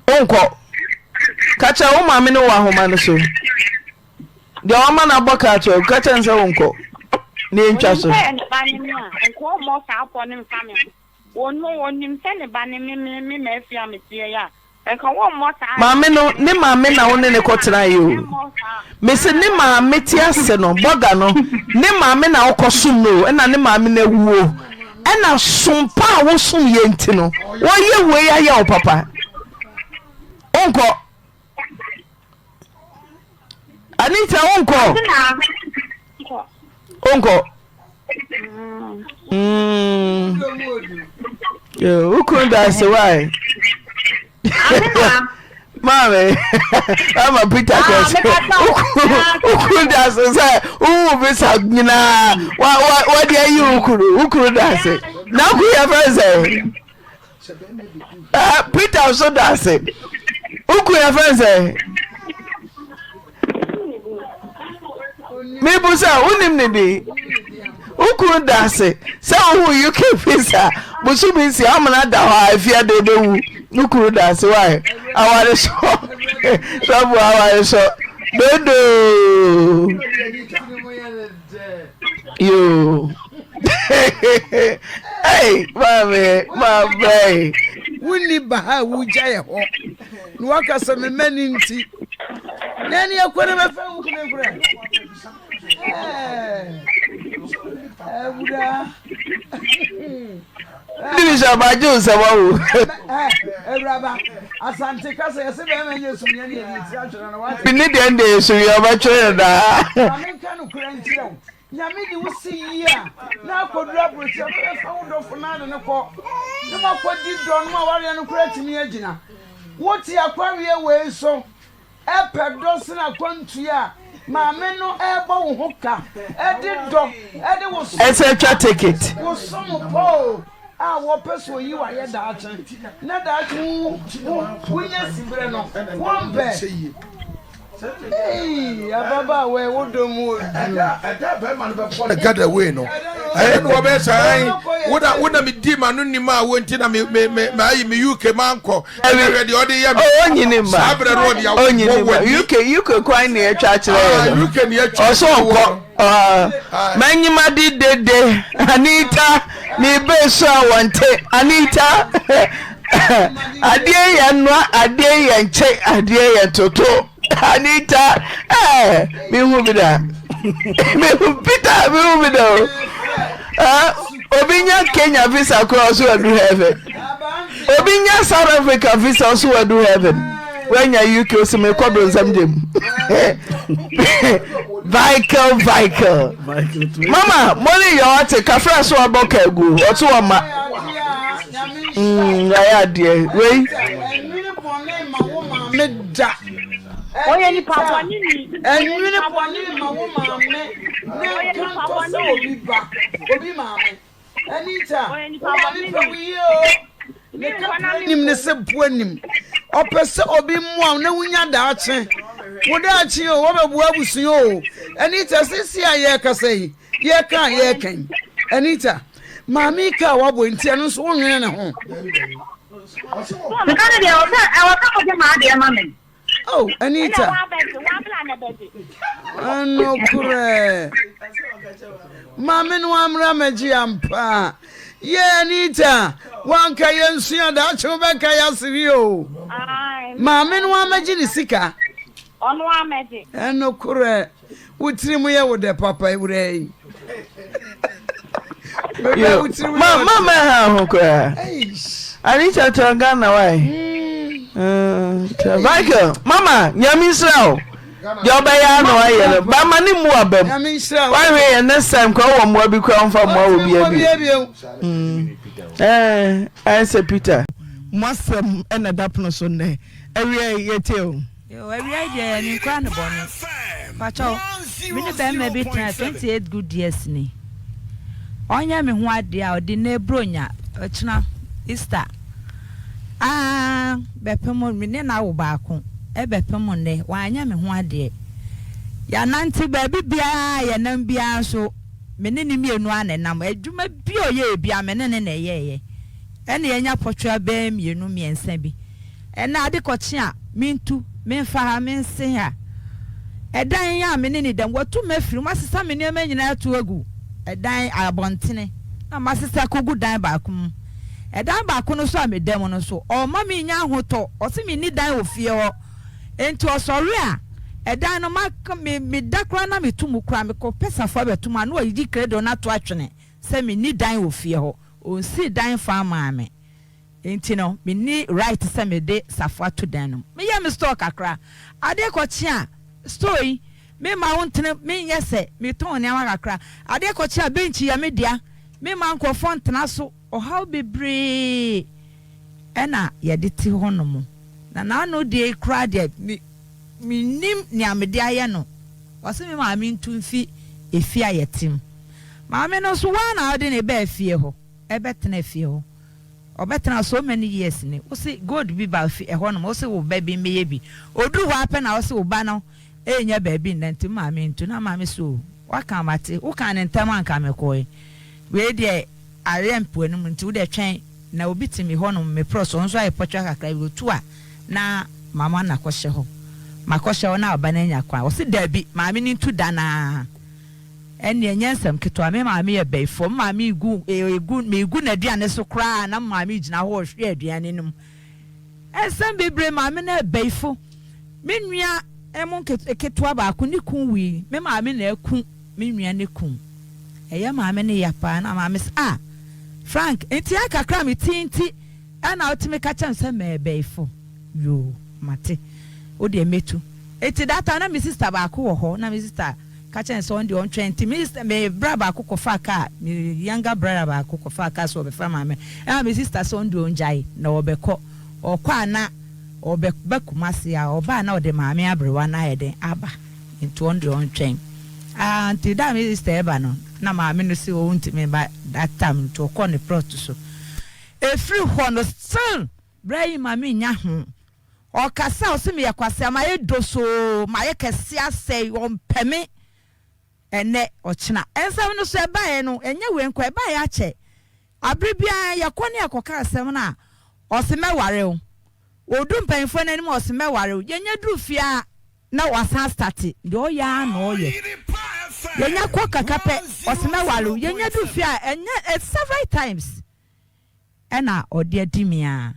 Wonkɔ. Ka kyerɛ wo maame no wɔ ahoma no so. Deɛ wama no abɔ kaa to agu, ka kyerɛ no sɛ wonkɔ na yɛntwa so. Onim sɛ ne ba ne me a, nka ɔmmɔ saa pɔ no mfa me ho. Ɔno, ɔnim sɛ ne ba ne me, me, me Murphy a meteɛ yi a, nka wɔmmɔ saa. Maame no, ne maame na wo ne no kɔtenaeɛ o. Mese ne maame te ase no, bɔga no, ne maame na wokɔsom no o, ɛna ne maame no awuo. Ɛna som pa a wosom yɛ nti no, wɔyɛ wei ayɛ wo papa. Wonkɔ. Anita wonkɔ wonkɔ mm. wo kunu da ase wae. Maame, ama Peter kɛse. Ukuru da ase sɛ wowu visa nyinaa wɔde ayi wo kuru wo kuru da ase. Na kuru yɛ fɛn sɛ Peter nso da ase. Wo kuru yɛ fɛn sɛ. Mebu sɛ wonim ne din. Wo kunu da ase sɛ wohu UK visa bosome nsia amena da hɔ a afia de bɛwu. Wo kunu da ase wae aware sɔ sɔfo aware sɔ dodoo yoo hey maame mabrɛ. Wonni ba ha a wogya yɛ hɔ na waka sɛ me mma ni nti na ɛne ɛkɔ no bɛfɛ wo kunu korɛ awura Bishop agye wo sɛ wawo. Awuraba asante kasa yɛsɛ bɛrima nyɛ sumyɛ ne yɛde tiri atwerɛ no wate. Ne deɛ ne deɛ sumyɛ ɔbɛtwerɛ no daa. Maame nka nokorɛ nkyerɛ wo. Nyame de wo si yie a, na akɔduru aburokyire a, wobɛfa wo dɔfo no ade no kɔ, na moakɔdi dɔ no awareɛ no koraa atumi agyina. Wote akwareɛ wei so pɛ dɔ sene akwantuo a maame no rebɔ wo ho ka de dɔ de wo som Ɛsɛ twa ticket. wo som pɔ o a wɔpɛ sɛ oyi wo ayɛ daakye na daakye wo wo wonya siberɛ no wompɛ. Eii ababaawa yi wo dɔ mu odu. Ɛda bɛrima no bɛbɔ no gada wei no ɛyɛ na wɔbɛyɛ sɛ ɛn wo na me di ma no nim a wo nti na me me me ma ayi me UK ma nkɔ ɛna hwɛ deɛ ɔde yɛ me onyini mma saa berɛ no ɔde awɔ wɔ UK UK kwan na ɛtwa akyerɛ yɛ no UK na ɛtwa ɔsɛ ɔkɔ manyima de dede Anita ne be so a wɔnte Anita adeɛ yɛ nnoa adeɛ yɛ nkye adeɛ yɛ toto Anita ɛɛ mehu bi da mehu Peter mehu bi da o obi nya Kenya visa koraa ɔso wadu heaven obi nya South Africa visa ɔso wadu heaven wanya UK ɔsi mekɔ bronsam gyem Vikel Vikel mama mo ne yɛ ɔte kafra so ɔbɔ ka agu ɔte ɔma mm ayɛ adeɛ wei. Ɔyɛ nipa bɔne ni. Ɛnwene bɔne ma wo maame ne nkantɔ sɛ obi ba obi maame. Anita, wo maame pɛ wo yie o. Ne kapra nim ne sɛ boa nim. Ɔpɛ sɛ obi mmoa wo na wonya daakye. Wo daakye o, wɔbɛboa abusua o. Anita, sisi a yɛrekasa yi, yɛreka a yɛreka yi. Anita, maame yi ka a wabɔ nti ɛno nso wonwene ne ho. Sika no deɛ ɛwɔ sɛ ɛwɔ sɛ wogye m'adeɛ ma me. Oh, Anita. Ɛnokorɛ. Maame no amra mɛgye ampa. Yɛ Anita, wanka yɛ nsua daakye wobɛka yɛ asere o. Maame no amɛgye ne sika. Ɔno amɛgye. Ɛnokorɛ. Wo tiri mu yɛ wo dɛ papa awuraa yi. Ma ma ma ha ho koraa. Anita tena Ghana wae. Mm. Michael, mama nyame nhyira wo. Deɛ ɔbɛyɛ ano ayɛ no ba ma ne mu aba mu. Wahwɛ yɛ next time kora wɔ mmoa bi kora ɔmfa mmoa wɔ bia bi. Mm. Eh, sɛ Peter. Mo asɛm ɛna da pono so nnɛ. Awia yɛtie o. Yoo awia yi deɛ yɛ ne nkura ne bɔne pakyɛw me ne bɛɛma bi tena 28 good years ni ɔnyɛ me ho adeɛ a ɔde nɛ bronya ɔkyena Easter aa bɛpem me ne no awo baako ɛbɛpem nnɛ wanyɛ me ho adeɛ yɛanante baabi biara yɛnam biara nso me ne ne mmienu a na ɛnam adwuma bi a ɔyɛɛ biara me ne ne na ɛyɛɛyɛ ɛna yɛanya pɔtwea bɛɛ mmienu mmiɛnsa bi Ɛnnɛ ade kɔkye a, mentu, memfa ha, mensen ha. Ɛdan yi a me ne no da mu, wɔatu me afiri mu, wɔasesa me nneɛma nyinaa atu agu ɛdan abɔntene, na masesa akɔgu dan baako mu. Ɛdan baako no nso a meda mu no nso, ɔmma mennya ahotɔ, ɔse menni dan wɔ fie hɔ. Enti ɔsɔre a, ɛdan no, maka, me, meda koraa na meto mu koraa, mekɔpɛ safoa bɛto mu a, na wayiyi kredo no ato atwene sɛ menni dan wɔ fie hɔ. Ɔnsii dan mfa mmaa me. Enti no menni right sɛ mede safoa to dan no mu. Meyɛ me store kakra. Adeɛ kɔkye a, store yi, memma wo ntena mu, menyɛ sɛ metɔn nneɛma kakra. Adeɛ kɔkye a, bench yɛ me dea, memma nkurɔfoɔ ntena so. Ɔhaw bebree na yɛde te hɔnom. Na n'ano deɛ yi koraa deɛ, me, mennim nea mede ayɛ no. Ɔse me maame ntu mfi efie a yɛte mu. Maame no nso, woa na wode no baa fie hɔ, ɛbɛtena fie hɔ. Ɔbɛtena so many years ni. Wose gold bi ba fi ɛhɔ nom, wose wo ba bi mmɛyɛ bi. Ɔduru hɔ ara pɛ na wose wo ba no ɛnnya baabi nna nti maame ntu. Na maame se oo, woaka a mate, wokaa no ntɛm a anka mekɔɔe. Wei deɛ areɛ mpoano mu nti wodeɛ twɛn na obi te me hɔ nom, me prɔ so, ɔno nso ayɛ pɔtwa kakra bi, ɔtu a na mama no akɔhyɛ hɔ. Makɔhyɛ hɔ na ɔba no anya kwan. Ɔse daabi, maame no ntu da no ara. Ɛnneɛ ɛnyɛ nsɛm ketewa, me maame yɛ bayifoɔ, me maame regu, regu, meregu n'aduane so koraa na me maame gyina hɔ rehwɛ aduane no mu. Nsɛm bebree, maame no yɛ bayifo. Me nua mu ketewa baako ne kun wui, me maame na aku me nua ne kun. Ɛyɛ maame no ya paa na maame sɛ, ah, Frank, nti ayɛ kakra a mete nti ɛna wotumi ka kyerɛ me sɛ mɛyɛ bayifo. Yoo, mate. Wo deɛ mɛtu. Enti that time na me sister baako wɔ hɔ, na me sister ka kyerɛ no sɛ ɔno deɛ ɔntwɛn nti me sister me bra baako kɔfaa kaa me younger brother baako kɔfaa kaa sɛ ɔbɛfa maame ɛna me sister sɛ ɔno deɛ ɔngyae na ɔbɛkɔ ɔkɔ a na ɔbɛba Kumasi a ɔba a na ɔde maame aberewa no ayɛ den aba nti ɔno deɛ ɔntwɛn ah nti da me sister ɛba no na maame no sɛ ɔntumi ba that time nti ɔkɔ ne plot so ɛfiri hɔ no still bra yi ma me nya ho Ɔkasa a ɔse meyɛ kwasea, mayɛ dosoo, mayɛ kɛse asɛe, ɔmpɛ me ɛnnɛ, ɔkyena. Nsɛm no so ɛbaeɛ no, ɛnyɛ wei nko, ɛbaeɛ akyɛ. Abere biara yɛkɔ ne yɛkɔka asɛm no a, ɔse mɛware wo. Ɔdu mpanyinfoɔ no anim a ɔse mɛware wo. Yɛnya duru fie a na wasan astate, deɛ ɔyɛ ara na ɔyɛ. Yɛnya kɔ kaka pɛ, ɔse mɛware wo. Yɛnya duru fie a, ɛnyɛ several times. Ɛna ɔde adi me aa.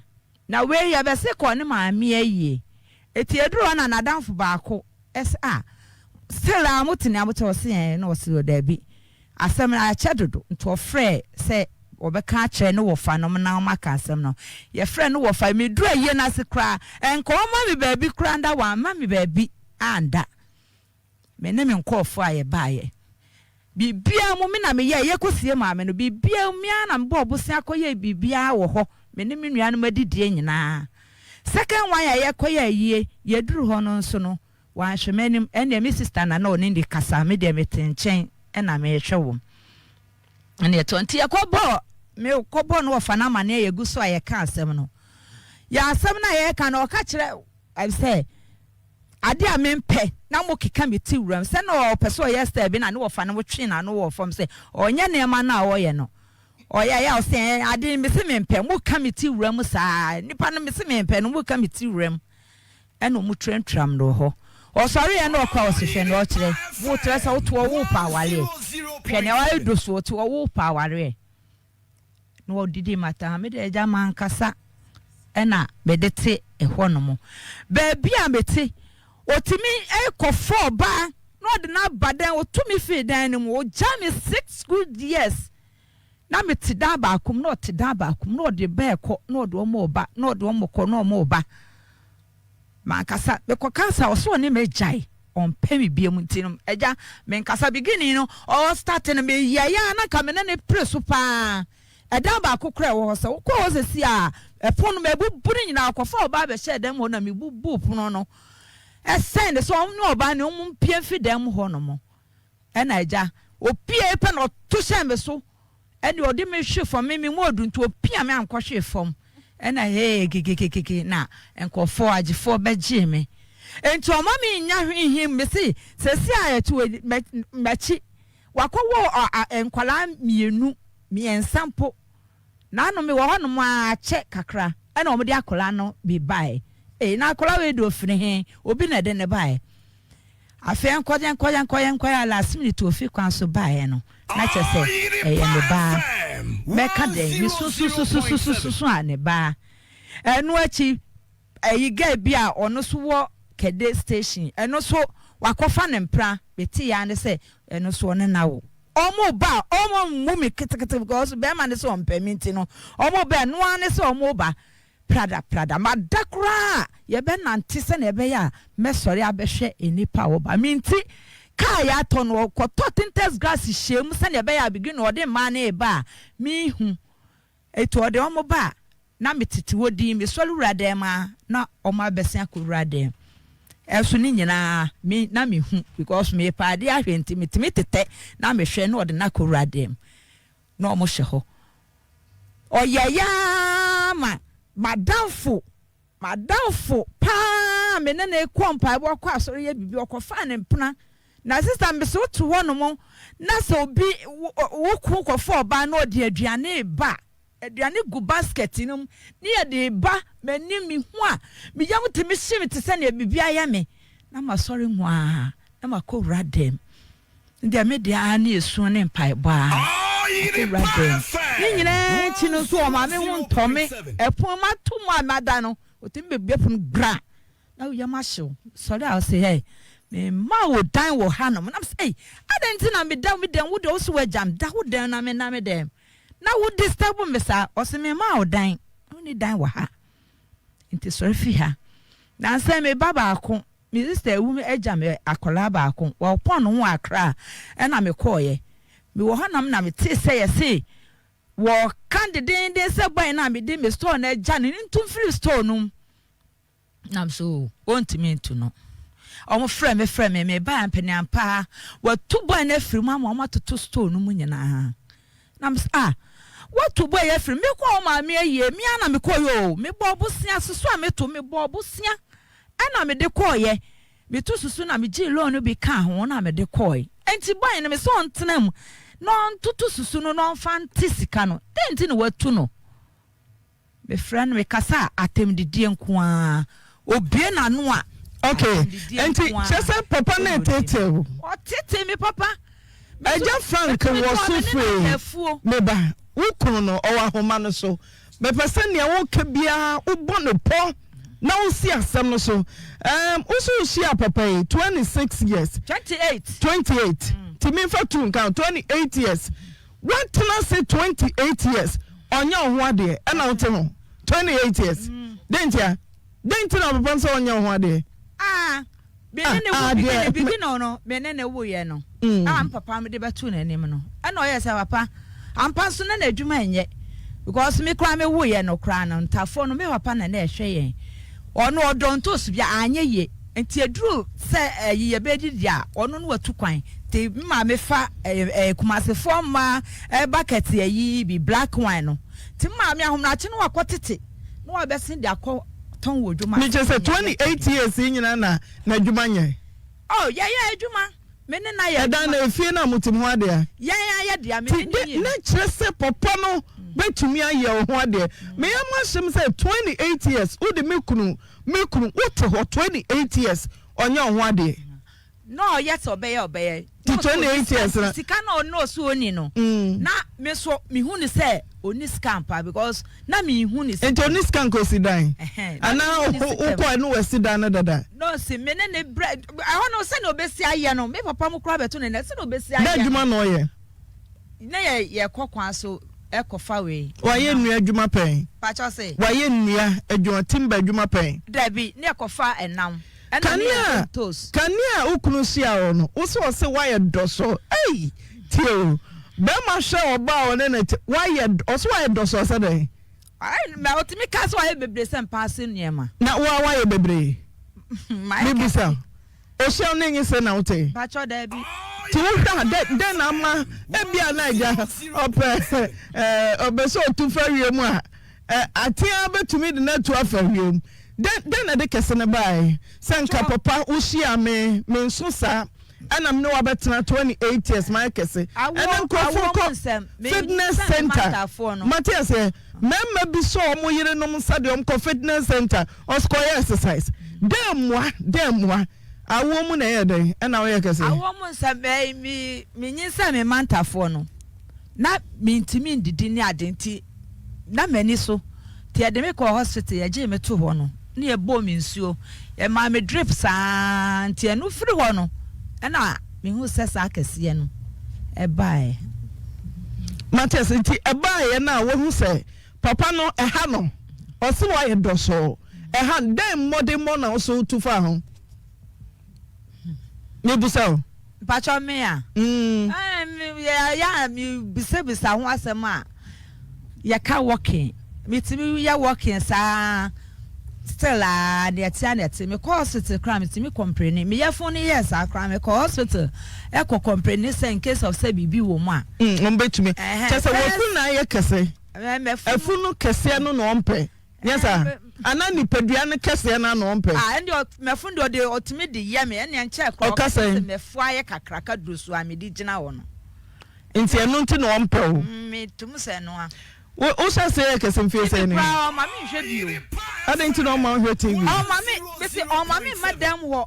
Na wei yɛbɛse kɔ ne maame ayie. Eti eduru hɔ na nadamfo baako se ah still aa mote nea mote ɔse ɛɛ na ɔse daabi asɛm no akyɛ dodo nti ɔfrɛɛ sɛ ɔbɛka akyerɛ ne wɔfa nom na wɔn aka asɛm no. Yɛfrɛɛ ne wɔfa meduru ayie no ase koraa nka ɔmma me baabi koraa nda wamma me baabi anda. Me ne me nkurɔfoɔ a yɛbaeɛ. Biribiara mu, me na meyɛɛ, yɛkɔsie maame no, biribiara mu, me ara na mebɔɔ bosea kɔyɛɛ biribiara wɔ hɔ, me ne me nuanom adidie nyinaa. Second one a yɛkɔyɛɛ ayie, yɛduru hɔ no nso no, wanhwɛ m'anim, ɛnneɛ me sister na na ɔne no kasa, me deɛ mete nkyɛn na merehwɛ wɔn. Ɛnna ɛtɔ nti yɛkɔbɔɔ, mekɔbɔɔ no wɔfa no amaneɛ, yɛgu so a yɛka asɛm no. Yɛ asɛm no a yɛreka no, ɔka kyerɛ sɛ, Ade a mempɛ na mokeka me ti wuram sɛ na ɔpɛ sɛ ɔyɛ style bi na ne wɔfa no twe n'ano wɔ fam sɛ ɔnyɛ nneɛma no a ɔyɛ no. Ɔyɛ a ɔsɛ ɛɛ ade no mese mempɛ moka me ti wuram saa nipa no mese mempɛ no moka me ti wuram ɛna ɔmo turanturam no wɔ hɔ. Ɔsɔreɛ na ɔkɔ a ɔse hwɛ nea ɔkyerɛ wo kyerɛ sɛ wote hɔ wopɛ awareɛ hwɛ nea wayɛ doso ɔte hɔ wopɛ awareɛ. Na wɔdidi mata. Me deɛ agya mankasa ɛna mede te ɛhɔ nom. Baabi a mete, ɔtumi kɔfa ɔbaa na ɔde no aba dan, ɔtu me firi dan no mu. Ɔgyaa me six good years. Na mete dan baako mu, na ɔte dan baako mu, na ɔde ba ɛkɔ, na ɔde wɔn reba, na ɔde wɔn kɔ, na wɔn reba. Mankasa mekɔka sa ɔsɛ ɔne me gyae ɔmpɛ me biom nti no agya menkasa beginning no ɔwɔ start no meyɛeɛ a na nka me ne ne pere so paa ɛdan baako koraa ɛwɔ hɔ sɛ wokɔ hɔ sɛsi a ɛpono no mabubu no nyinaa ɔkɔfa ɔbaa bɛhyɛɛ dan mu hɔ na mebubu pono no ɛsɛn ne sɛ ɔne ɔbaa ne ɔmo mpie mfi dan mu hɔ nom Ɛna agya, opiee pɛ na ɔto hyɛɛ me so, ɛne ɔde me hwe fam, me me mu odu nti opia me ankɔhwee fam, ɛna hee kikikikiki na nkurɔfoɔ agyefoɔ bɛgyee me. Nti ɔma me nnya hwee him, me se sɛsi a yɛte wɔ m'akyi, wakɔwɔ nkwadaa mmienu, mmiɛnsa mpo. Nanom mewɔ hɔ nom ara akyɛ kakra ɛna wɔn de akwadaa no bi baeɛ. Ei na akwadaa wei deɛ ofiri he? Obi na ɛde no baeɛ. Afei yɛnkɔ yɛnkɔ yɛnkɔ yɛnkɔ yɛ last minute ofi kwan so baeɛ no na kyerɛ sɛ ɛyɛ ne baa. Mɛka dɛn mesusususususu a ne baa. Ɛno akyi ɛyi girl bi a ɔno so wɔ kɛde station ɛno so wakɔfa ne mpra mete ya ne sɛ ɛno so ɔne no awo. Ɔmo ba a ɔmo mmu me ketekete because bɛɛma no sɛ ɔmpɛ me nti no ɔmo ba ɛno ara ne sɛ ɔmo ba prada prada mada koraa a yɛbɛ nante sɛnea ɛbɛyɛ a mɛsɔre abɛhwɛ nnipa a wɔba me nti kaa yɛatɔ no ɔkɔtɔ tinted glass hyɛ mu sɛnea ɛbɛyɛ a beginning ɔde mmaa no reba a mehu eti ɔde ɔmo ba a. Na metete hɔ dinn, mesɔre wura dan mu a na wɔn abɛsen akɔwura dan mu. Ɛso ne nyinaa me na mehu because mepɛ adeɛ ahwɛ nti metumi tetɛ na mehwɛ na ɔde no akɔwura dan mu na wɔn hyɛ hɔ. Ɔyɛeɛ ara ma m'adamfo M'adamfo paa a me ne no kɔ mpaebɔ, kɔ asɔre yɛ biribi, ɔkɔfaa ne mpena. Na sista mese wote hɔnom na sɛ obi wo ko kɔfa ɔbaa na ɔde aduane reba a, aduane gu basket no mu ne yɛde reba m'anim mehu a, me yam tumi hye me te sɛ nea biribi ayɛ me. Na masɔre nwaa na makɔwura dɛm. Deɛ me deɛ ara ne esu ne mpaebɔ ara. Ɔkɔwura dan mu. Ne nyinaa akyi no nso ɔma me ho ntɔ me. Ɛpono mato mu a mada no, ɔtumi bɛbue pono gbra na wo yam ahye wo. Sɔre a ɔse hey, memma wo dan wɔ hanom. Na mesɛ ei, adɛn nti na meda me dan wo deɛ wo se woagya me da wo dan na menna me dan mu. Na wo disturb me saa. Ɔse memma wo dan, wonni dan wɔ ha. Nti sɔre fi ha. Nansa yi me ba baako Me sister awu me agya me akwadaa baako wɔpɔn ne ho wɔ Accra ɛna me kɔɔyɛ me wɔ hɔ nom na me tee sɛ yɛse wɔka dedenden sɛ boy no a me de me store no agya no ntu mfiri store no mu na me so ɔntumi ntu no wɔn frɛ me frɛ me me baa mpaniampaa wɔatu boy no afiri mu ama wɔn atoto store no mu nyinaa Na me se, Ah, woatu boy afiri mu. Mekɔɔ wo maame ayie, me ara na mekɔeɛ o. Mebɔɔ bosea, susu a meto, mebɔɔ bosea ɛna mede kɔeɛ. Meto susu na megyee loan no bi kaa ho na mede kɔeɛ. Enti boy no, me se ɔntena mu na ɔntoto susu no na ɔmfa nte sika no. Dɛn nti na watu no? Mefrɛ no mekasa a atɛmdidie nko ara. Obue n'ano a Okay, atɛmdidie nti nko ara kyerɛ sɛ papa no ɛna ɔdi. reteetee wo. Ɔtetee me papa. Me nso Agya Frank metumi wɔ toa so me ne no firi afuo. me ba, wo kunu no ɔwɔ ahoma no so. Mepɛ sɛ nea woka biara wobɔ no pɔ na wosi asɛm no so. Um, wo so wohyiaa papa yi 26 years. 28. 28. Nti memfa two nka ho, 28 years. Woatena ase 28 years ɔnyɛ wo ho adeɛ ɛna wote ho 28 years dɛn ntia dɛn nti na papa sɛ ɔnyɛ wo ho adeɛ. Ah me ne ne wo bibi ne bibi no no me ne ne wo yɛ no a me papa de bɛto n'anim no ɛna ɔyɛ sɛ papa ampa nso na n'adwuma nyɛ because me koraa me wo yɛ no koraa no ntafoɔ no me papa na na ɛhwɛ yɛn Ɔno ɔdɔ ntoosi bi a anyɛ yie nti ɛduru sɛ ɛyi yɛbɛdidi a ɔno no watu kwan nti me maame fa ɛɛ ɛɛ kumasefoɔ mmaa ɛɛ bucket ɛyi bi black wine no nti me maame ahomakye no wakɔ tete na wabɛsen de akɔ tɔn wɔ dwom ase. Mekyerɛ sɛ 28 years yi nyinaa na n'adwuma nyɛ. Oh yɛyɛ adwuma Me ne no ayɛ Ɛdan adwuma. na efie no a mote mu ho adeɛ a. Yɛn ayɛ dea, me ne Ti no de mmienu. na kyerɛ sɛ papa no bɛtumi ayɛ wo ho adeɛ. Me yam ahyem sɛ 28 years wode me kunu me kunu wote hɔ 28 years ɔnyɛ wo ho adeɛ. Na ɔyɛ sɛ ɔbɛyɛ ɔbɛyɛ. Ti Na ɔsɛ ɔni 28 sika years nti na. sika na ɔno ɔsɛ ɔni no na me nso mehu no sɛ ɔni sika ampa because na menhu ne Nti sika mu. ɔni sika nka ɔsi dan? Ɛhɛn, na Anaa menhu ne sika mu. wokɔɛ no wasi dan no dada? No se me ne ne brɛ ɛhɔ no sɛnea obesi ayɛ no me papa mo koraa bɛto ne nɛ sɛnea obesi Dɛ ayɛ adwuma no na ɔyɛ? na yɛ yɛkɔ kwan so ɛkɔfa wei Wayɛ ɛnam nnua adwuma pɛn? pakyɛw se. Wayɛ nnua adwuma timber adwuma pɛn? Dabi ne yɛkɔfa ɛnam ɛna ne yɛtɔ Kanea ntos. kanea a wo kunu hyia wo no wo se ɔse wayɛ dɔsɔ ei tie o bɛrima hwɛ ɔbaa a ɔne no te wayɛ ɔse wayɛ dɔsɔ sɛ dɛn? Ai ma otumi ka sɛ wayɛ bebree sɛ mpaase nneɛma. Na wo a wayɛ bebree? Mayɛ Mebisa kɛse. Ohyia wo ne nye sɛ na wote? Mpakyɛw daabi. Nti wohwɛ a dɛ dɛn na ama ebia na agya ɔpɛ ɛɛ ɔpɛ sɛ otu fa wiem a ɛ atea betumi de no atu afa wiem. Dɛn dɛn na ɛde kɛse no bae? Sɛ nka papa wohyia me menso saa ɛna me ne wo abɛtena 28 years mayɛ kɛse. Awoɔ Ɛnɛ nkurɔfoɔ awoɔ mu kɔ nsɛm me fitness nyinsɛn me center masterfoɔ no. mate aseɛ mmarima bi sɔ wɔn yerenom nsa de wɔn kɔ fitness center ɔsɛ kɔyɛ exercise dɛn mmoa dɛn mmoa awoɔ mu na ɛyɛ dɛn ɛna woyɛ kɛse. Awoɔ mu nsɛm ɛɛ me me nyinsɛn me mantafoɔ no na mentumi ndidi ne ade nti na m'ani so nti yɛde me kɔɔ hospital yɛgyee me too hɔ no na yɛbɔɔ me nsuo yɛmaa me drip saa nti ɛno firi hɔ no ɛna mehu sɛ saa kɛseɛ no ɛbaeɛ. Mate ase nti ɛbaeɛ no a wohu sɛ papa no ɛha no ɔse woayɛ dɔsɔɔ ɛha no dɛn mmɔdemmɔ na wo so wotu faa ho mebusa o. Mpakyɛw me a? Mm. Yɛ a mebisabisa ho asɛm a yɛka walking. Metumi yɛ walking saa still aa deɛ ɛte a na ɛte. Mekɔ hospital koraa metumi complaini. Me yafunu no yɛɛ saa koraa mekɔ hospital ɛkɔ complaini sɛ in case of sɛ biribi wɔ mu a. Mm, wɔn bɛtumi. Ɛhɛn, Kyɛ sɛ first wɔfunu na ayɛ kɛse. ɛɛ mɛfunu. Afunu kɛseɛ no na ɔmpɛ. Nyɛ saa? Anaa nipadua no kɛseɛ no ara na ɔmpɛ? Ah, ɛnde ɔ, mɛfunu deɛ ɔde ɔtumi de yɛ me, ɛnneɛ nkyɛɛ koraa Ɔka ɔka sɛn? sɛ mɛfu ayɛ kakraka duru so a mede gyina hɔ no. Nti ɛno nti na ɔmpɛ wo? Mm, metum sɛ ɛno a. Wo, wohyɛ aseɛ yɛ kɛse mfeɛ TV sɛn ni? koraa ɔma me nhwɛ bi o. Adɛn nti na ɔmma wohwɛ TV? Ɔma me, mese ɔma me mma dan mu hɔ.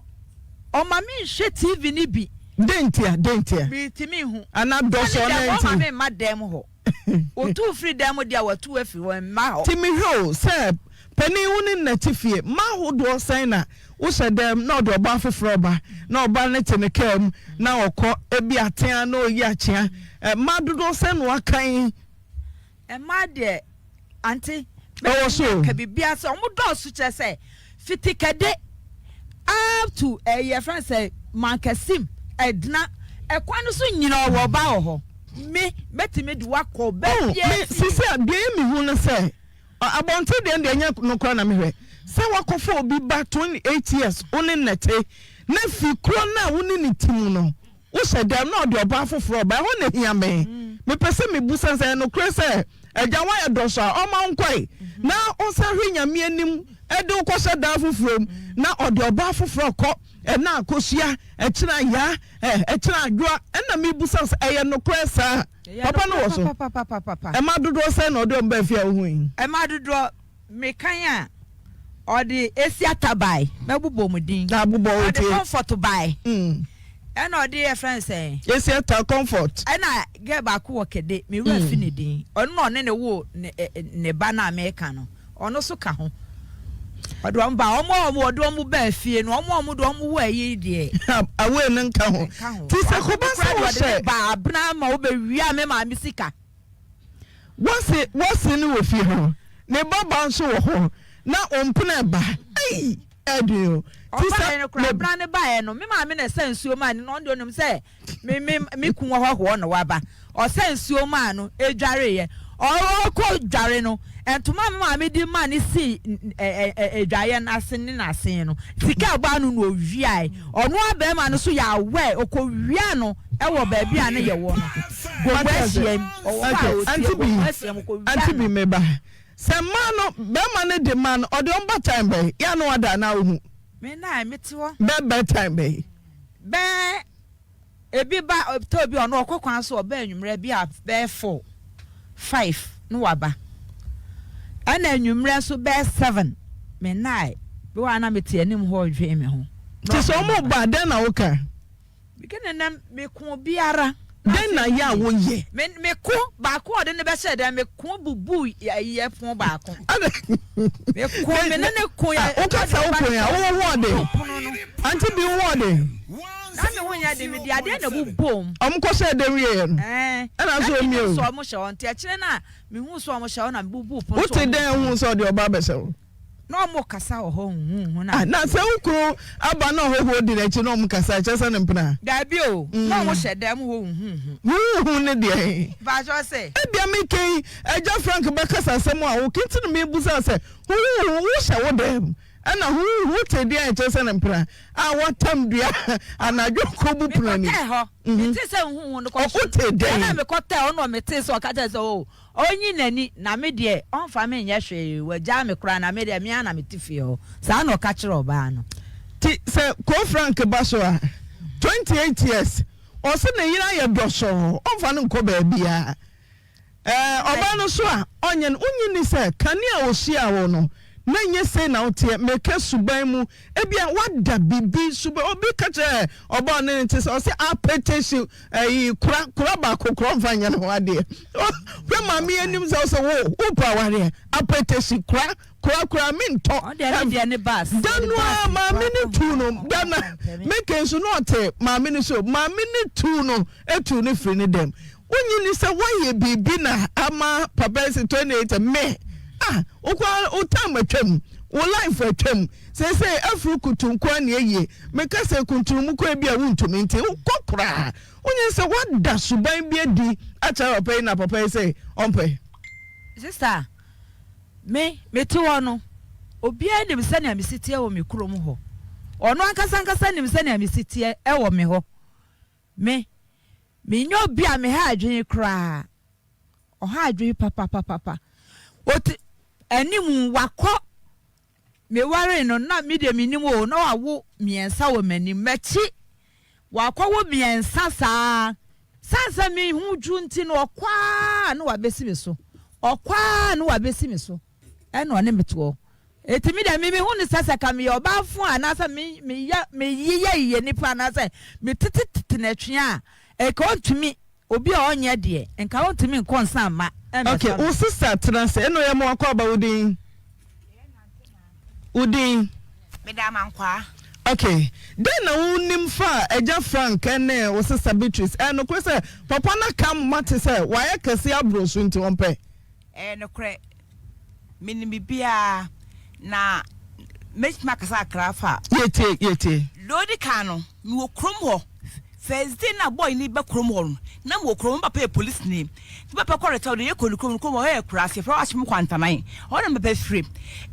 Ɔma me nhwɛ TV no bi. Dɛn ntia? Dɛn ntia? Mentumi nhu. Anaa dɔ Sɛ sɔɔ ne no deɛ nti? ɔma me mma dan mu hɔ. Otu firi dan mu deɛ a watu afiri hɔ, mma hɔ. Nti mehwɛ o, sɛ panin wo ne no na te fie, mma ahodoɔ sɛn na wohyɛ dɛm na ɔde ɔbaa foforɔ ba, na ɔba no te ne kaa mu na ɔkɔ, ebi atea na ɔyi akyea, mmaa dodoɔ sɛn na wakan? Mmaa deɛ ante Ɛwɔ so mɛtumi o. aka biribiara sɛ wɔn dɔɔso kyerɛ sɛ fiti kɛde up to ɛyɛ yɛfrɛ no sɛ mankasim ɛdena ɛkwan no so nyina ɔwɔ ɔba wɔ hɔ me mɛtumi de wakɔ Oh, baabiara me fie. sisi a deɛ ɛyɛ me hu ne sɛ abɔnten deɛ deɛ ɛnyɛ no koraa na mehwɛ sɛ wakɔfa obi ba 28 years wo ne no te na fi kuro no a wo ne no te mu no Wohyɛ dɛm na ɔde ɔbaa foforɔ ba, ɛhɔ na ɛhia me. Mepɛ sɛ mebusa sɛ, ɛyɛ nokorɛ sɛ agya woayɛ dɔsɔ a ɔma wo nkɔe na ɔsan hwɛ Nyame anim de wo kɔhyɛ dan foforɔ mu na ɔde ɔbaa foforɔ kɔ ɛna akosua, ɛkyena yaa, ɛkyena adwoa, ɛna mebusa sɛ ɛyɛ nokorɛ saa? Papa no wɔ so? Ɛma dodoɔ sɛn na ɔde wɔn baa fie a wohui? Ɛma dodoɔ. Mekan a, ɔde Esiata bae, mɛbobɔ mu din. Na abobɔ wo Ɔde tie. Comfort bae. Ɛna ɔde yɛfrɛ no sɛn? Esiata, Comfort. Ɛna girl baako wɔ Kede, me werɛ afi ne din. Ɔno na ɔne ne woo ne ɛ ne ba no a meka no. Ɔno nso ka ho. Ɔde wɔn ba, wɔn a wɔn ɔde wɔn baa fie no, wɔn a wɔn de wɔn wɔ ayi deɛ. Away no nka ho. Nka ho. Ti sɛ kɔba sɛ Ɔno koraa deɛ ɔde wohyɛ. ne baa abena ma wobɛwia me maame sika. Wɔse wɔse no wɔ fie hɔ, ne ba ba nso wɔ hɔ, na ompena ba. Ei! Ɛden o. Ti Ɔbaeɛ sɛ no koraa, me. abena no baeɛ no, me maame na ɛsa nsuo maa no, na ɔno deɛ ɔnim sɛ me me me kun wɔ hɔ hoɔ na waba. Ɔsa nsuo maa no, ɛdwareeɛ. Ɔrekɔ dware no, ntoma a me maame de maa no sii ɛ ɛ adwaeɛ no ase ne n'asen no, sika a ɛbɔ ano na ɔwiae. Ɔno ara barima no nso yɛ aware, ɔkɔwiaa no wɔ baabi a na yɛwɔ no. Gbogbo ahyiam, ɔwɔ hɔ a ɔtie, Auntie bi, gbogbo ahyiam, ɔkɔwia auntie bi no. me ba. Sɛ mmaa no, bɛrima no de mmaa no, ɔde wɔn ba time bɛn? Yɛ a na wada anaa wohu? Me na mete hɔ. Bɛ bɛ time bɛn? Bɛɛ ebi ba tɔ bi ɔno ɔkɔ kwan so ɔba anwummerɛ bi a bɛyɛ 4, 5 na waba. Ɛna anwummerɛ nso bɛyɛ 7 me nnae. Bi wɔ a na mete anim hɔ redwen me ho. Nti sɛ wɔn ba a, dɛn na woka? Meke ne nam meko obiara. Dɛn na yɛ a woyɛ? Me meko baako a ɔde ne bɛhyɛ dɛm meko bubu yɛ pon baako. Meko me ne ne ko yɛ. Woka sɛ woko yɛ a wo ho ɔden. Ante bi wo ho ɔden. Na me ho nyɛ den mede adeɛ na bobom. Ɔmo kɔ hyɛ dɛm wie yɛ no. Ɛna nso omie o. Sɛ ɔmo hyɛ hɔ nti akyire na mehu sɛ ɔmo hyɛ hɔ na mebubu pon. Wote dɛn hu sɛ ɔde ɔba abɛhyɛ hɔ? Na ɔmo kasa wɔ hɔ huhuuhu na. Ah, na sɛ wo kunu aba na ɔhɔhoɔ di n'akyi na ɔmo kasa a, ɛkyerɛ sɛ ne mpena? Daabi o, na ɔmo hyɛ dan mu hɔ huhuuhu. Huhuuhu ne deɛ he? Mpakyɛw se. Ebia meka yi, Agya Frank bɛkasa asɛm a woka nti na mebusa sɛ, huhuuhu, wohyɛ wo dan mu, ɛna huhuuhu wote deɛ a ɛkyerɛ sɛ ne mpena a watam dua anadwo kɔbu pono ani? Mekɔtɛɛ hɔ, metee sɛ huhuuhu no kɔ so. Wotee dɛn? Ɛna mekɔtɛɛ hɔ na metee sɛ ɔka kyerɛ sɛ o, Ɔnyi n'ani, na me deɛ, ɔmfa me nyɛ hwee, wagyaa me koraa, na me deɛ, me ara na mete fie hɔ. Saa na ɔka kyerɛɛ ɔbaa no. Nti sɛ Koo Frank ba so a, 28 years, ɔse ne yere ayɛ dɔsɔɔ, ɔmfa no nkɔ baabiara. Ɛɛ, ɔbaa no so a, ɔnyɛ no, wonnye nni sɛ kane a ɔhyiaa wo no, na ɛnyɛ sei na woteɛ, meka suban mu, ebia woada biribi suban, obi ka kyerɛɛ ɔbaa a ɔne no te sɛ, ɔse apɛtɛhye Ayi kora kora baako kora ɔnfa nyɛ ne ho adeɛ. Hwɛ maame yi anim sɛ ɔsɛ wo wo pa awareɛ apɛtɛsi kora kora kora me ntɔ. Da no a maame ne tu no da na meke nso na ɔte maame ne so maame ne tu no etu ne firi ne dɛm. Wonyi ni sɛ woayɛ biribi na ama papa yi sɛ 28 me ah wokɔ wo time atwam wo life atwam Seesei afuru kutu nko ara na eye. Meka sɛ kuntunu mu kɔ ebia wuntumi nti wokɔ koraa. Wonyin sɛ woada suban bi adi akyerɛ papa yi na papa yi sɛ ɔmpɛ. Sister, Me, mete hɔ no, obiara nim sɛnea mesi teɛ wɔ me kurom hɔ. Ɔno ankasa ankasa nim sɛnea mesi teɛ wɔ me hɔ. Me, menyɛ obi a meha adwene koraa. Ɔha adwene papapapapa. Ɔte anim, wakɔ Mewaree no na me deɛ mennim oo, na wawo mmiɛnsa wɔ m'anim. M'akyi, wakɔwo mmiɛnsa saa. Sane sɛ me ho dwo nti no, ɔkɔ ara na wabɛsi me so. Ɔkɔ ara na wabɛsi me so, ɛna ɔne me toɔ. Enti me deɛ, me mehu no sɛ sɛ ka meyɛ ɔbaafo a, anaasɛ me meyɛ meyeyɛ nipa anaasɛ metetetete no atwea a, ɛka ɔntumi. Obi a ɔnyɛ deɛ, nka ɔntumi nkɔ nsa mma ɛmmɛfa Okay, no. wo sister tena ase. Ɛna ɔyɛ mo akɔ aba wo din? Wo din? Meda Amankwaa. Okay, dɛn na wonim fa Agya Frank ne wo sister Beatrice? Ɛyɛ nokorɛ sɛ papa no aka ama moate sɛ wayɛ kɛse aboro so nti ɔmpɛ? Ɛyɛ nokorɛ. Menim biribiara, na mɛtumi akasa kakra afa. Yɛtie, yɛtie. Deɛ ɔdi kan no, mewɔ kurom hɔ. First day na boy no ba kurom hɔ no, na mewɔ kurom hɔ. Me papa yɛ polisini. Nti me papa kɔ retire, ɔde yɛn kɔ ne kurom. Ne kurom hɔ, ɛhɔ yɛ akuraase, yɛfrɛ hɔ Akyem Kwantanan. Ɛhɔ na me papa firi.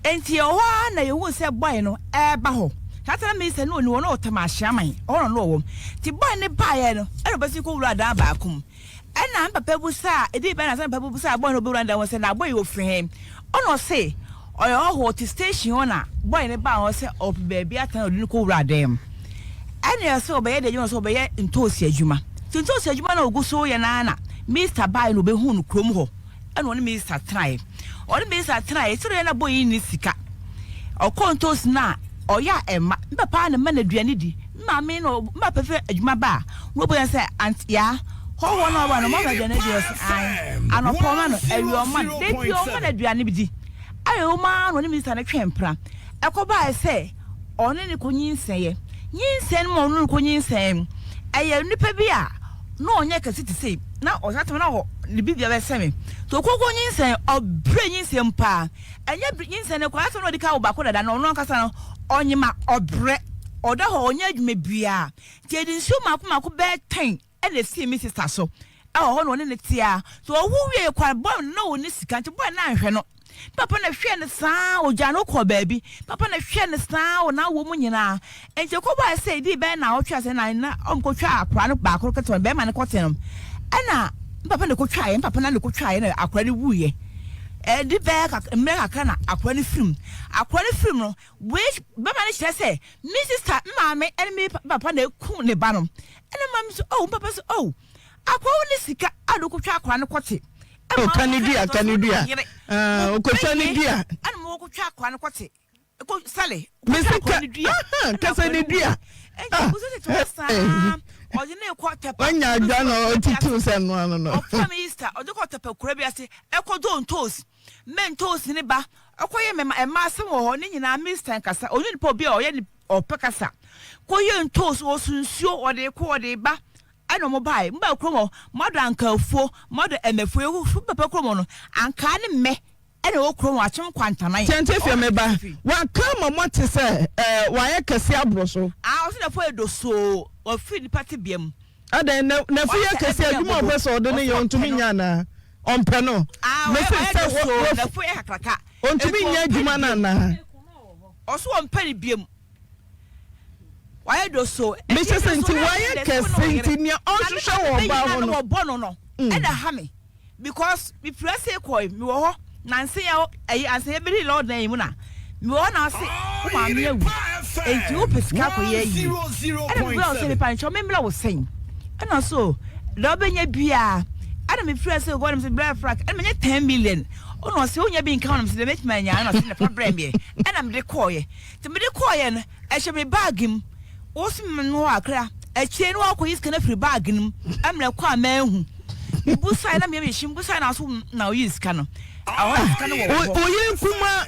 Nti yɛwɔ hɔ ara na yɛhuu sɛ boy no reba hɔ. Saa time no minister no ɔnni hɔ, na ɔwɔ Tema Ahyeaman, ɛhɔ na na ɔwɔ. Nti boy no baeɛ no, ɛna ɔbɛsi kɔwuraa dan baako mu. Ɛna me papa bisaa, ɛdii bɛn ansa na me papa bisaa boy no a ɔbɛwura ne dan hɔ sɛ, na boy yi ɔfiri he? Ɛna ɔse, ɔyɛ hɔhoɔ, ɔte station hɔ na boy no baa hɔ sɛ ɔɔpɛ baabi atena na ɔde no kɔwuraa dan mu. Ɛna ɔse ɔbɛyɛ deɛ adwuma, ɔse ɔbɛyɛ ntoosi adwuma. Nti ntoosi adwuma no a ɔgu so reyɛ no ara na Mister baeɛ na ɔbɛhuu no kurom hɔ. Ɛna ɔne Mister tenaeɛ. Ɔne Mister tenaeɛ, sɛdeɛ ɔyɛ na boy yi nni sika. Ɔkɔ ntoosi no a, ɔyɛ a ɛmma. Me papa na mma no aduane di. Me maame no, me papa firi adwuma ba a, na ɔbisa sɛ, Aunt Yaa, hɔhoɔ no a ɔba no, ɔma no aduane di? Ɔse, Ae. Anɔpa ɔma no, awia ɔma no, da biara ɔma no aduane di. Ayɛ wom ara na ɔne minista no twee mpena. Ɛkɔbaeɛ sɛ ɔne no kɔnyinsɛneeɛ. Nyinsɛn no mu a ɔne no kɔnyinsɛneeɛ no, ɛyɛ nipa bi a na ɔnyɛ kɛse te sei, na ɔsan tɛm na ɔwɔ ne biribiara bɛsɛ me. Nti ɔkɔkɔ nyinsɛn, ɔbrɛ nyinsɛn mu paa. Ɛnyɛ bere nyinsɛn no koraa, asɛm na ɔde ka wo baako dada no, ɔno ankasa no, ɔnyem a, ɔbrɛ. Ɔda hɔ, ɔnyɛ adwuma biara. Nti yɛde nsuo mmaako mmaako bɛyɛ tɛn na esii me sista so. Ɛwɔ hɔ na ɔne no te ara. So ɔwo wiei koraa no, boy no na ɔnni sika nti boy no anhwɛ no. Ne papa na hwɛɛ no saa, ɔgyaa no kɔɔ baabi. Ne papa na hwɛɛ no saa wɔ n'awoɔ mu nyinaa. Nti ɛkɔbaeɛ sɛ ɛdii bɛyɛ nnawɔtwe ase na na wɔkɔtwaa akwadaa no baako ketewa no, barima no kɔtee no. Ɛna ne papa na ɛkɔtwaeɛ, ne papa no na ɛkɔtwaeɛ na akwadaa no wuiɛ. Ɛdi bɛyɛ kak mmerɛ kakra na akwadaa no firi mu. Akwadaa no firi mu no, wei bɛma no kyerɛ sɛ me sista, me maame ne me papa na ɛku ne ba no. Ɛna maame sɛ, oh, me papa sɛ, oh, akwadaa wo ne sika a de kɔtwa akwadaa no kɔte. Oh, ka ne dua, ka ne dua. Ah, okotwa ne dua. Ɛna mo kɔtwa akwadaa no kɔte. Sale, mesi ka aha kasa ne dua. Wanya adwa na ɔtitiw sɛ noa no no. Ɔfa mi Easter, ɔde kɔ tɛpɛ kura bi ase, ɛkɔ do ntoos, mɛ ntoos ne ba, ɔkɔ yɛ mɛma ɛma asɛm wɔ hɔ ne nyinaa Mr nkasa, ɔnyɛ nipa obi a ɔyɛ ne ɔpɛ kasa. Kɔ yɛ ntoos, ɔso nsuo, ɔde kɔ ɔde ba, ɛna ɔmo bae, mo ba kurom hɔ, mo adɔ ankaafuo, mo adɔ ɛmɛfuo, yɛ papa kurom hɔ no, ankaa ne mmɛ. Ɛna ɛwɔ kurom hɔ, Akyem Kwantanan. Tiantie fie me ba, waka ama moate sɛ ɛɛ wayɛ kɛse aboro so. Ah, ɔse n'afu ayɛ dosoo, wafiri nipa tebea mu. Adɛn, na n'afu yɛ kɛse a, adwuma a ɔpɛ sɛ ɔde no yɛ ɔntumi nyɛ anaa? Ɔmpɛ no. Ah, Mese wayɛ sɛ dosoo, wafu, n'afu yɛ kakraka. ɔntumi Enti nyɛ ɔmpɛ adwuma no no biom. anaa? Ɔse ɔmpɛ no biom. Wayɛ dosoo. Mese Enti sɛ dosoo nti no wayɛ ɛyɛ dɛ sɛ wo ne kɛse wo yere. nti nea Na ne ɔhwehwɛ papa wɔ bɛyi ɔbaa no ho na no. wɔbɔ no no, ɛna ɛha me. Because me firi ase kɔe, me wɔ hɔ nansa yi a ɛyi ansa yɛ bɛdi lockdown yi mu na me wɔ hɔ na ɔse wo maame awu enti wo pɛ sika akɔ yɛ ayie ɛna me bla ɔsɛ me pa nkyɛw me mmla wo sɛn ɛna ɔse o deɛ ɔbɛnya biara ɛna me firi ase kɔ ɛna me sɛ bla frak ɛna me nyɛ 10 million ɔna ɔse wonya bi nka ho na me sɛ deɛ mɛtumi anya ɛna ɔse na fa brɛ meɛ ɛna me de kɔɔyɛ nti me de kɔɔyɛ no Ɛhyɛ me bag mu. Wo se me no akra. Akyire no wakɔyi sika no afiri bag no mu. Ɛmmerɛ kɔ a manhu. Mebusae na meyam yɛ hye. Mebusae na so na ɔyii sika no. Ɛhɔ na sika no wɔ hɔ. Wo yere kuma.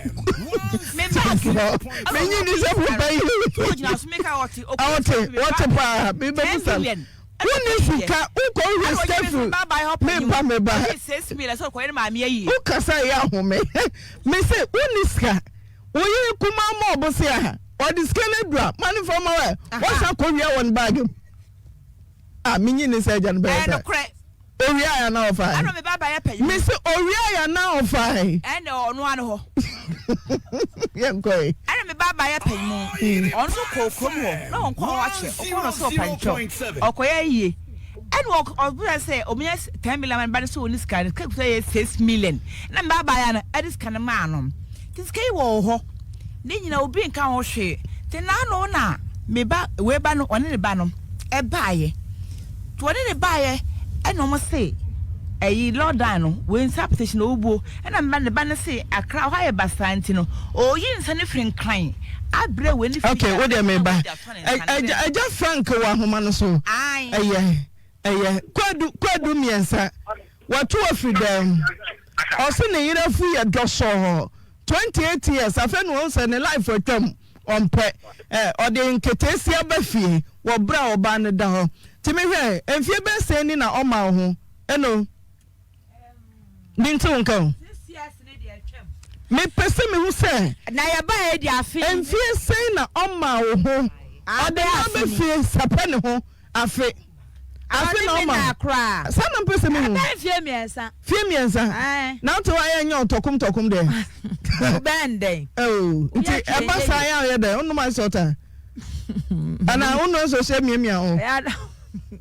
Me bag mu. Menyi ni sɛ papa yi. Ogyina so meka ɔte. Ɔte ɔte paa. Mebɛbusa no. Wonni sika wokɔ wohwɛ sika firi meba meba. Wokasa yɛ ahome. Mese wonni sika. Wo yere kumaa ma ɔbosea ha, ɔde sika no adu a, ma no mfa mma wo ɛ. Wɔsan kɔwia wɔ ne baage mu. A menyi ne sɛ agya no bɛyɛ Ɛyɛ saa. nokorɛ. Owia ya na ɔfae. Ɛna me ba ba yɛ panyin. Mese owia ya na ɔfae. Ɛna ɔno ano hɔ. Yɛn kɔ yi. Ɛna me ba ba yɛ panyin mu. Ɔno nso kɔ kurom hɔ na ɔnkɔ hɔ akyɛ. Ɔkɔ hɔ sɛ ɔpankyɛw. Ɔkɔyɛ yie. Ɛna ɔbisa sɛ ɔmenya 10 million ma ne ba no sɛ ɔni sika no. Sika kuta yɛ 6 million. Ɛna me ba ba yɛ no ɛde sika no maa no. Nti sika yi wɔ hɔ. Ne nyinaa obi nka ho hwee. Nti n'ano na me ba wei ba no ɔne ne ba no ɛbaeɛ. Nti ɔne ne baeɛ ɛna ɔmo se ɛyi lockdown no wei nsa apetition na ɔbuo ɛna me ba ne ba no se Akra hɔ ayɛ basaa nti no ɔyi nsa no firi Nkran abrɛ wei ne firi Okay, wo deɛ meba. Agya Agya Frank wɔ ahoma no so. Ɛyɛ ɛyɛ kwadu kwadu mmiɛnsa wato afiri dan mu. Ɔse ne yere afu yɛ dɔsɔɔ 28 years afei na wahu sɛ ne life atwam ɔmpɛ ɛ ɔde nketeesia ba fie wɔ berɛ a ɔbaa no da hɔ. Nti mehwɛ mfie bɛyɛ sɛn ni na ɔma wo ho ɛno mente wo nka o. Mepɛ sɛ mehu sɛ Na yɛbaeɛ de afe. Mfie sɛn na ɔma wo ho ɔde no aba fie sapɛ ne ho afe afe na ɔma wo saa na mpɛ sɛ mehu. Ɛbɛn fie mmiɛnsa. Fie mmiɛnsa na wote hɔ ayɛ nyɛ ɔtɔkom tɔkom deɛ. Wobɛn dɛn. Oh, nti ɛba saa yɛ a ɔyɛ dɛn wonom ice water anaa wonom nso hyɛ miamia ho.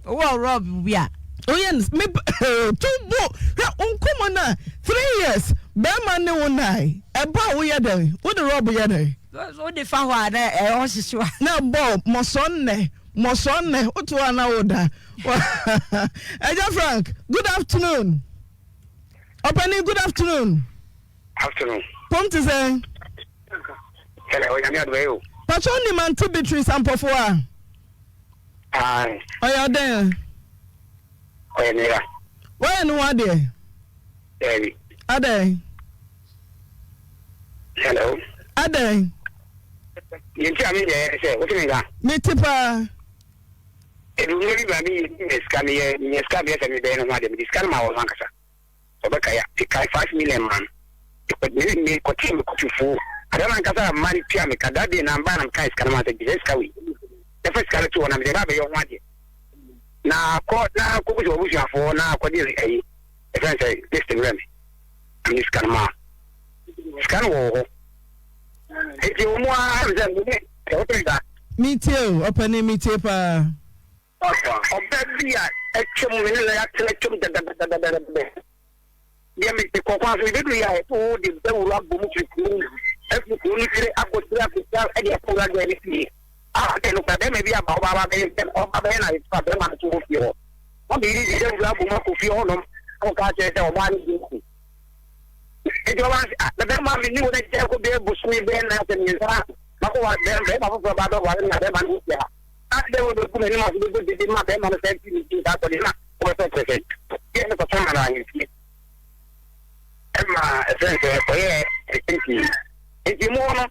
Wowɔ rɔb bi a. Woyɛ no me to bo hwɛ nkɔmɔ no a 3 years bɛrima ne wo nae ɛba a woyɛ dɛn wode rɔb yɛ dɛn. Wode fa hɔ a na ɛhɔ hyehye wa. Na bɔ mɔsɔ nnɛ mɔsɔ nnɛ wote hɔ a na woda. Ɛgya Frank, good afternoon. Ɔpɛni, good afternoon. Afternoon. Pom te sɛ. Ɛlɛ onyame adom ɛyɛ o. Pacho nim Auntie Beatrice Ampɔfo a? Aye. Ɔyɛ ɔdɛn a? Ɔyɛ me yera. Woayɛ ne ho adeɛ? Daabi. Adɛn? Hello. Adɛn? Deɛ nti a menyɛɛ ne sɛ, wote me nka? Mete paa. Ɛduru mmerɛ bi ma meyɛ menya sika, meyɛ menya sika bɛyɛ sɛ mebɛyɛ ne ho adeɛ, mede sika no maa wɔn ankasa. Ɔbɛkae a, mekae 5 million maa no. Mekɔ me me kɔtee me kɔtufuo. Ada no ankasa a mma no tua me ka, that day na mbaa na mekae sika no maa no sɛ gye saa sika wei. Na fa sika no to hɔ na mede ba abɛyɛ ho adeɛ. Na kɔ na kɔbusa w'abusuafoɔ na kɔgye ayi, ɛfrɛ no sɛ list brɛ me. Na mede sika no maa no. Sika no wɔ wɔ hɔ. Enti ɛwɔ mu ara sɛ me ne sɛ wote me saa. Metie o, ɔpanin metie paa. Ɔbaa bi a atwam me ne no atena atwam dadadadadada. Deɛ mete kɔkɔɔ ase mebɛduru yɛ a ɛsɛ wo de dawuro abɔ mu firi kuro no afiri kuro no tiri akɔtiri akɔtiri de akɔwura gɛɛ ne fie. A ɔde no kora bɛrima bi aba ɔba aba bɛyɛ sɛ ɔba bɛyɛ na ayɛsɛ bɛrima no so wɔ fie hɔ. Na bɛyiri de dawuro abɔ mu akɔ fie hɔnom akɔka akyerɛ sɛ ɔbaa no di nku. Nti ɔbaa no sɛ ah na bɛrima me ne wo no agya kɔ bɛyɛ bosome bɛyɛ nan sɛ mmiɛnsa makɔ wa bɛrima foforɔ ba bɛware na bɛrima no ho fie ha. Na dɛ wobebu n'anim ase bɛbɔ dede ma bɛrima no san fi ne ti saa kɔde na wɔbɛsɛ ɔkyerɛ sɛ yɛ ne kɔtɔ ma no ahemfie ɛma ɛfrɛ sɛ ɔyɛ ɛkyɛn pii nti mu hɔ no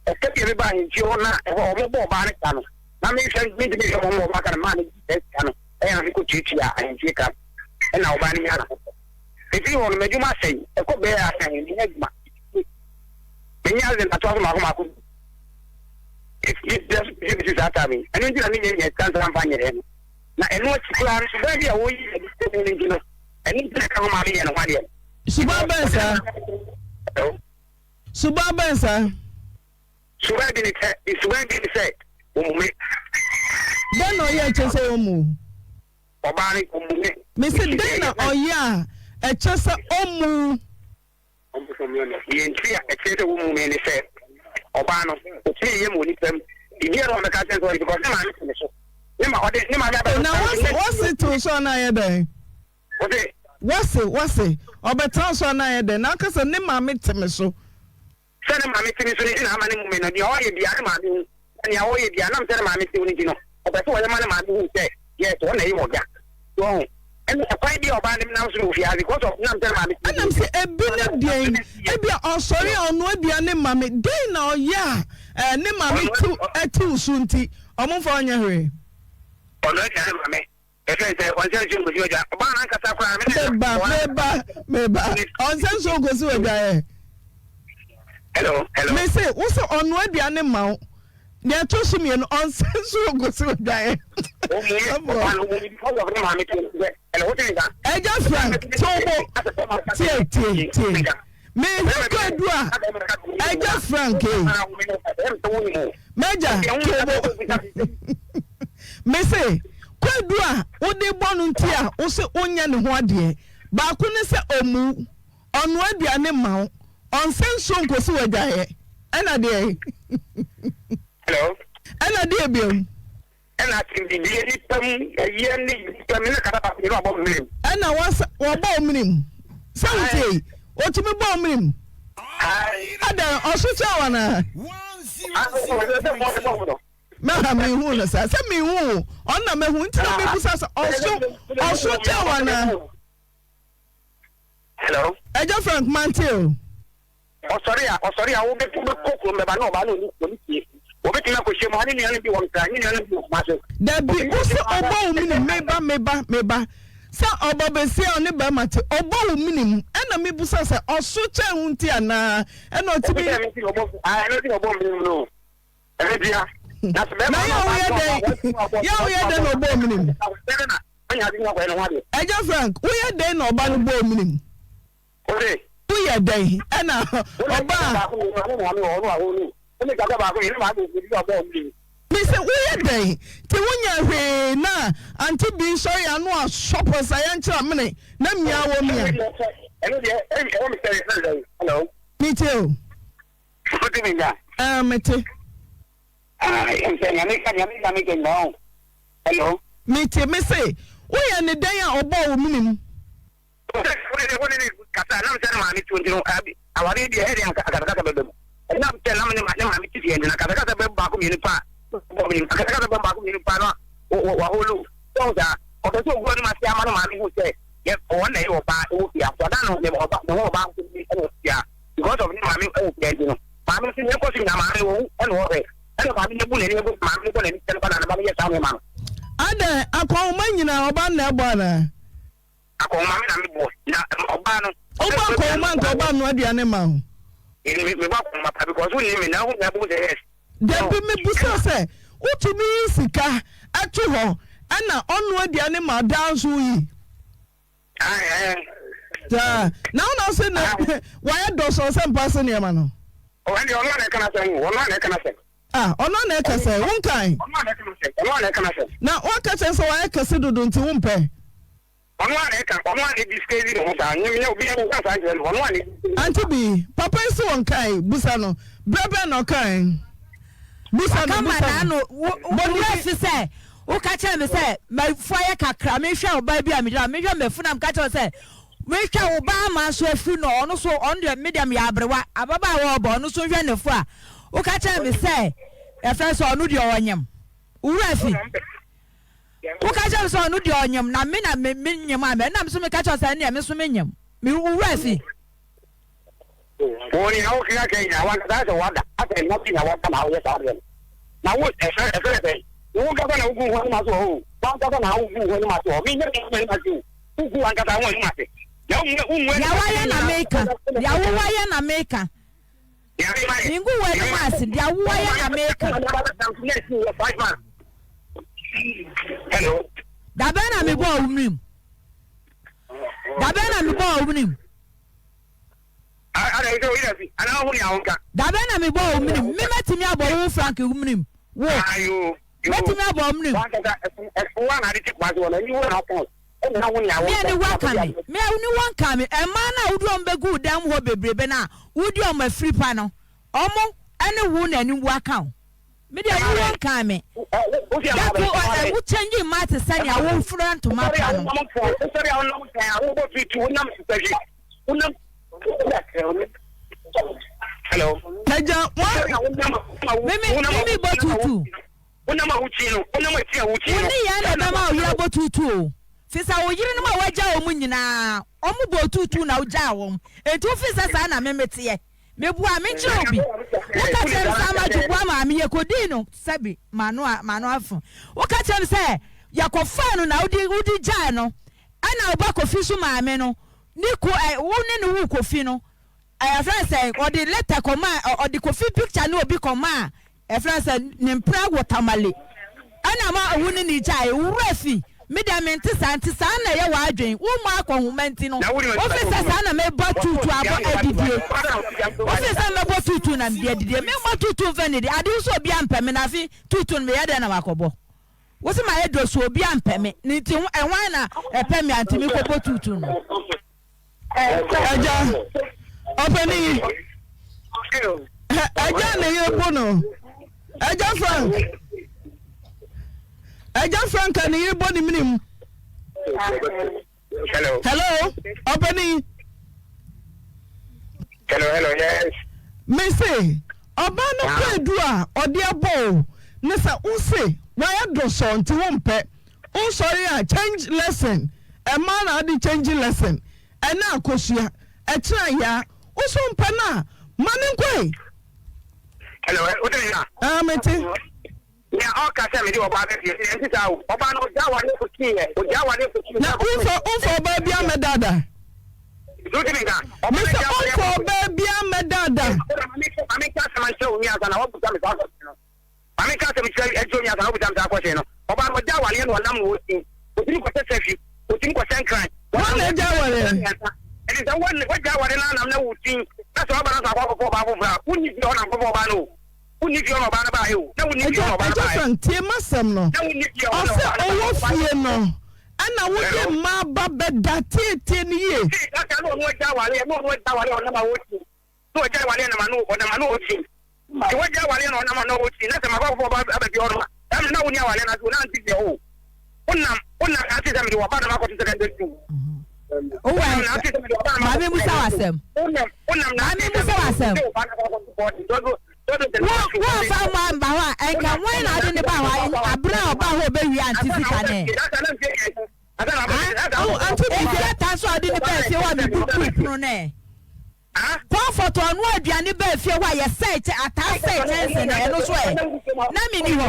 ɛsɛ bi a meba ahemfie hɔ na ɛhɔ ɔmo bɔ ɔbaa no ka no na mehwɛ mentumi hwɛ ɔmo ɔbaa ka no maa no gye sika no ɛyɛ na mekɔ tuatua ahemfie ka ɛna ɔbaa no nya na ɛfiri hɔ no m'adwuma asɛe ɛkɔ bɛyɛ asɛn menya adwuma menya adze natoa so maako maako ɛfiri saa time yi ɛno nti na menyɛ nyɛ sika nsa mfa nyɛɛ no na ɛno akyi koraa no suban bi a wɔyi adi sɛ mu no nti no ɛno nti na ka ho maa meyɛ no ho adeɛ no. Suban bɛn saa? Suban bɛn saa? Suban bi ne sɛ suban bi ne sɛ wɔmmu me. Dɛn na ɔyɛ ɛkyɛ sɛ wɔmmu? Ɔbaa no ɔmmu me. Mese dɛn na ɔyɛ a ɛkyɛ sɛ ɔmmu? Deɛ nti a ɛkyerɛ sɛ wɔmmu me ne sɛ, ɔbaa no, ɔtumi yam wɔ nipa mu. Biribiara a ɔbɛka akyerɛ no sɛ ɔyɛ because ne maame te ne so. Ne ma ɔde ne maame abɛto Na wase wase te wo so anaa ayɛ dɛn? Wose? Wase wase ɔbɛtena wo so anaa ayɛ dɛn? Na aka sɛ ne maame te me so. Sɛ ne maame te ne so no nti na ama no mmu me no, deɛ ɔyɛ biara ne maame hu. Na nea ɔyɛ biara, nam sɛ ne maame te hɔ no nti no, ɔpɛ sɛ ɔyɛ ma ne maame hu sɛ, yes, ɔno na ɛyɛ ɔgya. So wahu? Ɛnna ɛkwan bi a ɔbaa no nam so no wɔ fie ha, because of nam sɛ ne maame te hɔ Ɛnam nti. sɛ ebi ne deɛn, ebia ɔsɔre a ɔnoa aduane ma me, dɛn na ɔyɛ a ɛɛ ne maame te te wo so nti, wɔmfa wo nyɛ hwee? Ɔnoa aduane ma me. Ɛfiri sɛ ɔnsɛ nsuo nkosi w'agya. Ɔbaa no ankasa koraa me ne Meba, meba, meba. Ɔnsɛ nsuo nkosi w'agya ɛ. Hello, hello. Me se, wo se ɔnoa aduane ma wo. Deɛ ɛto so mmienu, ɔnsɛ nsuo nkosi w'agya ɛ. Ɛgya Frank te wo bo tie tie tie mehwɛ kwadu a ɛgya Frank ee mɛgya te wo bo mese kwadu a wode bɔ no nti a wose wonyɛ ne ho adeɛ baako ne sɛ ɔmu ɔnoa aduane mma wo ɔnsɛ nsuo nkosi w'adwaeɛ ɛna deɛ Hello. Ɛna deɛ biom. Ɛna atɛmdidie nipa mu ɛyɛ ne nipa mu ne kasa baako mmienu abɔ mmirim. Ɛna wasa wɔbɔ mmirim sɛ wotie yi otumi bɔ mmirim. Adan ɔso kyɛ wɔn anaa. Mɛha mehu no saa sɛ mehu ɔno na mehu nti na mebusa sɛ ɔso ɔso kyɛ wɔn anaa. Hello. Ɛgya Frank mante o. Ɔsɔre a, ɔsɔre a, wobɛ, wobɛkɔ kurom bɛba na ɔbaa no ɔni, ɔni fie. Wɔbɛtumi akɔhyia mu ha, ne nuanom bi wɔ Nkran, ne nuanom bi wɔ Kumase. Dabi, wo se ɔbɔ wo menim, meba, meba, meba. Sɛ ɔba besia a ɔne barima te, ɔbɔ wo menim, ɛna mebusa sɛ ɔso kyɛn wo nti anaa, ɛna ɔtumi. Ɛno nti na ɔbɔ, ah, ɛno nti na ɔbɔ menim no. Ɛno ntia. Na sɛ Na bɛrima yɛ no a ɔbaa woyɛ no dɛn, ɔbɔ, ɔbɔ, yɛ a woyɛ dɛn na ɔbɔ wo menim? ɔbɔ, Agya Frank, woyɛ dɛn na ɔba no bɔ wo menim? Ose. Woyɛ dɛn ɛna ɔbaa. Mese woyɛ dɛn nti wonyɛ hwee na ante bi sɔre ano asɔ pɔsa yɛnkyerɛ amene na mia wɔ mia. Metie o. Ɛɛ mete. Metie mese woyɛ ne dɛn a ɔbɔɔ wo menem. Wo ne wo ne no kasa a, nam sɛ ne maame te hɔ nti no, awareɛ yi deɛ ɛyɛ den a akasakasa bɛba mu. Ɛnam sɛ nam ne ne maame te fie nti no, akasakasa bɛba mu baako mmienu paa. Bɔ menim, akasakasa bɛba mu baako mmienu paa na waholu. So woahu saa? Ɔpɛ sɛ ɔgu anim ase ama ne maame hu sɛ yɛ ɔno na ɛyɛ ɔbaa ɛwɔ fie ha. So adan ne ne ɔba ne ho ɔbaa nso bi ɛwɔ fie ha. Because of ne maame ɛwɔ fie ha nti no, maame nso nea ɛkɔ so nyinaa maame no ɔhu ɛna ɔhwɛ. Ɛna maame no abu n'ani agu maame no bɔ n'ani kyɛ no ba na ne ba no yɛ saa nneɛma no. Adɛn, akɔnhoma nyinaa ɔba no na ɛbɔ anaa? Akɔnhoma me na me bɔ na ɔbaa no. Wobɔ akɔnhoma nka ɔbaa noa aduane ma wo. Me me bɔ akɔnhoma pa because wo nim me na wo na bo sɛ yes. Dabi me busa sɛ wotumi yi sika ɛto hɔ ɛna ɔnoa aduane ma daa nso woyi. Saa na wo na ɔse na wayɛ dɔsɔn sɛ mpa se nneɛma no. Ɔno deɛ ɔno na ɛka n'asɛm ɔno na ɛka n'asɛm. Ah, ɔno na ɛka sɛ, wonkae? Ɔno na ɛka sɛ, ɔno na ɛka sɛ. Na woaka kyerɛ sɛ wayɛ kɛse dodo nti wompɛ? Ɔno na ɛka, ɔno na ɛdi sika yi ne ho saa, nyɛ nyɛ obi ɛnka saa nkyerɛ no, ɔno na ɛdi. Auntie bi, papa yi se wɔnkae, busa no, berɛ bɛn na ɔkae? Busa no, Waka ma busa no. n'ano, wo wo Bɔ ne werɛ din. fi sɛ woka kyerɛ me sɛ m'afu ayɛ kakra, mehwɛ ɔbaa bi a megyina hɔ, mehwɛ m'afu na meka kyerɛ wo sɛ mehwɛ wo ba ama nso afu no, ɔno so, ɔno deɛ me deɛ meyɛ aberewa, ababaawa ɔba, ɔno nso nhwɛ n'afu a, woka kyerɛ me sɛ ɛfrɛ sɛ ɔno deɛ ɔnyem. Wo werɛ fi? Woka kyerɛ me sɛ ɔno deɛ ɔnyem na me na me menyem a, ɛna me nso meka kyerɛ wo sɛ ɛnneɛ me nso menyem. Me wo werɛ fi? Wo nea wokeka ka nyinaa wankasa ayɛ sɛ wada asɛ nna bi na wada na woyɛ saa adeɛ no na wo ɛfɛ ɛfɛ sɛ wo nkasa na wogu ho anim ase wɔ hɔ o wankasa na wogu ho anim ase wɔ hɔ menyɛ me ho anim ase o wogu wankasa ho anim ase na wo wo Deɛ woayɛ na meka deɛ wowayɛ na meka mengu w'anim ase deɛ wowayɛ na meka dabɛn na mebɔɔ wo menim dabɛn na mebɔɔ wo menim Dabɛn na mebɔɔ wo menim? Me mɛtumi abɔ wo Frank wo menim? Wo. Mɛtumi abɔ wo menim? Me a ne wa ka me. Me a ne wa nka me. Mmaa no a wode wɔn bɛgu wo dan mu hɔ bebrebe no a wodi wɔn afiri pa no, wɔn ne wo na aniwu aka wo. Me deɛ wo wɔn kan me. Dako ɛ wo change mmaa te sɛ nea wofura ntoma pa no. Agya wa. Mimi mimi bɔ tutu. Wo ne yɛn na bɛma wo yere abɔ tutu o. Fi sɛ wo yerenom a wagya wɔn nyinaa wɔn bɔ tutu na wogyaa wɔn. Enti wo fi sɛ saa na meme teɛ. Meboa, menkyerɛ obi. Woka kyerɛ me sɛ Amadwo boa maame, yɛkɔdii no sɛbi m'ano a m'ano afo. Woka kyerɛ me sɛ yɛkɔfaa no na wode wode gyae no, ɛna wo ba Kofi nso maame no ne ko ɛ wo ne no woo Kofi no, ɛ yɛfrɛ no sɛn, ɔde lɛtɛ kɔmaa ɔ ɔde Kofi picture ne obi kɔmaa yɛfrɛ no sɛ ne mpena wɔ Tamale. Ɛna ma wo ne no gyae. Wo werɛ fi. Me deɛ mente saa nti saa na ɛyɛ w'adwen. Wo mmɔ akɔnhoma nti no wofe sɛ saa na mebɔ tuutuu abɔ adidie. Wofe sɛ mɛbɔ tuutuu na mede adidie. Memmɔ tuutuu mfa nnidi. Ade wo sɛ obiara mpɛ me na afe tuutuu no meyɛ dɛn na makɔbɔ. Wo se mayɛ dɔ so obiara mpɛ me ne nti hwan na ɛpɛ me a nti mekɔbɔ tuutuu no. Agya, ɔpanin, agya ne yere bo no. Agya Frank, agya Frank a ne yere bɔ ne menem. Hello. Hello, ɔpanin. Hello, hello, yes. Me se, ɔbaa no kɔ edu a ɔde abɔ o, ne sɛ wo se wayɛ dɔsɔ nti wo mpɛ. Wosɔre a change lesson ɛmaa na ade change lesson ɛnɛ akosua ɛkyena yaa woso mpɛ no a ma no nkɔ e. Hello, wote me nka? Ah, mete. Nea ɔka sɛ mede ɔbaa bɛ fie, ɛnte saa o. Ɔbaa no ɔgya awareɛ kɔkyiiɛ, ɔgya awareɛ kɔkyiiɛ. Na womfa womfa ɔbaa bi amɛdada. Wote me nka? Mesɛ womfa ɔbaa bi amɛdada. Mame nka asɛm ankyerɛ wo nua ansa na woabusa me saa question no. Maame nka asɛm kyerɛ ɛkyerɛ onua saa wobisa me saa kɔhyɛn no. Ɔbaa no ɔgya awareɛ na ɔnam na ɔsi. Ɔtumi kɔsɛ safi, ɔtumi kɔsɛ nkran. Wɔn na agya awareɛ. Ɛti sɛ wagya awareɛ na anam na wosi na sɛ ɔba no sɛ akɔ akɔfɔ ɔbaa foforɔ a wonni fie hɔ na akɔfɔ ɔbaa no o. Wonni fie hɔ na ɔbaa no baeɛ o. Na wonni fie hɔ na ɔbaa no Agya baeɛ. Frank tie m'asɛm no. Na wonni fie hɔ na Ɔsɛ ɔbaa no ɔwɔ baeɛ. fie no ɛna wode mmaa ba bɛda tietie no yie. Kasa na ɔno agya awareɛ na ɔno agya awareɛ ɔnam a wɔsi. Na wagyae awareɛ nam ano ɔnam ano ɔsi. Nti wagyae awareɛ na ɔnam ano ɔsi na sɛ makɔ akɔfa ɔba aba fie hɔ nom a, saa mmerɛ na wonni awareɛ no ase o na ante fie hɔ o. Wonam wonam na ante sɛ mede waba na makɔto secondary school. Wowɛ Wonam na ante sɛ mede waba na maame makɔto musa secondary w'asɛm. school. Wonam wonam na Maame ante sɛ musa mede w'asɛm. wode wo ba na akɔto boarding. Dodo dodo sɛ Wo mekɔ sukuu woamfa boarding. mma amba hɔ a ɛnka Wonam hwan na wonam na ɔde ne ante ba sɛ hɔ mede wo ba abere a ɔba hɔ ɔbɛwie ante Ansa na sika wobɛ nɛ. fie ansa na mfie ansa na wobɛ fie ansa na Oh, wobɛ Auntie fie. Bigya. Efie ata nso a ɔde ne baa fie hɔ a mebubu pono nɛ. Comfort ɔnoa aduane baa fie hɔ a yɛsɛe kyɛ ataa sɛe kyɛnse no ɛno so ɛ na menni hɔ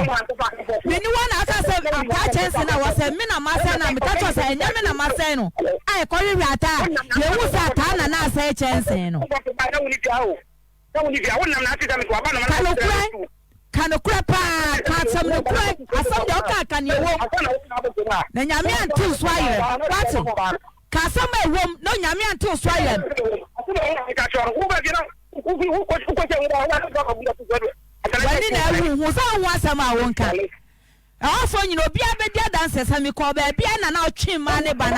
menni hɔ na aka sɛ ataa kyɛnse no a wɔsɛ me na masɛe no a meka kyerɛ sɛ ɛnyɛ me na masɛe no a ɛkɔhwehwɛ ataa a yɛhu sɛ ataa na na asɛe kyɛnse no. Ka nokorɛ ka nokorɛ paa ka asɛm nokorɛ asɛm deɛ ɔka ka neɛ ɛwom na nyame antew so ayerɛ wate. Ka asɛm a ɛwom na Onyame ante wo so ayam. W'ani na awu hu sɛ wohu asɛm a wonka. Ɛhɔfoɔ nyina obiara bɛdi adanseɛ sɛ mekɔɔ baabi a na na ɔtwe mmaa ne ba no a.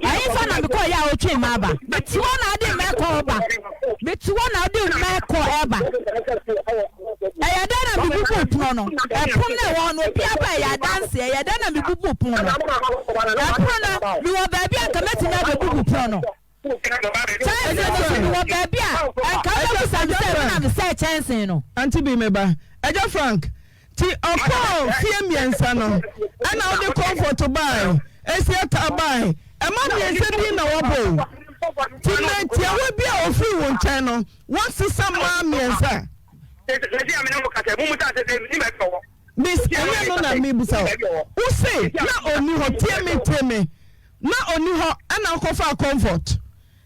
Ɛhefa na mekɔɔ yɛ a ɔtwe mmaa ba? Mete hɔ na ɔde mmaa kɔ ɔba. Mete hɔ na ɔde mmaa kɔ ɛba. Ɛyɛ dɛn na mebubuu pono no? Ɛpono no a ɛwɔ hɔ no, obiara ba ɛyɛ adanse. Ɛyɛ dɛn na mebubuu pono no? Ɛpono no, mewɔ baabi a anka mɛtumi abɛbubu pono no. Kyɛnse no nso, mewɔ baabi a anka wobɛbusa me sɛ me na mesɛe kyɛnse no. Auntie Bi, me ba. Agya Frank, nti ɔkɔɔ fie mmiɛnsa no, ɛna wode Comfort bae, Esiata bae, ɛma mmiɛnsa din na wɔbɔ o. Nti mmerɛ tiawa bi a ɔfiri wo nkyɛn no, Woasesa mmaa mmiɛnsa. Miss, ɛnyɛ no na mebisa wo. Wo se na ɔnni hɔ, tie me, tie me. Na ɔnni hɔ ɛna wokɔfaa comfort.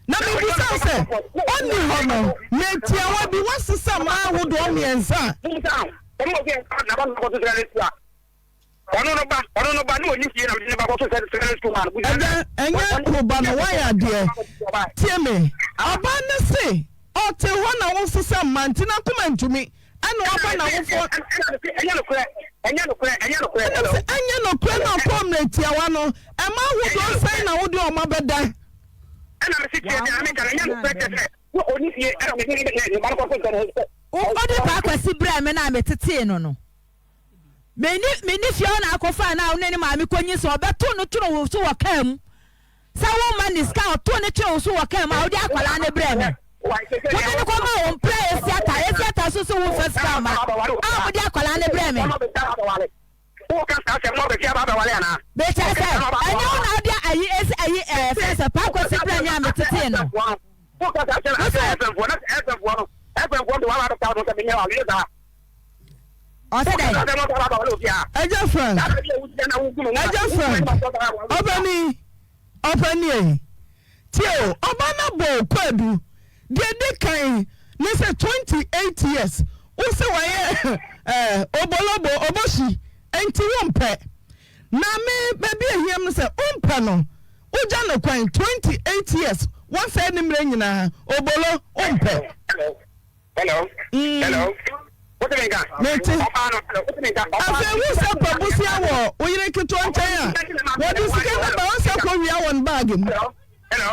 Na mebisa wo sɛ, ɔnni hɔ no, metiawa bi, woasesa mmaa ahodoɔ mmiɛnsa. Ɔno no ba, ɔno no ba, ne ɔnni fie na mede ne ba kɔto secondary school maa no. Agya, ɛnyɛ wo ba no, woayɛ adeɛ. Tie me, ɔbaa no se ɔte hɔ na wosesa mma nti n'akoma ntumi, ɛna waba n'awofoɔ. Ɛnyɛ nokorɛ, ɛnyɛ nokorɛ, ɛnyɛ nokorɛ. Ɛna sɛ ɛnyɛ nokorɛ na ɔkɔɔ mmerɛ tiawa no, ɛma ahodoɔ sɛn na wode wɔn abɛda? Ɛna mese tie deɛ meka no, ɛnyɛ nokorɛ kyerɛ sɛ ɔnni fie ɛna mede ne ba no kɔto secondary school. Wode Paa Kwasi brɛɛ me no a metetee no no. Menni menni fie hɔ na akɔfaa no a wo ne ne maame kɔnyin sɛ ɔbɛto no toro wo so wɔ kaa mu sɛ womma ne sika a ɔto ne twere wo so wɔ kaa mu a wode akwadaa no brɛ me wode no kɔma wo mpra esiata esiata so sɛ womfa sika mma a wode akwadaa no brɛ me mekyɛ sɛ ɛnyɛ wo na wode ayi esi ayi ɛɛ fɛ sɛ paakɔsi brɛ me a metetee no Ɔse dɛn? Agya Frank, Agya Frank, ɔpani, ɔpani ei, tie o, ɔba no abɔ o, kwaadu, deɛ ɛdi kan ne sɛ 28 years, wo se wayɛ eh, obolobo, oboshi. Enti wompɛ. Na me baabi a ɛhia me ne sɛ wompɛ no, wogya no kwan 28 years, woasɛe ne mmerɛ nyinaa, obolo, wompɛ. Hello. Mm. Hello. Wote me nka? Mete. Ɔbaa no, hello, wote me nka? Ɔbaa Afei wo sɛ pɛ bosea wɔ wo yere ketewa nkyɛn a, wɔde sika no ba wo sɛ kɔwia wɔn baage mu. Hello. Hello.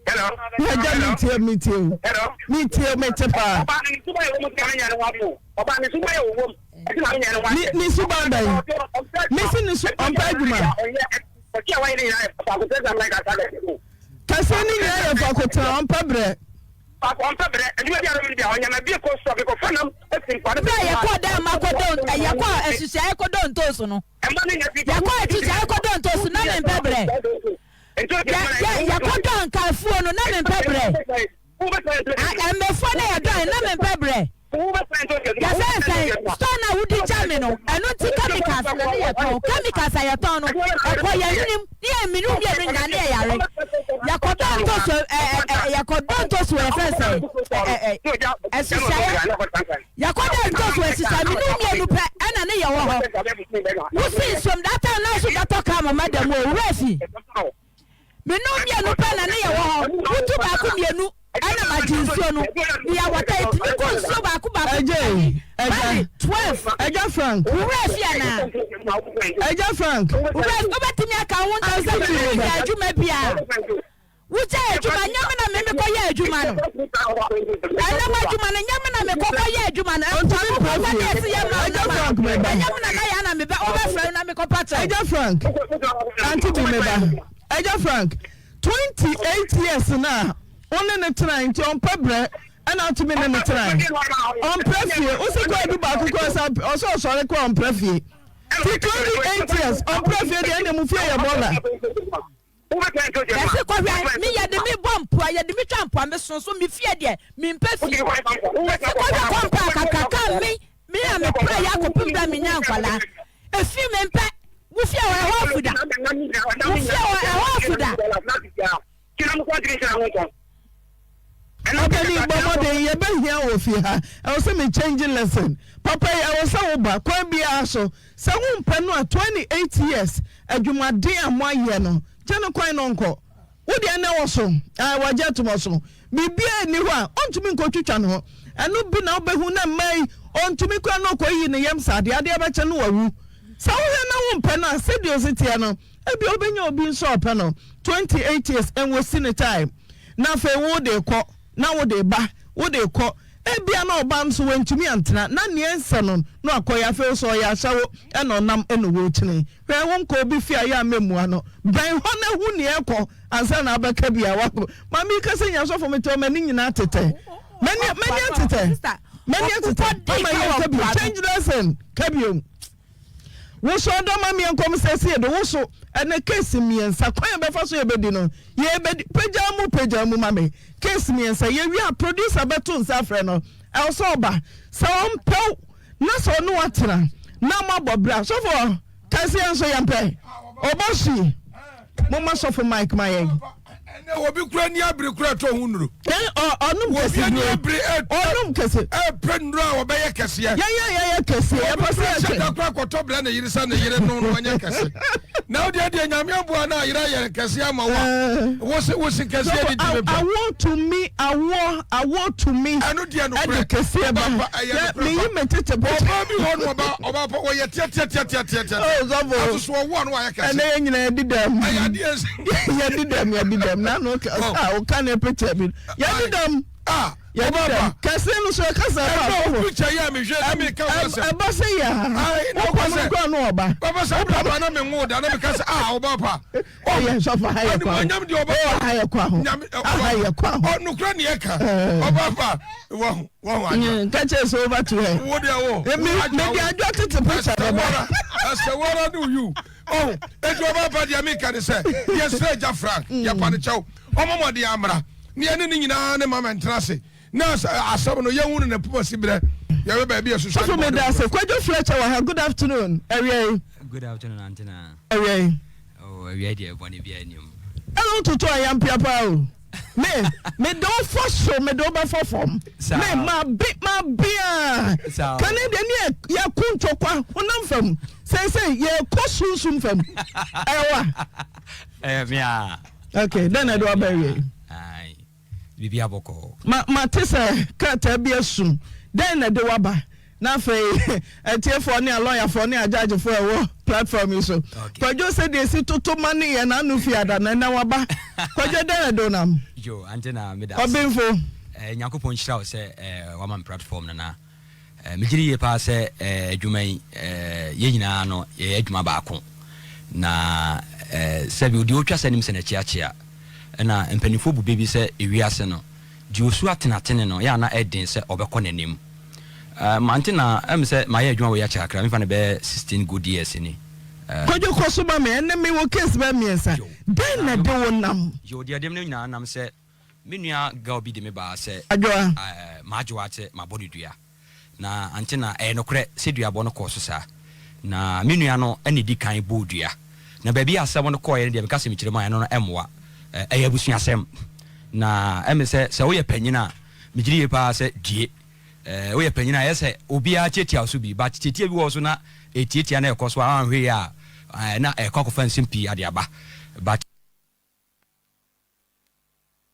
Hello. Agya metie metie o. Hello. Metie mete paa. Ɔbaa no ne suban yɛ wɔ mu sika no nyɛ ne ho ade o. Ɔbaa ne suban yɛ wɔ mu. Ɛti na nyɛ ne ho ade. Ne suban bɛn? Mesi ne su ɔmpɛ adwuma. Kɛseɛ ne nyinaa yɛ faako tena ɔmpɛ brɛ. Bere a yɛkɔɔ dɛ ma kɔdɔ yɛkɔɔ asusuae kɔdɔ ntoosu no, yɛkɔɔ asusuae kɔdɔ ntoosu na mempɛ brɛ. Yɛ yɛ yɛkɔdɔ nkaefuo no na mempɛ brɛ. Mmɛfoɔ na yɛdɔe na mempɛ brɛ. Yɛsɛn sɛn store no a wodi gya me no ɛno nti chemicals na ne yɛtɔn chemicals a yɛtɔn no ɛkɔ yɛn hwenem ne yɛn mmienu mmienu nyinaa ne yɛyare yɛkɔdɔ ntoso ɛ ɛ yɛkɔdɔ ntoso yɛfrɛ sɛ ɛ ɛ ɛhyehyɛeɛ yɛkɔdɔ ntoso ɛhyehyɛ mmienu mmienu pɛ ɛna ne yɛwɔ hɔ wosi nsuom that time na so bɛtɔ kaa mama da mu owura fi. Me no mmienu pɛ na ne yɛ wɔ hɔ. Wotu baako mmienu ɛna ma gye nsuo no. Ne yɛ wɔta etumi kɔ nsuo baako baako. Ɛgye ɛgya 12. Ɛgya Frank. Wura fi anaa? Ɛgya Frank. Wura wobɛtumi aka ho ntam sɛ me ne yɛ adwuma biara. Wogyae adwuma, nyɛ me na me mekɔyɛ adwuma no. Ɛnam adwuma no, nyɛ me na mekɔkɔ yɛ adwuma no. Ɔntumi Mpo mpra akokɔ fie. ne ɛsi yɛ ma Agya nam a, Frank meba. ɛnyɛ me na na yɛ na mebɛ, wobɛfrɛ me na mekɔpa kyɛw. Agya Frank, Auntie bi meba. Agya Frank, 28 years na wo ne no tenae nti ɔmpɛ brɛ ɛna wotumi ne no tenae. Ɔmpra fie. Wosi kɔ adu baako kɔ ɔsɛ ɔsɛ ɔsɔre kɔ ɔmpra fie. Ti 28 years ɔmpra fie deɛ ɛna mu fie yɛ bɔla. Yɛse kɔhwɛ me yɛde me bɔ mpoa yɛde me twa mpoa me sonso me fie deɛ mempɛ fie Yɛse kɔhwɛ kɔmpa kakraka me me a me pra yɛ akɔpem bɛ menya nkwalaa efi mempɛ wo fie wɔ ɛhɔ afuda wo fie wɔ ɛhɔ afuda. Ɔpanin bɔ mmɔden yɛbɛhia wɔ fie ha ɛwɔ sɛ me change lesson papa yi ɛwɔ sɛ wo ba kwan biara so sɛ wo mpɛ no a 28 years adwumaden a moayɛ no gya no kwan no nkɔ wo deɛ ɛnɛ wɔ so ɛɛ wagye atom ɔso biribiara nni hɔ a ɔntumi nkɔtwitwa ne ho ɛno bi na wobɛhu na mmaa yi ɔntumi kora na ɔkɔyi ne yam saa adeɛ adeɛ bɛkyɛ no wawu sɛ wohwɛ na wo mpɛ no a sɛdeɛ ɔsi teɛ no Ebia wobɛnya obi nso a ɔpɛ no 28 years ɛnwɔsi ne time na afei wo de rekɔ na wo de reba wo de rekɔ ebia na ɔba nso wantumi antena na nea ɛnsɛ no na wakɔyɛ afei wo sɛ ɔyɛ ahyɛwo ɛna ɔnam ɛna wɔrekyini hwɛ wo nkɔ obi fie a yɛ a mɛmmua no bɛn hɔ na hu nea ɛkɔ ansa na abɛka bi a wakɔ maame yi ka sɛ nya sɔfo mete hɔ m'ani nyinaa tetɛ m'ani m'ani atetɛ m'ani atetɛ mama yɛn ka bio change lesson ka bio. Wo so ɔdɔ ma meɛ nkɔm sɛ sie do wo so ɛnɛ case mmiɛnsa kwan a bɛfa so yɛbɛdi no yɛbɛdi pagya mu pagya mu ma me case mmiɛnsa yɛwie a producer bɛto nsa afrɛ no ɛwɔ sɛ ɔba sɛ ɔmpɛw na sɛ ɔne watena na moabɔ bra sɔfoɔ kɛseɛ nso yɛmpɛ ɔbɔ sui Momma sɔfo Mike ma yɛn. Ɛnɛ obi kura ni abiri kura tɔ ho nnuro. Ɔnom kɛse duro. Ɔnom kɛse. Ɛpɛ nnuro a ɔbɛyɛ kɛseɛ. Yɛn yɛ yɛyɛ kɛseɛ. Yɛpɛ sɛ yɛkyɛ. Obi kura hyɛ da kura kɔtɔ brɛ ne yere sɛ ne yere no no ɔnyɛ kɛse. Na ɔdeɛ deɛ nyame aboa na ayere ayɛ kɛseɛ ama wo a. Wosi wosi kɛseɛ di ti mi pɛ. Awoɔ tumi awoɔ awoɔ tumi. Ɛno deɛ no korɛ. Ɛde kɛseɛ ba. Ɛyɛ no korɛ. Meyi me tete pɛ. Ɔbaa bi hɔ no ɔba ɔba pɔ wɔyɛ tiatiatiatiatia. Oh sɔfo. Asoso ɔwo a no wayɛ kɛse. Ɛnɛ yɛn nyinaa yɛdi dɛm. Ɛyɛ adeɛ sɛ. Yɛdi dɛm yɛdi dɛm na no a ɔka ne picture bi yɛdi dɛm. Ah yɛdi dɛm kɛse no so ɛkasa ɛba afɔfo. Ɛbɛ picture yi a mehwɛ na meka wo asɛm. Ɛba sɛ yɛ ha. Wokɔ no kura no ɔba. Papa sɛ abira ba na me nwo da na meka sɛ ah ɔba pa. Ɔyɛ sɔfo ha yɛ kɔ aho. Animuonyam deɛ ɔba pa. Ha yɛ kɔ aho. Ha yɛ kɔ aho. Ɔnokura ne yɛ ka. Ɔba pa. Wɔho wɔho adwa. Nka kyerɛ sɛ over to her. Wo deɛ wo. Me me de adwa tete picture bɛba. Ɛsɛ wɔra ne oyu. Ɔho eti ɔba pa deɛ meka ne sɛ yɛsrɛ agya Frank yɛpa ne kyɛw ɔmɔ mɔden amra ne yɛne ne nyinaa ne mama ntena ase na asɛm no yɛhu no ne poma si berɛ yɛbɛ baabi a susu Sɔfo meda ase. Kwadwo Fletcher wɔ ha. Good afternoon. Awia yi. Good afternoon, Antina. Awia yi. Oh, awia deɛ bɔne biara nni mu. Ɛna wototo ayampia paa o. Me mede wo fa soro mede wo bɛfa fam. Me mabe mabe a. Kane deɛ ne yɛko ntɔkwa honam fam. Seesei yɛkɔ sunsum fam. Ɛwa. Ɛyɛ me a. Okay, dɛn na ɛde waba awie? Biribi abɔkɔɔ. Ma mate sɛ krataa bi asum. Dɛn na ɛde waba? Na afei atiefoɔ ne alɔyafoɔ ne agyagyefoɔ a ɛwɔ platform yi so. Kwadwo sɛdeɛ esi toto ma ne yɛn ano fi ada no ɛnɛ waba. Kwadwo dɛn na ɛde wo nam? Yo, ante na meda ase. Ɔbenfo. Eh, Nyankopɔn nhyira wo sɛ eh, wama me platform no na eh, megye di yie paa sɛ eh, adwuma yi eh, yɛn nyinaa no yɛyɛ adwuma baako na eh, sɛbi deɛ ɔtwa sɛ nim sɛ n'akyiakyia ɛna mpanimfoɔ bu bɛ bi sɛ ewiase no Deɛ ɔsu atenatene no, yɛ a na ɛden sɛ ɔbɛkɔ n'anim. Mante na ɛm sɛ mayɛ adwuma wei akyɛ kakra, memfa no bɛyɛ 16 good years ni. Kwadwo kɔ so ma me, ɛnnɛ me wɔ case bɛyɛ mmiɛnsa, dɛn na ɛde wo nam? Yoo, deɛ ɛde me nyinaa nam sɛ me nua girl bi de me baa sɛ Adwoa. M'adwoa sɛ mabɔ no dua. Na ante na ɛyɛ nokorɛ sɛ duabɔ no kɔɔ so saa. Na me nua no na ɛdi kan bɔɔ dua. Na baabi a asɛm no kɔeɛ no deɛ meka sɛ mekyerɛ mu a ɛno no ɛmmoa. Ɛyɛ abusuasɛm. Na ɛme sɛ sɛ woyɛ panyin a megye di yie paa sɛ due. Woyɛ panyin a ɛyɛ sɛ obiara tiatia wo so bi but tiatia bi wɔ hɔ so na ɛtiatia na ɛkɔ so a woanhwɛ yie a na ɛkɔ akɔfa nsɛm pii ade aba. But.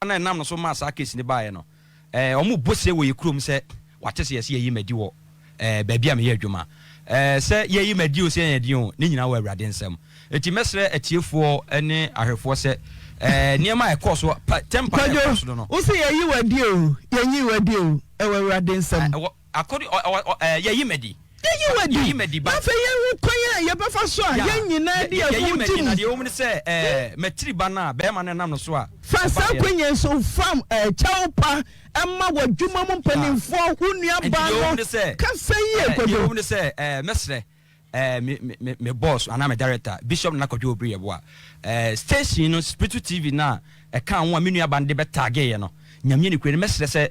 na ɛnam no so maa saa case no baeɛ no, eh, wɔn bɔ se wɔ yɛ kurom sɛ wate sɛ yɛse yɛyi madi wɔ eh, baabi a meyɛ adwuma. Eh, sɛ yɛyi madi o, sɛ yɛnyɛ din o, ne nyinaa wɔ Awurade nsam. Enti mɛsrɛ atiefoɔ ne ahwɛfoɔ sɛ eh, nneɛma a ɛkɔɔ so, pa, temper a ɛkɔɔ so no no. Kwadwo, wo se yɛyi wo adi o, yɛnyi wo adi o, ɛwɔ Awurade nsam. Eh, ɛwɔ, According, ɔ, ɔ, ɔ, eh, yɛyi madi. Yɛyi wo adi. Yɛyi madi, Na but. afei yɛnhu kwan a yɛbɛfa so a Yeah, yɛn nyinaa de yɛ, yɛn yɛyi ho madi, gye na mu. deɛ ɛwɔ mu ne sɛ, eh, matiri ba no a, barima no nam no so a, Fa saa ɔbaeɛ no. akwannya yi so fa eh, kyɛw pa ma w'adwuma mu Yeah. mpanimfoɔ, wo Nti nuabaa deɛ ɛwɔ no. mu ne sɛ, Kasa yie, eh, deɛ Kwadwo. ɛwɔ mu ne sɛ, eh, mɛsrɛ, eh, me, me, me, me boss anaa me director, Bishop Nana Kwadwo Obiri Yeboah, eh, station no, Spiritu TV no a ɛka ho a me nuabaa no de bɛtageeɛ no, Nyame nokorɛ ni, mɛsrɛ sɛ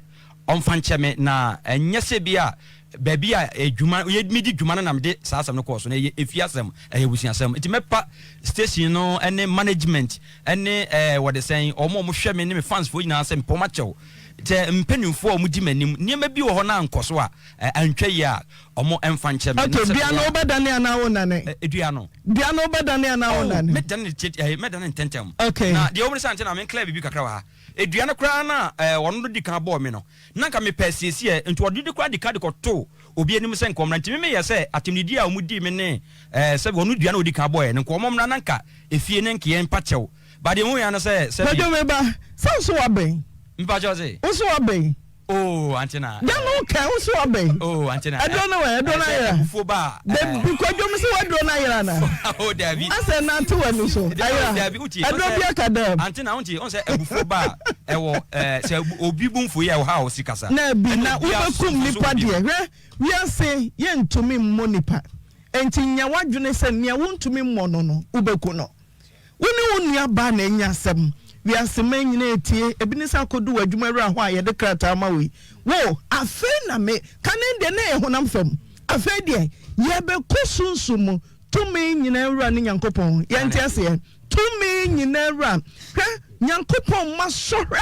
ɔmfa nkyɛ me, na ɛnyɛ sɛ bi a baabi a adwuma, yɛ, medi dwuma no na mede saa asɛm no kɔɔ so, na ɛyɛ efie asɛm, ɛyɛ abusuasɛm. Nti mɛpa station no ne management ne eh, wɔde sɛn, wɔn a wɔhwɛ me ne me fans foɔ nyinaa sɛ mepɛ wɔn akyɛw. Sɛ mpanimfoɔ a wɔdi m'anim, nneɛma bi wɔ hɔ na ankɔ so a, eh, antwa yie a, wɔn mfa nkyɛ me. Na Okay, sɛ dua no bɛyɛ a, wobɛdane anaa wonnane? eh, dua no. Dua no wobɛdane anaa Oh, wonnane? mɛdane no tie, eh, mɛdane no ntɛntɛm. Okay. Na deɛ ɛwɔ mu ne sɛ, ante na menclear biribi kakra wɔ ha. Dua no koraa no a ɔno no di kan bɔɔ me no, na anka mepɛ asiesie, enti ɔde de koraa di kan de kɔtoo obi anim sɛ nka ɔmmra. Enti me meyɛɛ sɛ atɛmdidie a wɔdii me ne sɛbe ɔno dua no a ɔdi kan bɔeɛ no, nka wɔmmra na anka efie no nka yɛmpa kyɛw. But deɛ mehuiɛ ara ne sɛ, sɛbe. Kwadwo me ba, sɛ wo so woabɛn? Mepa kyɛw se? Wo so woabɛn? Oh, ante na. Dɛn na woka? Wo so wabɛn? Oh, ante na. Aduro no wɛ? Aduro no ayera? Abufuo ba a. Dabi, Kwadwo me sɛ w'aduro no ayera na. Oh, dabi. Asɛ nante w'ani so. Ayera. Dabi, wotie. Aduro bi aka dɛm. Ante na wontie, ɔn sɛ abufuo ba a, ɛwɔ ɛɛ sɛ obi bu mfo yi a ɛwɔ ha a ɔsi kasa. Na bi na wobɛkum nipa deɛ. Hwɛ, wiase yɛntumi mmɔ nipa. Enti nya w'adwene sɛ nea wontumi mmɔ no no, wobɛku no. Wo ne wo nua baa na anya asɛm. Wiase man nyinaa retie. Ebi ne sɛ akɔdu w'adwuma wura hɔ a yɛde krataa ma wo yi. Wo, afei na me, kane deɛ na ɛyɛ honam fam. Afei deɛ, yɛrebɛkɔ sunsum mu. Tumi nyinaa wura ne Nyankopɔn. Yɛnte aseɛ? Tumi nyinaa wura. Hwɛ, Nyankopɔn mma sɔhwɛ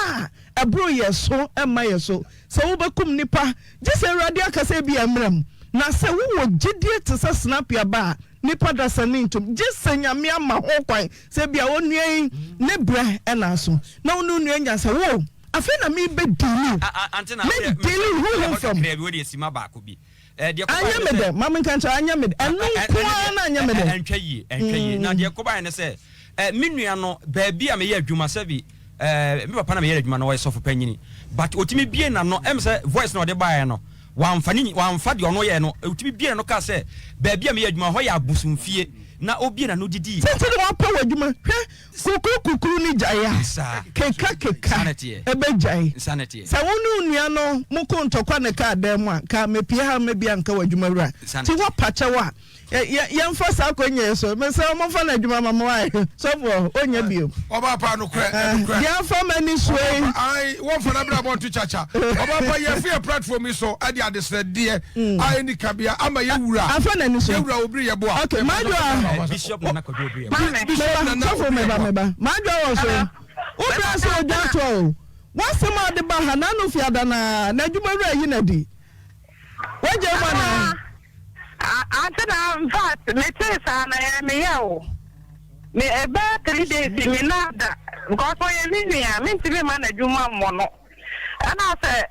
a ɛboro yɛn so mma yɛn so. Sɛ wobɛkum nnipa, gye sɛ Awurade aka sɛ ebia mmra mu. Na sɛ wowɔ gyedie te sɛ sinapi aba a, Nipa dasani ntom gye sɛ Nyame ama ho kwan sɛ ebia onua yi ne brɛ na aso na wo ne onua nya sɛ wo afei na me bɛ deali wo me deali wo honhom fam. Anyɛ me dɛ ma me nka nkyerɛ anyɛ me dɛ ɛno nko ara na anyɛ me dɛ. Ɛntwa yie ɛntwa yie na deɛ ɛkɔbaeɛ ne sɛ me nua no baabi a meyɛ adwuma sɛbi me papa na meyɛ adwuma no ɔyɛ sɔfo panyini but ɔtumi bie n'ano ɛm sɛ voice na ɔde baeɛ no Wamfa ne wamfa deɛ ɔno yɛɛ no, ɔtumi buee n'ano kaa sɛ, Baabi a meyɛ adwuma, hɔ yɛ abosomfie, na ɔbuee n'ano didii. Tete na wapɛ w'adwuma. Hwɛ, kukuru kukuru no gyae a, keka keka ɛbɛgyae. Sɛ wo ne wo nua no moko ntɔkwa na ɛkaa dan mu a, nka mepue ha mɛbia nka w'adwuma wura. Nti woapa kyɛw a, Yɛmfa saa akwannya yi so. Mesrɛ wo, momfa no adwuma ma me wae. Sɔfoɔ, ɔnyɛ bio. Ɔba pa nokorɛ, nokorɛ. Deɛ afa m'ani soɔ yi. Ɔba pa, ae, wɔmfa n'abrabɔ nto kyakya. Ɔba pa, yɛfi yɛ platform yi so de adesrɛdeɛ a ɛnni kabea ama yɛ wura. Afa n'ani so. Yɛ wura Obiri Yeboah. Okay, Madwoa. Bishop Nana Kwadwo Obiri Yeboah. Bishop Nana Sɔfo meba meba. Madwoa wɔ so. Wo bra sɛ odwa toɔ o. W'asɛm a wode ba ha n'ano fi ada no ara, n'adwuma wura yi no adi. W'agyae mu anaa? Ante na infact metee saa na ɛyɛ me yaw o. Me ɛbɛyɛ 3 days me nna da because ɔyɛ me nua mentumi mma n'adwuma mmɔ no. Ɛna sɛ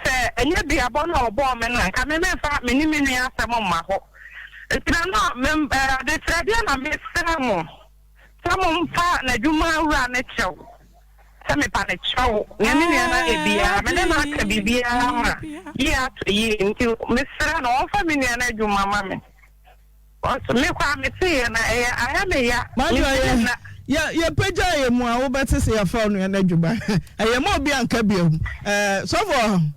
sɛ ɛnyɛ duabɔ na ɔbɔɔ me no a nka me memfa me ne me nua asɛm mma hɔ. Nti na na me adesrɛdeɛ na mesrɛ mo sɛ momfa n'adwuma wura no kyɛw. Sɛ mepa no kyɛw, nea me nua no ayɛ biara, me ne no aka biribiara ma yie atɔ yie nti mesrɛ no ɔmfa me nua no adwuma ma me. Cause me koraa meteeɛ na ɛyɛ ayɛ me ya. Madwo Mentumi yɛ nna. yɛ yɛpagya yɛ mu a wobɛte sɛ yɛafa onua no adwuma. Ɛyɛ ma obi anka bio. Ɛɛ sɔfo.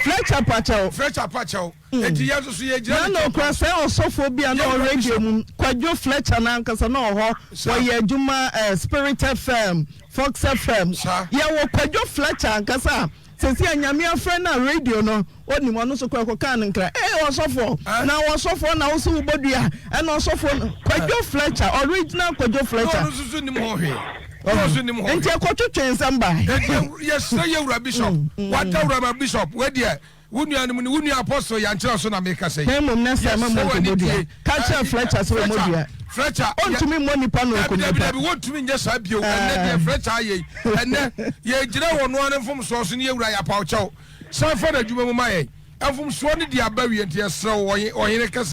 Fletcher pakyɛw. Fletcher pakyɛw. Hmm. Eti yɛn nso so yɛ gyina ne kyɛw. Na okura sɛ ɔsɔfoɔ bi a na ɔwɔ radio mu Kwadwo Fletcher n'ankasa na ɔwɔ hɔ wɔyɛ adwuma ɛɛ eh, Spirit FM, Fox FM. Yɛwɔ Kwadwo Fletcher ankasa a sɛsi a nyame afrɛ no a radio no onim ɔno nso kora kɔkaa no nkra ee ɔsɔfoɔ na ɔsɔfoɔ na woso wobɔ dua ɛna ɔsɔfoɔ no Kwadwo Fletcher original Kwadwo Fletcher. Ɔno nso so nim ho hwee. Nti ɛkɔtwetwe nsɛm bae. Yɛsrɛ yɛ wura bishop mm, mm. wada wura ma bishop wadeɛ wo nuanom ni wo nua apostle yankyerɛ so na meka sɛ na mmom na sɛ ma mu nkɔmmɔdua ka kyerɛ Fletcher sɛ wɔmmɔdua Fletcher ɔntumi mmɔ nipa no nkɔmmɔdua dabi wɔntumi nyɛ saa bio ɛnɛ deɛ Fletcher ayɛ yi ɛnɛ yɛgyina wɔ noa ne mfomsoɔ so ne yɛwura yɛ apaw kyɛw san fa no adwuma mu ma yɛn mfomsoɔ no di aba wie nti yɛsrɛ wo ɔhene kɛse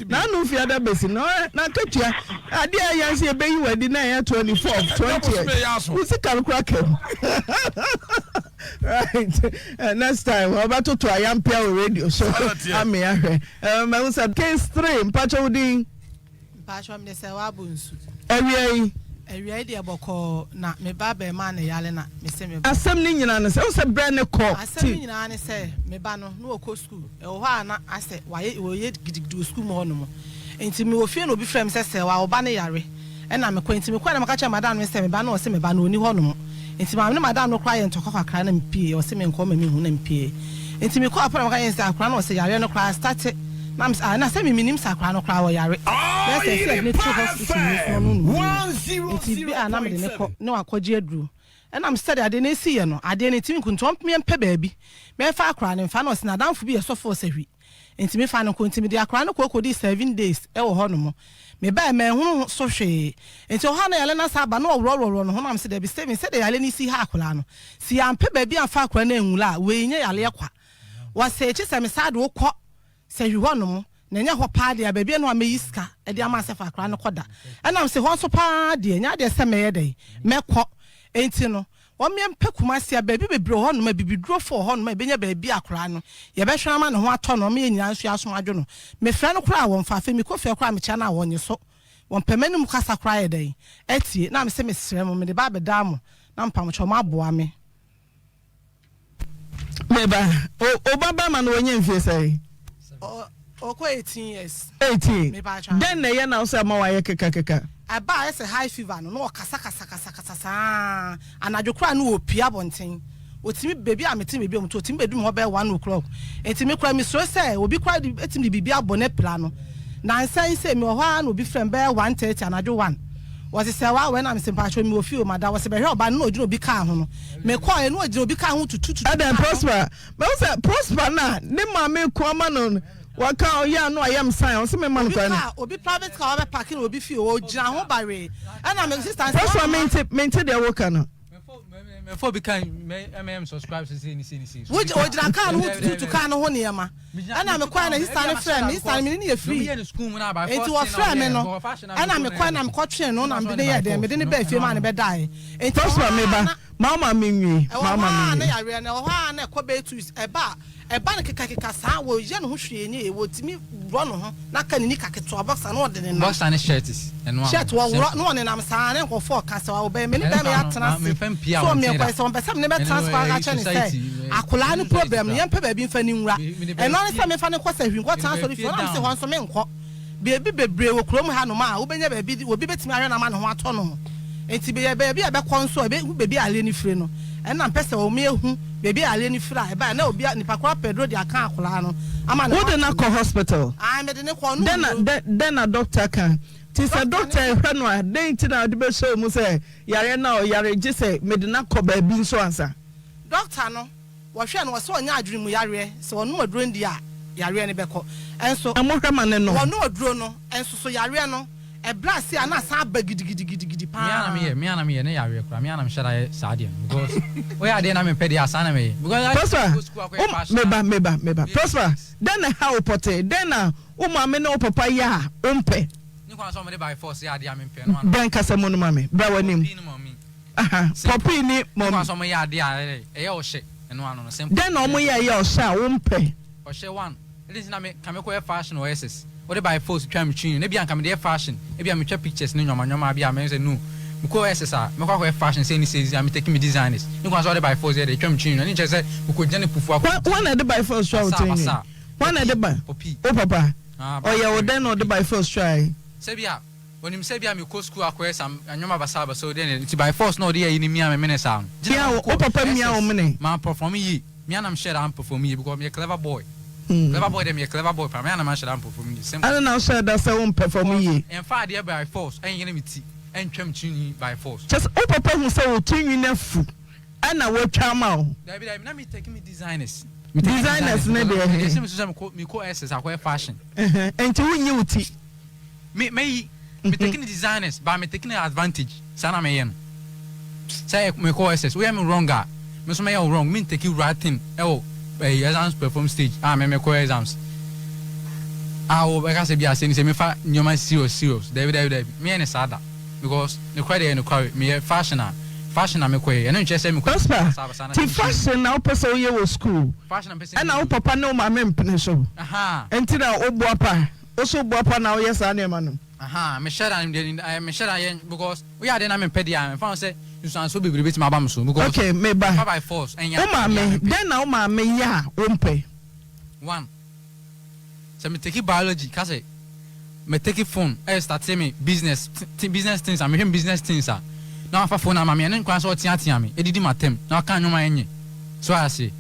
N'ano fi ada besi na n'akatua adeɛ a yɛn sɛ yɛbɛyi wadi na ɛyɛ 24 20 wo sika no kora kam right uh, next time ɔbɛtoto ayampia wɔ radio so ame ahwɛ mahu sɛ case 3 mpakyɛ wo din Mpakyɛw mede sɛ w'abɔ nsu. Awia yi. Awia yi deɛ bɔkɔɔ na me ba abarimaa no yare na me se me ba. Asɛm no nyinaa ne sɛ, wohu sɛ berɛ no kɔ Asɛm ti. no nyinaa ne sɛ me ba no na ɔkɔ sukuu, ɛwɔ hɔ a na asɛ wayɛ wɔyɛ gidigidi wɔ sukuu mu hɔ nom. Nti me wɔ fie na obi frɛ me sɛ sɛwa wo ba no yare ɛna me kɔ. Nti me kɔɛ na meka kyerɛɛ madam no sɛ me ba no ɔse me ba no ɔnni hɔ nom. Nti maame ne madam no koraa yɛ ntɔkwa kakra na me pie ɔse me nkɔ ɔma me hu na me pie. Nti me kɔɔ apɔ na meka kyerɛ no sɛ akwadaa no ɔse yareɛ no koraa starte na me se ah na sɛ me menim sɛ akwadaa no koraa ɔyare na ɛsɛ sɛ yɛde no to hospital mu nso ɔno nim no nti bi a na mede no kɔ na wakɔgye aduro ɛna me sɛdeɛ adeɛ no esi yɛ no adeɛ no ntimi nko nti ɔmpe mpɛ baabi mɛmfa akwadaa no mfa na ɔse n'adamfo bi yɛ sɔfo ɔsahwi Nti me fa no kɔ nti mede akwadaa no kɔ kɔdii 7 days wɔ hɔ nom. Me baɛ manhunu ho so hwee. Nti ɔhɔ a na yale no asan aba na ɔworɔworɔworɔ ne ho na mese dabi Stephen sɛdeɛ yale no si ha akwadaa no si yɛampɛ baabi amfa akwadaa no anwura a wei nyɛ yaleɛ kwa. Wɔsee kyesɛ me saa de wo kɔ sahwi hɔ nom na ɛnyɛ hɔ paa deɛ a baabi ɛno a mɛyi sika de ama sɛ fa akwadaa no kɔ da. Ɛna mese hɔ nso paa deɛ nyɛ adeɛ sɛ mɛyɛ dɛn mɛkɔ. Nti no Wɔmmɛmpɛ Kumasi a baabi bebree wɔ hɔnom, abibidurofo wɔ hɔnom a yɛbɛnya baabi a akwadaa no, yɛbɛhwɛ no ama ne ho atɔ no, ama yɛn nyinaa nso yɛasom adwo no. Mefrɛ no koraa a, wɔmfa. Afei mekɔ fie koraa a, mekyia no a, ɔnnye so. Wɔmpɛ m'anom kasa koraa yɛ dɛn atie. Na mese mesrɛ mo, mede ba abɛdaa mo, na mpamokyɛw moaboa me. Me ba, wo ba barima no wanya mfie sɛn? Ɔkɔ 18 years. 18. Dɛn na ɛyɛ na wo sɛ ama wayɛ kekakeka? Ɛba a ayɛ sɛ high fever no, na ɔkasa kasa kasa kasa saa. Anadwo koraa na ɔpue abɔnten. Ɔtumi, baabi a mete ne baabi a ɔte, ɔtumi bɛdu me hɔ bɛyɛ one o'clock. Nti me koraa mesuro sɛ obi koraa de bɛtumi de biribi abɔ no apira no. Nansa yi sei, mewɔ hɔ ara na obi frɛ me bɛyɛ 1:30 anadwo one. Wɔse sɛ wa wɛ na mese mpakyɛw mewɔ fie o mada. Wɔse bɛhwɛ ɔba no na ɔgyina obi kaa ho no. Mekɔɔɛ na ɔgyina obi kaa ho tutututu Ɛdɛn kaa no. Prosper mahu sɛ Prosper no a ne maame ko ama no no waka ɔyɛ a na wayam sign ɔse memma no Obi kwan no. kaa obi private car wabɛ parke no obi fie ɔgyina ho bawee ɛna me sister no sɛ Prosper wamma. mente mente deɛ woka no. Mɛfɔ obi kan mɛ mɛ subscribe sese ni se ni se. Wogye ogyina kaa no ho tututu kaa no ho nneɛma. Ɛna mekɔɛ na sista no frɛɛ me, sista no me ne no yɛ free. Enti wɔfrɛɛ me no, ɛna mekɔɛ na mekɔtwee no na mede no yɛɛ dɛn, mede no baa fie maa no bɛdaeɛ. Enti ɛwɔ Prosper hɔ me ara ba na. ma wo maame nwie Ɛwɔ ma wo hɔ maame ara na nwie. yareɛ no, ɛwɔ hɔ ara na ɛkɔ bɛyɛ 2 weeks, ɛba a, Ɛba no kekakeka saa, wɔyɛ ne ho hwee nyɛ yie, wɔtumi worɔ ne ho na aka ne nika ketewa, boxer, na ɔde nenam. Boxer ne shirt, ɛno ano. Shirt, wɔworɔ na ɔnenam saa, na nkurɔfoɔ reka sɛ, Ɔbɛn, me ne bɛrima yi atena ase, so ɔmmea kwan sɛ ɔmpɛ sɛ me ne bɛtena ase koraa ka kyerɛ no sɛ, akwadaa no problem no, yɛmpɛ baabi mfa no nwura. Ɛno ara ne sɛ memfa no nkɔ sahwi nkɔtena asɔrefie hɔ, na mese hɔ nso menkɔ. Baabi bebree wɔ kurom hanom a wobɛnya baabi de obi bɛtumi ahwɛ no ama ne ho atɔ no. Enti bɛyɛ baabi a ɛbɛkɔ nso a ɛbɛhu baabi a adeɛ no firi no. Ɛna mpɛ sɛ wɔn ehu baabi a yareɛ no firi a ɛbaeɛ na obi a nipa korɔ apɛ aduro de aka akwadaa no ama ne ho Wode no atɔ akɔ no. hospital? Ae mede no kɔ ɔnom Dɛn na nnuro. dɛn dɛn na doctor ka? Nti sɛ Doctor no doctor rehwɛ no a dɛn nti na ɔde bɛhyɛ wo mu sɛ yareɛ no a ɔyare gye sɛ mede no akɔ baabi nso ansa? Doctor no wɔhwɛɛ no wɔse ɔnyɛ adwene mu yareɛ sɛ ɔnom aduro no deɛ a yareɛ no bɛkɔ nso Na mohwɛ ma no nom? wɔnom aduro no nso so yareɛ no Ɛbrɛ ase a na asan aba gidigidigidi Me ara na paa. meyɛ, me ara na meyɛ ne yareɛ koraa, me ara na mehyɛ da yɛ saa adeɛ no because woyɛ adeɛ na mempɛ deɛ a saa na mɛyɛ because I Prosper, go school akɔyɛ wo fashion meba a meba meba. meyɛ Prosper, business. dɛn na ɛha wo pɔtee? Dɛn na wo maame ne wo papa yɛ a wompɛ? Ne kwan sɛ wɔde by force yɛ adeɛ a mempɛ no ana? Bra nkasa mu no ma me, bra w'anim. Pɔpii ne mɔmi. Aha, Simple. pɔpii ne Ne kwan mɔmi. sɛ wɔyɛ adeɛ a ɛyɛ ɔhyɛ ɛno ano no simple. Dɛn na wɔyɛ a ɛyɛ ɔhyɛ a wompɛ? Ɔhyɛ one. Ɛde nti na me ka me kɔyɛ fashion wɔ SS. Wode by force twa me tiri no. Ebia nka mede yɛ fashion. Ebia metwa pictures ne nnoɔma nnoɔma bi a mɛhu sɛ no me kɔ SS a mɛkɔ akɔyɛ fashion sei ne sei nti a me take me designers. Ne kwan sɛ wode by force yɛ dɛ twa me tiri no. Ɛno nkyerɛ sɛ me kɔ gyina ne pufu akɔ. Hwan na ɛde by force twa wo Basaa tiri nwi? basaa. Hwan na ɛde ba? Poppy. Wo papa? Ah, by Ɔyɛ wo force, dɛn na ɔde Poppy. by force twae? Sɛ bi a onim sɛ bi a mekɔ school akɔyɛ some nnoɔma basaa basaa o deɛ nti by force na ɔde ayi no mia me mene saa no. Gyina Mia hɔ wo, mekɔ wo papa mia wo SS mene? ma perform yie. Me ara na mehyɛɛ da amperform yie because meyɛ clever boy. Clever boy deɛ meyɛ clever boy paa, me ara na mahyɛ da amperform yie simple. Adɛn na wohyɛɛ da sɛ wompɛfɔm Because yie? yɛmfa adeɛ by force ɛnyere me ti, ɛntwa me tirinwi by force. Kyerɛ sɛ wo papa hu sɛ wo tirinwi no afu ɛna watwa ama wo? Dabi dabi, na me take me designers. Me take Designers ne because deɛ mede he? hyɛ me so sɛ mekɔ mekɔ SS akɔyɛ fashion. Ɛhɛn, nti wonyi wo ti? Me mɛyi me take ne designers but me take ne advantage saa na meyɛ no sɛ me kɔ SS woyɛ me wrong a me nso mɛyɛ wo wrong me ntake right thing ɛwɔ ɛyi exams perform stage a me mekɔ exams a wo bɛka sɛ bi a sɛ ni sɛ mefa nneɛma serious serious dabi dabi dabi meyɛ ne saa da because ne kora deɛ yɛ nokware meyɛ fashion a fashion na mekɔ yɛ ɛno nkyerɛ sɛ mekɔ Prosper, saa saa na ti sɛ fashion na wopɛ sɛ woyɛ wɔ school fashion na mepɛ sɛ ɛna wo meyɛ papa ne wo maame mpene so aha nti na woboa pa? Wo so boapa na woyɛ saa nneɛma no? Ahaa mehyɛ da deɛ ɛɛ mehyɛ da yɛ because woyɛ adeɛ na mempɛ deɛ a mfa ho sɛ nsuansoɔ bebree bɛtumi aba me so because Okay me ba, mfa by force ɛnyɛ wo adeɛ a maame, mempɛ. dɛn na wo maame yɛ a wompɛ? One, sɛ me take biology ka sɛ me take phone ɛyɛ starte me business business things a mehwɛ me business things a na wafa phone ama me ɛno nkwan sɛ ɔteatea me ɛdidi m'atɛm na waka nnwom a ɛnyɛ So wate aseɛ?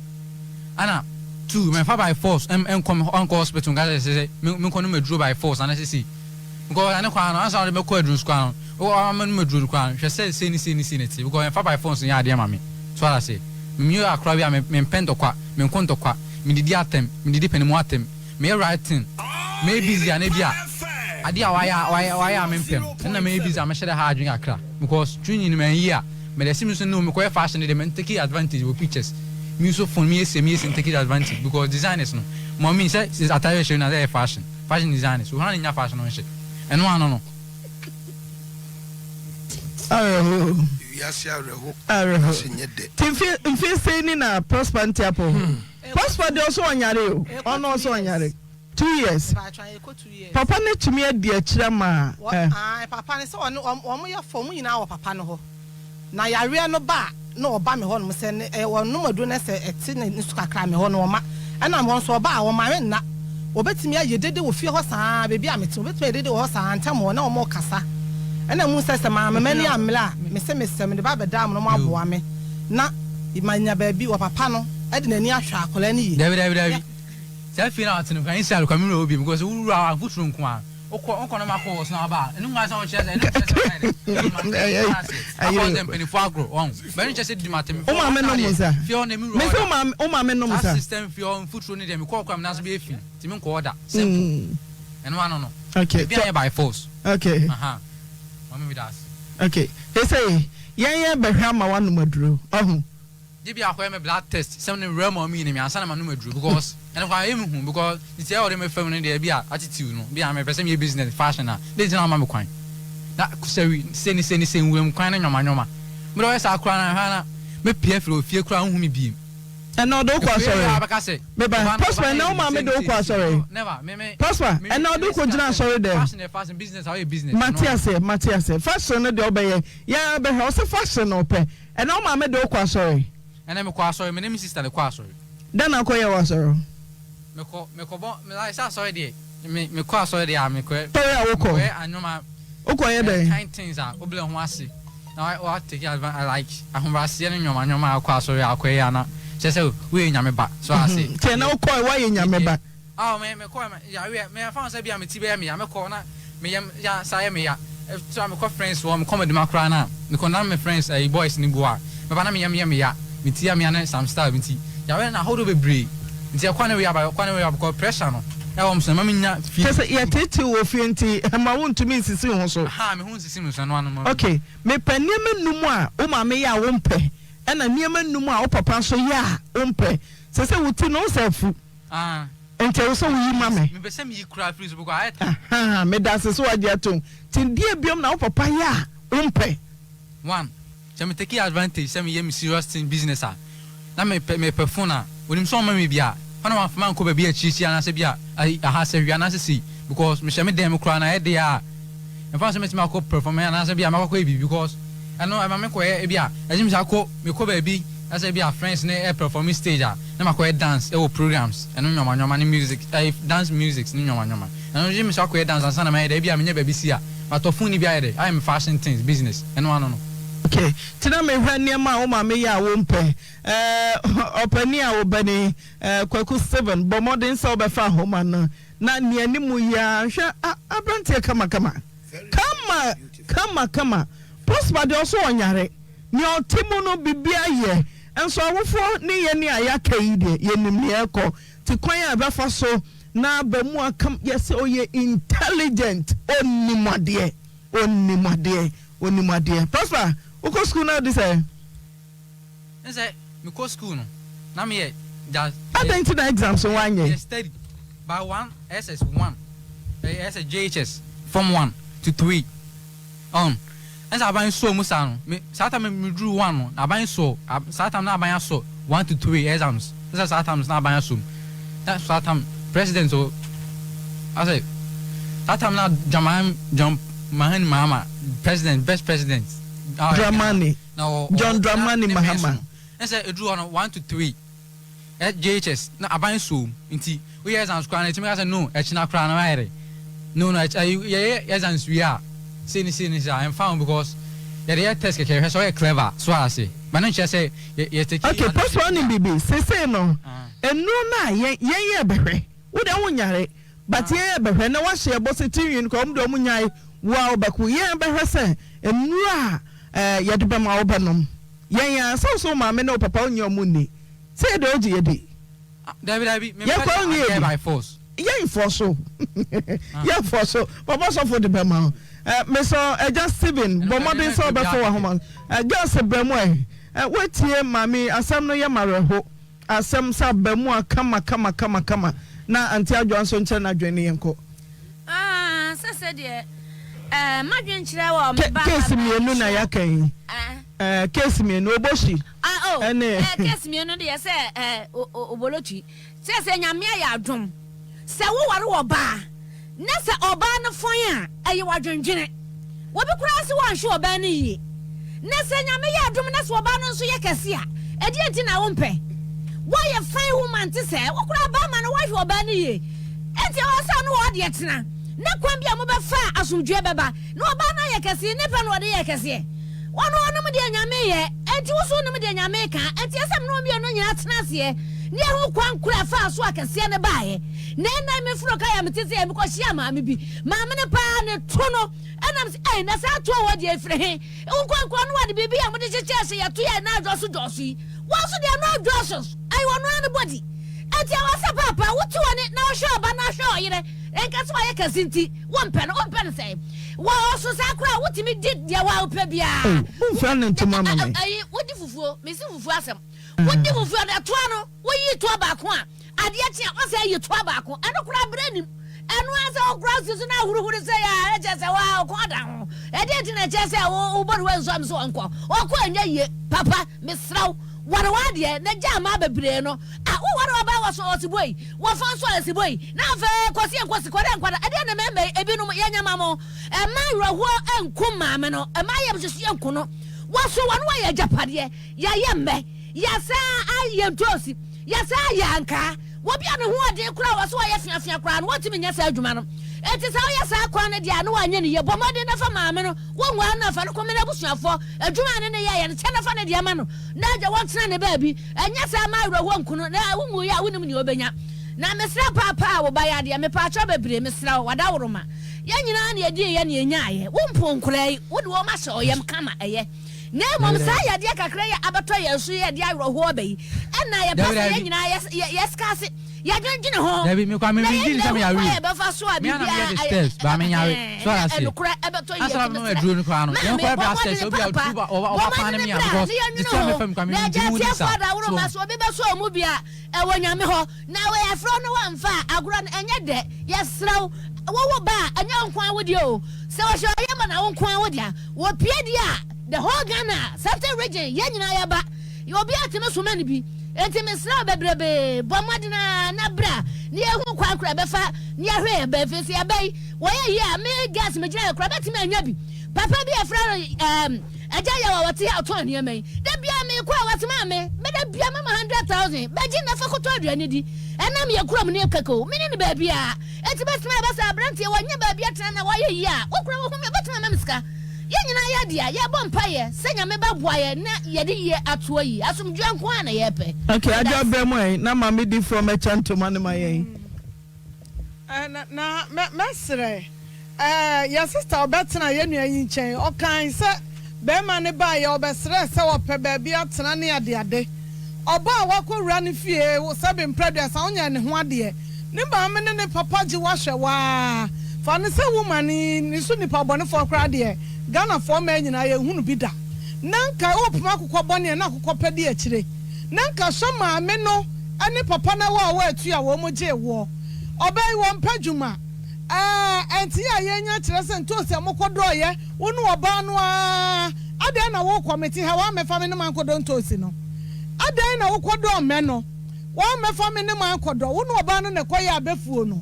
Ɛna two, mɛmfa by force ɛm ɛnkɔ me hɔ ɛnkɔ hospital nka sɛ sɛ me menkɔ nom aduro by force anaa sɛ sei. Because ɛno koraa no, ansa na wɔde mɛkɔ aduro so koraa no, wɔ ama nom aduro no koraa no, hwɛ sɛ sei ne sei ne sei na ɛteɛ because ɛmfa by force nyɛ adeɛ ma me. So wate aseɛ? Meyɛ akora bi a me mempɛ ntɔkwa, menko ntɔkwa, medidi atɛm, medidi panimu atɛm, meyɛ right thing, mɛyɛ busy a na ebi a adeɛ a wayɛ a wayɛ wayɛ a mempɛ no, ɛno na mɛyɛ busy a mɛhyɛ da ha adwene kakra because training no manyi a. Mede asi me so no mekɔyɛ fashion no deɛ me take advantage wɔ pictures me use phone me yɛ sei me yɛ sei take advantage because designers no mummy sɛ atare ɛhyɛ no na sɛ ɛyɛ fashion fashion designers ohun na nya fashion no nhyɛ ɛno ano no. Awerɛho. Wiase awerɛho. Awerɛho. Ase nyɛ dɛ. Ti mfe mfe sei ni na Prosper nte apɔ. Prosper deɛ ɔso ɔnyare o. Ɔno ɔso ɔnyare. 2 years papa no atumi adi akyire ama eh. Ae papa no sɛ ɔne wɔn yɛ fɔ wɔn nyinaa wɔ papa no hɔ na yareɛ no ba a na ɔba me hɔ nom sɛ ne ɛ ɔnom aduro no sɛ ɛte ne ne so kakra me hɔ no ɔma ɛna me hɔ nso ɔba a ɔma me nna ɔbɛtumi ayɛ dede wɔ fie hɔ saa baabi a mete ɔbɛtumi ayɛ dede wɔ hɔ saa ntɛm hɔ na wɔn kasa ɛna mu sɛ sɛ maame m'ani ammere a me se mesɛ mede ba abɛda mo na wɔn aboa me na manya baabi wɔ papa no ɛde n'ani ahwɛ akwadaa no yie. Dabi dabi dabi. Saa fie no a ɔte no koraa inside koraa me wura hɔ bio because wo wura hɔ a mfuturo nko ara wokɔ wokɔ na ɔmo akɔ wɔ so na waba a ɛno nko ara sɛ ɔkyerɛ sɛ ɛno nkyerɛ sɛ ɔyɛ dɛ ɛdi ma tɛm ase akɔ sɛ mpanyinfoɔ agorɔ wɔn bɛn nkyerɛ sɛ di ma tɛm Wo maame nom nsa? fie hɔ na me wura Mese hɔ wo maame wo maame nom saa nsa? system fie hɔ mfuturo ne deɛ mekɔ koraa me nan so bɛyɛ fi nti me nkɔ hɔ da simple ɛno ano no Okay. ebi anyɛ by force Okay. aha maame mi da ase. Okay. Sesei yɛn yɛ bɛhwɛ ama woanom aduro ɔho. Gye bi akɔyɛ me blood test sɛ me wura mu a ɔmo nyini me ansa na ma nom aduro because ɛno koraa ɛyɛ me hu because nti ɛwɔ de me fam no deɛ bi a attitude no bi a me pɛ sɛ me yɛ business fashion a de nti na wama me kwan na sɛwi se ne se ne se nwura mu kwan ne nwoma nwoma me de ɔyɛ saa koraa na hwɛ na me pie afiri ofie koraa nhu me biem. Ɛnna ɔde wo kɔ asɔre. Bɛka sɛ Meba, Prosper, ɛnna wo maame de wo kɔ asɔre. Prosper, ɛnna ɔde wo kɔ gyina asɔre dɛm. Fashion yɛ fashion, business a ɔyɛ business. Mate aseɛ, mate aseɛ. Fashion no deɛ ɔbɛyɛ, yɛn bɛhwɛ. Ɔsɛ fashion na ɔpɛ. Ɛnɛ wo maame de wo kɔ asɔre? Ɛnɛ mekɔ asɔre, me ne me sister na ɛkɔ asɔre. Dɛn na wokɔ yɛ wɔ asɔre hɔ? Mekɔ, mekɔ bɔ, me like sɛ asɔre deɛ, me, mekɔ asɔre deɛ a mekɔ. Asɔre a wokɔ? Mekɔyɛ anwoma. Wokɔ yɛ dɛn? Kind things a, wobrɛ ho ase. Na wa take advan like ahobraseɛ ne nneɛma nneɛma a akɔ asɔre a akɔ yɛ ana kyerɛ sɛ woyɛ nyame ba so ase. Nti ɛnɛ wokɔɛ woayɛ nyame ba. Aw me me kɔɛ me yareɛ me ɛfa ho sɛ bia me ti bɛyɛ me ya me kɔ na me yam ya saa yɛ me ya ɛtra me kɔ friends hɔ me kɔ maduma koraa na me kɔ na me friends ɛyi boys no gu hɔ a me ba na me yam yɛ me ya me ti yɛ me ya ne some style bi nti yareɛ no ahodoɔ bebree nti ɛkɔ ne wei aba ɛkɔ ne wei aba because pressure no ɛwɔ me so ɛma me nya fie. Kyerɛ sɛ yɛteetee wo wɔ fie nti ɛma wontumi nsisi wo ho so. Ahaa me ho nsisi me so ɛno ano no. Ok mepɛ nneɛma num a wo maame yɛ a wompɛ ɛna nneɛma num a wo papa nso yɛ a wompɛ. Sɛsɛ wo ti no wo sɛ afu. Ah. Nti ɛwɔ sɛ woyi ma me. Mepɛ sɛ meyi koraa firi so because ayɛ tan. Ahaa, meda ase sɛ woagye atom. Nti deɛ biom na wo papa yɛ a wompɛ? One, sɛ me take advantage sɛ meyɛ me serious thing business a, na mepɛ mepɛ phone a, onim sɛ ɔmma me bi a, hɔ na wamfa mankɔ baabi akyirikyiri anaasɛ bi a ayi aha sɛ hwee anaasɛ sei because mehyɛ me dan mu koraa no ayɛ dee a, ɛmfa ho sɛ mɛtumi akɔ perform anaasɛ bi a mɛkɔ akɔyɛ biribi because ɛno ɛma mekɔyɛ ebi a ɛgye me sɛ akɔ mekɔ baabi Na sɛ ebia friends no ɛɛperforme stage a na makɔyɛ dance ɛwɔ programs ɛno nnoɔma nnoɔma ne music ɛɛ dance musics ne nnoɔma nnoɔma ɛno gye me so akɔyɛ dance ansa na mayɛ dɛ ebia menya baabi si a matɔ phone no bi ayɛ dɛ ayɛ me fashion things business ɛno ano no. Ok nti na mehwɛ nneɛma a wo maame yɛ a wompɛ eh ɔpanin a wobɛne eh Kwaku Steven bɔ mmɔden sɛ wobɛfa ahoma no na nea anim yi ara hwɛ ah aberanteɛ kamakama kama kama kama Prosper deɛ ɔso ɔnyare Nea ɔte mu no biribiara yɛ, nso awofoɔ ne yɛn a yɛaka yi deɛ yɛnim nea ɛrekɔ, nti kwan a ɛbɛfa so na aba mu aka yɛ sɛ ɔyɛ intelligent, ɔnim adeɛ, ɔnim adeɛ, ɔnim adeɛ. Prosper, wokɔ sukuu na wodi sɛn? Ne sɛ mekɔ sukuu no na meyɛ just. Adɛn nti na exams no woanyɛ? Yɛ study by one SS one ɛyɛ SS JHS form 1 to 3. Ɔn, ɛna sɛ aban sɔɔ mu saa no, me, saa time me duru one no, aban sɔɔ, ab, saa time na aban asɔ 1 to 3 exams, ɛsɛ saa time na aban asɔ mu, na saa time president o, asɛ, saa time na Dramani, John Mahani Mahama, president, best president, a ɔyɛ Ghana, Dramani, na ɔ, ɔ, John na Dramani ne pɛn so Mahama. no, ɛna sɛ eduru hɔ no 1 to 3. JHS na aban soo mu nti woyɛ exams koraa no yɛtumi ka sɛ no ɛkyena koraa no ayɛ dɛ no no ɛyi yɛyɛ exams wie a sei ne sei ne sei a ɛmfa ho because yɛde yɛ test kɛkɛ yɛhwɛ sɛ ɔyɛ clever so ase but no nkyerɛ sɛ yɛ yɛ take Okay pastor wonim biribi seesei no nnuro no a yɛn yɛn yɛ bɛhwɛ wo deɛ wo nyare but yɛn yɛ bɛhwɛ na wahyɛ yɛ bɔ sɛ ti nwi no koraa wɔn deɛ wɔn nyae wo a wobɛko yɛn bɛhwɛ sɛ nnuro a ɛɛ yɛde bɛma wo bɛnom yɛn a sɛ wo sɛ wo maame ne wo papa wonyɛ wɔn nni Sɛ yɛ deɛ ɔgye yɛ di. Dabi dabi me Yɛ mpɛ kɔ sɛ nye adeɛ bi. by force. Yɛ nfɔ so yɛ nfɔ so papa sɔfo de bɛ ma wo. Ɛ mesɔ ɛgya Steven bɔ mmɔden sɛ ɔbɛfɔ wɔ ahoma. Ɛ girls brɛ mu ɛ. Ɛ woatie maame yi asɛm no yɛ ma awerɛho asɛm sɛ aba mu a kama kama kama kama na Auntie Adwoa nso nkyerɛ n'adwene ne yɛnkɔ. Ah, sɛ sɛ deɛ eh, m'adwene kyerɛ wɔ me ba Case mmienu na yɛaka yi. Eh. Case mmienu, Oboshi Ah, oh, ɛne. Eh, case mmienu deɛ sɛ eh, Obolotwi. Sɛ sɛ Nyame ayɛ adom, sɛ woware ɔbaa, na sɛ ɔbaa no fɔn a, ɛyɛ w'adwendwene. Obi koraa se wɔnhwe ɔbaa no yie. Na sɛ Nyame yɛ adom na sɛ ɔbaa no nso yɛ kɛse a, ɛdeɛn nti na wompɛ? Woayɛ fine woman te sɛ wo koraa barima no woahwɛ ɔbaa no yie. Enti ɛwɔ sɛ ɔne wo ɔdeɛ tena, na kwan bi a mobɛfa a asomdwoeɛ bɛba. Na ɔbaa no ayɛ kɛseɛ, ne pɛ na ɔde yɛɛ kɛseɛ. Ɔno ɔnom deɛ Nyame yɛ, enti wo nso wonim deɛ Nyame ka. Enti ɛsɛ me ne wo mmienu nyinaa tena aseɛ na yɛhu kwan korɔ a ɛfaa so a kɛseɛ no baeɛ. Na ɛnnɛ yi meforo kaa yi a mete sɛ mekɔhyiaa maame bi. Maame no paa ne to no ɛna mese ei na saa toɔ wɔ deɛ ɛfiri he? Nkonkɔn no wɔde biribi a mode kyekyɛɛ sɛ yɛto yɛ na adwɔso dwɔso yi. Wɔn nso deɛ no dwɔso ɛyɛ ɔno ara ne body. Enti ɛwɔ sɛ paapa wote w'ani na wohwɛ ɔba na ahwɛ ɔyere nka sɛ wayɛ kɛse nti wompɛ no. Wompɛ no sɛn? Wɔ ɔso saa koraa a wotumi di deɛ wo a wopɛ biara. Oh, womfira no ntoma ma me. Ayi, wodi fufuo, mesi fufuo asɛm. Wodi fufuo a, ɛtoa no, woyi toa baako a, Adeɛ kye a, ɔsɛ yi toa baako. Ɛno koraa berɛ nnim. Ɛno ara sɛ wokora si so na ahuruhuru sɛ yɛ a, ɛkyerɛ sɛ waa ɔkɔn da ho. Ɛdeɛn nti na ɛkyerɛ sɛ wobɔ ne w'ansɔ am sɛ ɔnkɔ? Ɔkɔ ɛnyɛ yie. Papa, mesrɛ wo, ware w'adeɛ na gyaa mmaa bebree no. Ah, woware ɔbaa wɔ so ɔsebɔ yi, wɔfa nso a ɛsebɔ yi, na afei kɔsi ɛnkɔsi, kɔdɛ nkɔda. Ɛdeɛn na mmarima yi, ebinom yɛnyɛ ma mo? Mma awerɛhoɔ nku maame no, mma ayamhyehyeɛ nku no. Wɔso wɔn wɔyɛ agyapadeɛ, yɛayɛ mmɛ, yɛasan ayɛ ntoosi. Yɛsan yɛ ankaa. Obi a ne ho ɔden koraa a wɔse ɔyɛ feafea koraa no, wɔntumi nyɛ saa adwuma no. Enti sɛ woyɛ saa kwan no deɛ a, na woanyɛ no yie. Bɔ mmɔden na fa maame no, wonguare no a, fa no kɔma n'abusuafoɔ. Adwuma a ne ne yɛeɛ no, kyɛ na fa ne deɛ ma no, na agya wɔntena ne baabi. Ɛnyɛ saa mma awerɛhoɔ nku no, na wonwuiɛ a, wonnim nea ɔbɛnya. Na mesrɛ paapa a wo ba yɛ adeɛ, mepaakyɛw bebree, mesrɛ wo, wadaworoma. Yɛn nyinaa na yɛdiiɛ na yɛnyaaeɛ. Wompoo nkwadaa yi, wode wɔn ahyɛ ɔyam kama, ɛyɛ. Na mmom saa yadeɛ kakra yi a abɛtɔ yɛn so yi a ɛde awerɛhoɔ aba yi, ɛna yɛpɛ sɛ yɛn nyinaa yɛ yɛ yɛsika ase, yɛdwendwene ho, Dabi, me kwa me na me yɛn gyi nyinaa sɛ me hu yare kwan a o. yɛbɛfa so a Me ana me yɛ biribiara the ayɛ steps, ba me nyare. ɛhɛn, So na ara se. ɛnokorɛ ɛbɛtɔ yie Asa nti me mesrɛ aduro no koraa no. Yɛn maame kɔ bɔ ɛbra steps, mmɔdene obi a paapa, otu ba ɔba bɔ ɔba pan mmɔdene me a bra because na the yɛnwene same ho, fam kwa me na me agya gyi mu di atiefoɔ sa. adaworo So ma so obi bɛsɔ ɔmo bi a ɛwɔ Nyame hɔ, na wei ɛfrɛ wo na woamfa a, agorɔ no ɛnyɛ dɛ, yɛsrɛ wo, wowo ba a, ɛnyɛ wo nko ara wo deɛ o, sɛ wɔhyɛ ɔyɛ ma na wo nko ara wo dea, wɔpie deɛ a, the whole Ghana, Central region, yɛn nyinaa yɛba, obiara tumi soma no bi, enti mesrɛ wo bebrebee, bɔ mmɔden ara na bra na yɛhu kwan koro a yɛbɛfa na yɛahwɛ yɛn ba, ɛfiri sɛ yɛba yi, wɔyɛ yie a, me girls megyina yɛ koraa, mɛtumi anya bi, papa bi a yɛfrɛ no ɛɛm, Agya yaw a ɔte ha ɔtɔn nneɛma yi. Da biara mekɔ a wɔsoma me. Me da biara mama 100,000. Bɛgye na fa kɔtɔ aduane di. Ɛnam yɛ kurom ne kɛkɛ o. Mene no baabiara. Enti bɛtumi aba sɛ aberanteɛ wanya baabi atena na wayɛ yie a, wo koraa wohu me a wobɛtumi ama me sika. Yɛn nyinaa yɛ dea. Yɛbɔ mpaeɛ sɛ Nyame bɛboa yɛn na yɛde yie atoa yie. Asomdwoeɛ nko ara na yɛpɛ. Okay, Meda adwo ase. abrɛ mu ɛ na maame difoɔ mɛkyɛ ntoma no ma yɛn. Na na mɛ mɛsrɛ ɛɛ yɛ sista ɔbɛtena yɛ nua yi nkyɛn. Ɔkae sɛ bɛɛma no baeɛ ɔbɛsrɛɛ sɛ ɔpɛ baabi atena ne adeade. Ɔbaa a wakɔwura ne fie sɛbe mprɛduasa ɔnyɛɛ ne ho adeɛ. Ne maame ne ne papa gye wo ahwɛ wo ara. Fa no sɛ woman yi ne so nipa bɔnefoɔ koraa deɛ Ghanafoɔ mmaa nyinaa yɛnhunu bi da. Na nka wopem akokɔ bɔne a na akokɔ pɛ di akyire. Na nka hwɛ maame no ne papa no a wɔatua wɔn gyee woɔ. Ɔbaa yi wɔmpɛ adwuma. Ɛɛ ɛnte a yɛnya kyerɛ sɛ ntoosi a mokɔdɔeɛ wo ne ɔbaa no ara adɛn na wokɔ mete ha woammɛfa me ne mankɔdɔ ntoosi no adɛn na wokɔdɔɔ mmɛ no woammɛfa me ne mankɔdɔ wo ne ɔbaa no na ɛkɔyɛ abɛfuo no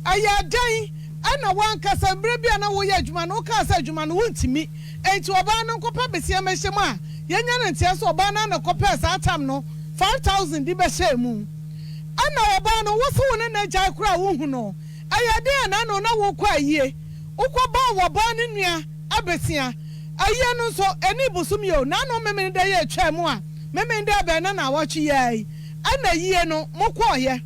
ɛyɛɛ dɛn ɛna woankasa mmerɛ bi a na woyɛ adwuma no wokaa sɛ adwuma no wontumi Enti ɔbaa no nkɔpɛ besia mmɛhyɛ mu a, yɛnya no nteɛ sɛ ɔbaa no ara na ɛkɔpɛɛ saa tam no 5000 de bɛhyɛɛ mu. Ɛna ɔbaa no, wo se wo ne no agyae koraa a wonhu no, ɛyɛ den a n'ano na worekɔ ayie. Wokɔbɔɔ wɔbaa no nua abesia ayie no nso, ɛnii bosome o, n'ano Memeneda yi a ɛtwaa mu a Memeneda ɛbɛn na naawɔtwe yi ara yi ɛna ayie no mokɔeɛ.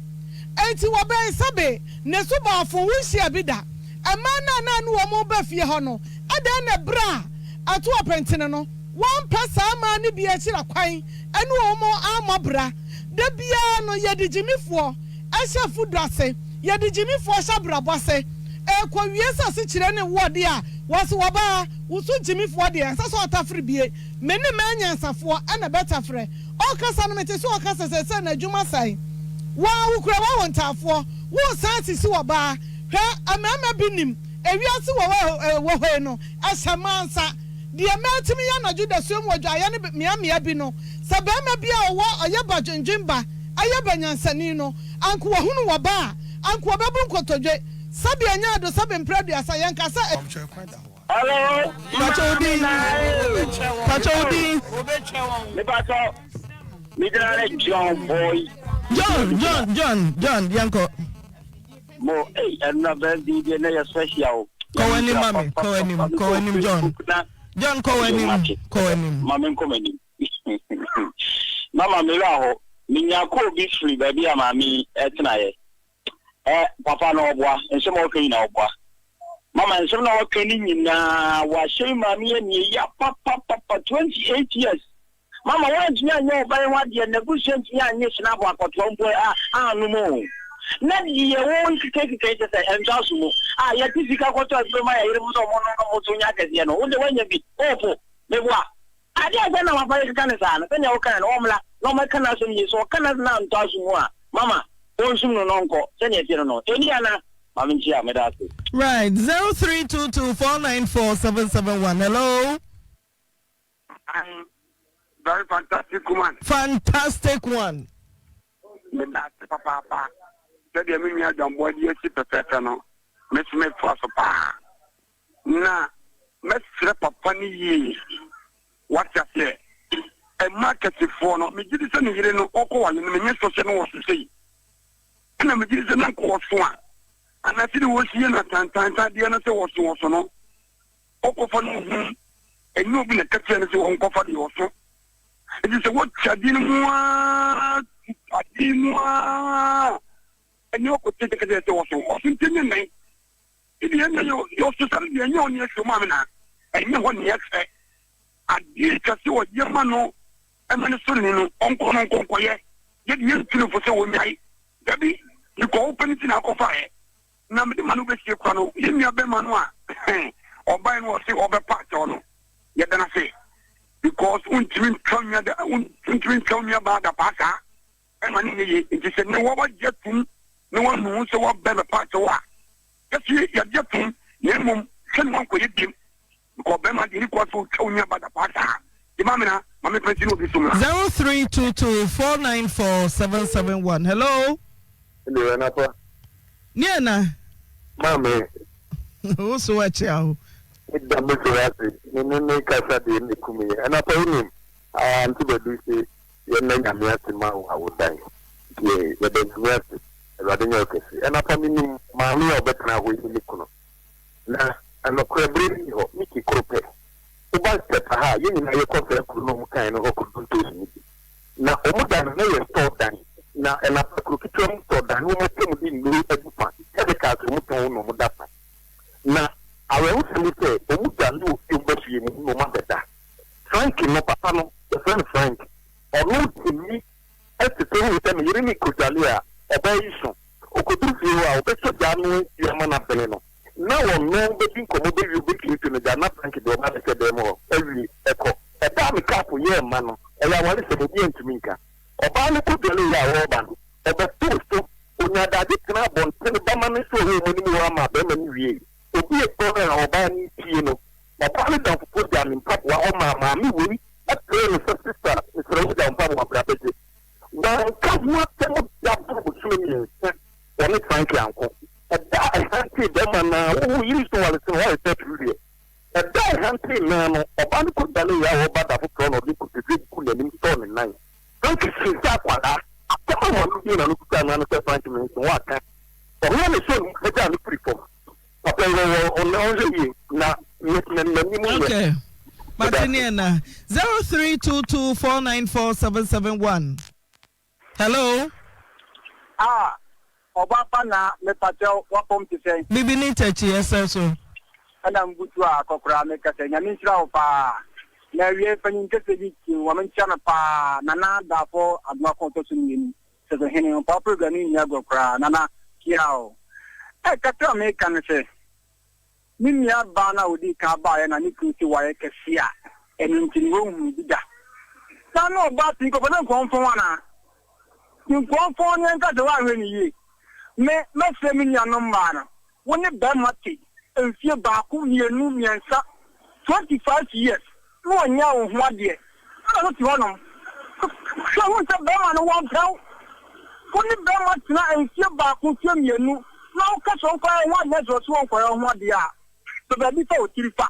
Enti wɔbɛn sɛbe ne so baafo wonhyiaa bi da. Mmaa no a na ne wɔn reba fie hɔ no, adɛn na bere a ɛto ɔpentene no, wɔampɛ saa mmaa no bi akyira kwan ne wɔn ammɔ bra? Da biara no, yɛde gyimifoɔ hyɛ afudu ase, yɛde gyimifoɔ hyɛ abrabɔ ase. Ɛrekɔwie sɛ asekyerɛ ne woɔ deɛ a, wɔse wɔbaa, wo so gyimifoɔ deɛ, ɛnsɛ sɛ ɔtafere bie. Me ne mmaa anyansafoɔ na ɛbɛtafrɛ. Ɔrekasa no, mete sɛ ɔrekasa seesei n'adwuma sɛe. Wo ara wokura w'awo ntaafoɔ, woresan asisi ɔbaa. Hwɛ, mmarima bi nim ewiase wɔ hɔ wɔ hɔ yi no, ɛhyɛ mmaa nsa. Deɛ mmaa tumi yɛ anadwo dasuom wɔ dwaeɛ ne mmeammea bi no, sɛ barima bi a ɔwɔ ɔyɛ badwendwen ba, ɛyɛ ba nyansani no, anka wahunu wɔ ba a, anka ɔbɛbu nkotodwe. Sɛbe ɛnyɛ ado, sɛbe mprɛ aduasa, yɛnka sɛ. Hello. Pacho wo din. Pacho wo din. Me pacho. Me gyina ne John boy. John John John John yɛnkɔ. Mo ei ɛnura birthday deɛ na yɛ special o. Kɔ w'anim ma me kɔ w'anim kɔ w'anim John John kɔ w'anim kɔ w'anim. Ma me nkɔ m'anim. Mama me werɛ aho. Menya kɔɔ bi firi baabi a maame yi tenaeɛ. Ɛ papa no ɔboa nsɛm a ɔka nyinaa ɔboa. Mama nsɛm na ɔka ne nyinaa wahyɛ me maame yɛ ya papapapa 28 years. Mama woantumi anyɛ ɔba yi ho adeɛ, n'abusua ntumi annye snap akɔtoa mpo a annom o. Na deɛ wo nkekakeka yi kyɛ sɛ ɛntɔ aso mu a yɛte sika kɔtɔ aduro ma yɛ yerenom sɛ ɔmo nom na ɔmo to nyɛ akɛseɛ no, wo deɛ woanya bi, wopo, meboa. Adeɛ a sɛ na wafa yɛkeka no saa no, sɛdeɛ wokae no, ɔmmra na ɔmmɛka n'asɛm yie, sɛ ɔka n'asɛm na antɔ aso mu a, mama ɔnsum no na ɔnkɔ, sɛdeɛ ɛteɛ no no, ɛnni anaa? Ma menkyia, meda ase. Right, 0322 494 771. Hello. I'm very fantastic woman. Fantastic one. Meda ase papaapa. Sɛdeɛ me nua Dwamboa di akyi pɛpɛɛpɛ no, me nso metoa so paa. Na mɛsrɛ papa no yie. Wate aseɛ? Mmaa kɛsefoɔ no, megye di sɛ ne yere no, ɔkɔ wale no, menyɛ sure sɛ no wɔ so sei. Ɛna megye di sɛ na nka ɔso a, anaa sɛdeɛ wɔsi yɛ no atantantan deɛ no sɛ ɔso ɔso no, ɔkɔfa no hu. Ɛnyɛ obi na ɛka kyerɛ no sɛ ɔnkɔfa deɛ ɔso. Nti sɛ wɔtwa adeɛ no mu ara, tu adeɛ mu ara, ɛnyɛ ɔkɔte kɛkɛ sɛ ɔso ɔso nti ɛnyɛ nan. Ebi ɛnyɛ yɛ ɔso sɛ deɛ ɛnyɛ ɔne ɛhwɛ mu amena, ɛnyɛ hɔ ne ɛhwɛ. Adeɛ atwa sɛ ɔyɛ ma no ma no so ne no, ɔnkɔ no nkɔ nkɔyɛ. Yɛ deɛ yɛntu no fo sɛ ɔnyae. Dabi, mekɔ wo pɛ no nti na akɔfaeɛ. Na mede ma no bɛsie kora no, yɛn nua bɛma no a ɔbaeɛ no ɔse ɔbɛpa akyɛw no, yɛda no ase. Because wontumi ntwa nua da, wontumi ntwa wo nua baa da paa saa. Ɛma no nyɛ yie. Nti sɛ nnɛ woagye atum na woanu ho sɛ woabɛ bɛpa akyɛw a, yɛse yɛagye atum na mmom hwɛ na woankɔyɛ biom. Because bɛma deɛ ni kwan sɛ ɔtwa wo nua ba dapaa saa. Nti maame na ma me pɛnsi na obi so mmra. 0322494771 hello. Hello anapa. Neɛ na. Maame. Wo so wakyia o. Meda me so ase me ne ne kasa deɛ na ɛkum yɛ anapa wonim ah Auntie Badu se yɛnna Nyame ase ma wo awodan deɛ yɛda Nyame ase Awurade nyɛ wo kɛse anapa menim maame a ɔbɛtena hɔ yi ne ne kunu Na nokorɛ berɛ bi nni hɔ, Mickey koro pɛ. Woba Step ha a, yɛn nyinaa yɛkɔ saa kuro no a wɔkaeɛ no hɔ kɔdɔ ntoosi no bi. Na wɔn dan no, na ɛyɛ store dan. Na ɛnapa kuro ketewa mu store dan, na wɔatwa mu de nnuro agu fa, chemicals a wɔtɔn na wɔda fa. Na awerɛhosɛm ne sɛ, wɔdwane wɔ fie, wɔba fie mu na wɔabɛda. Frank no, papa no, yɛfrɛ no Frank, ɔno tumi tete hu sɛ me yere no rekɔdwale a, ɔbaa yi so. Ɔkɔduru fie hɔ a, ɔbɛsɔ gya anoa nsuo ama no abene no, na ɔno bɛdi nkɔmmɔ bɛwie ɔbɛtuatua no gya na Frank de ɔba abɛhyɛ dan mu hɔ awie kɔ. Ɛda a me cup yɛɛ ma no, ɛyɛ awaresɛm, obiara ntumi nka. Ɔbaa no kɔdwareeɛ a ɔreba no, ɔbɛtoo so, ɔnyaa daade tenaa abɔntene bama no nso ɔwɔ wɔn anim hɔ ara maa barima no wiee. Obi rekɔ no a ɔbaa no repue no, ɔbaa no damfofoɔ gyaa ne mpaboa hɔ maa maame wei frɛɛ no sɛ, Sista, mesrɛ wo gya wo mpaboa bra bɛgye. Wanka ho asɛm da boro bosome mmiɛnsa ɔne Frankie anko. Ɛda a ɛhantee bɛrima no ara, wo yere nso ware sene woayɛ sɛ aturu deɛ. Ɛda a ɛhantee no ara no, ɔbaa no kɔdwaneeɛ a ɔreba da foforɔ na ɔde nkotodwe guu n'anim sɔɔ ne nan. Frankie sui sɛ akwadaa. Asɛm a maame buee n'ano bisaa no ara ne sɛ, Frankie menso woaka? Ɔno ara na ɛsɔɔ ne mu pagyaa no firii fam. Papa yi ɔwɔ ɔnɛ ɔnhwɛ yie na me me m'anim nyɛ. Okay. Mate ne ɛna. 0322494771. Hello. Ah, ɔba pa na mepakyɛw w'apɔm te sɛn? Bibi ne takyi ɛsɛ so. Ɛna mbutu a akɔkoraa meka sɛ Nyame nhyira wo paa. Na awiei panyin kɛseɛ bi tie wo ma menkyia no paa Nana Daafo Adomakɔ ɔtɔ so mmienu. Sɛ hene, ɔpaa program yi nni agorɔ koraa, Nana, kia o. Ɛ, kakra a meka ne sɛ, me nua baa no a ɔdii kan baeɛ na ne kunu se wayɛ kɛse a, ɛno nti no wɔnhunuu bi da. Saa na ɔbaa pii kɔpɛ sɛ nkɔmfɔn anaa? Nkɔmfɔn ne ɛnka sɛ woanhwɛ no yie. Me, mɛsrɛ me nuanom mmaa no, Wo ne barima te mfie baako, mmienu, mmiɛnsa, 25 years na ɔnyɛɛ wo ho adeɛ na ɔno te hɔnom. Hwɛ hu sɛ barima no wampɛ wo. Wo ne barima tena mfie baako, mfie mmienu na woka sɛ ɔnkɔyɛ wo ho adeɛ sɛ ɔse ɔnkɔyɛ wo ho adeɛ a, pɛ baabi fa wo tiri fa.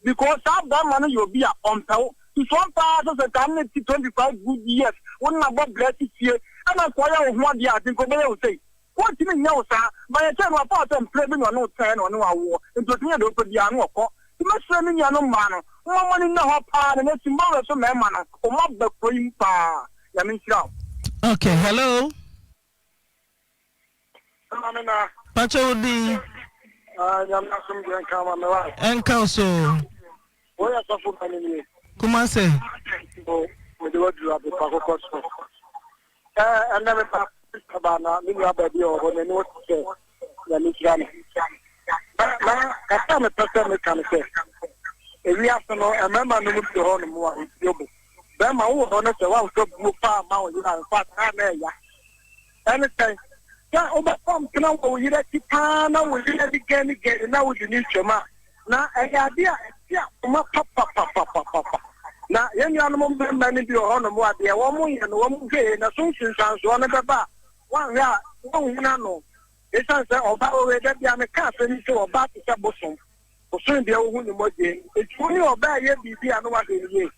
Because saa barima no yɛ obi a ɔmpɛ wo. Susuan paa sɛ sɛ nka ne te 25 good years wo ne no abɔ bra te fie ɛna nka ɔyɛ wo ho adeɛ a, nka ɔbɛyɛ wo sei. Ɔntumi nyɛ wo saa. But yɛkyɛɛ no wafa wo sɛ mpena bi na ɔne wo tenaeɛ na ɔne wo awoɔ nti ɔtumi yɛ deɛ ɔpɛ biara na ɔkɔ. Nti mɛsrɛ me nuanom mmaa no momma mo ani nna hɔ paa na Nasimbɔwerɛ so mmarima no wɔn aba kuro yi mu paa. Nyame nhyira wo. Okay, hello. Maame na. Pacho wo din. Ah, nyame asomdwe nka ma me wa. Ɛnka wo so. Woyɛ sɔfo ba no nie. Kumase. O, mede waduru abepa kɔkɔ so. Ɛɛ, ɛnɛ me ba ba na me nua ba bi wɔ hɔ n'ani wɔ sɛ nyame nhyira no. Na na kasa a mepɛ sɛ meka no sɛ ewiase no mmarima no mu bi wɔ hɔ nom a otie bo. Bɛrima wowɔ hɔ no sɛ woamfa buo paa ma wo yere a mfa saa na ɛya. Ɛne sɛn? Sɛ wobɛfa mpena wɔ wo yere akyi paa na wo yere ani gɛnigɛni na wode no retwam a, na ɛyɛ ade a ɛte akoma papapapapapa. Na yɛn nuanom mmarima no bi wɔ hɔnom a, deɛ wɔyɛ no, wɔhwɛ yie, na so nsunsuansoɔ no bɛba a, wɔanhwɛ a, wɔnhunu ano. Esiane sɛ ɔbaa wɔ wei, da biara meka asɛm yi sɛ ɔbaa te sɛ bosom. Bosom deɛ wohu ne mogya mu. Enti wo ne ɔbaa yɛ biribi a na woahwɛ no yie.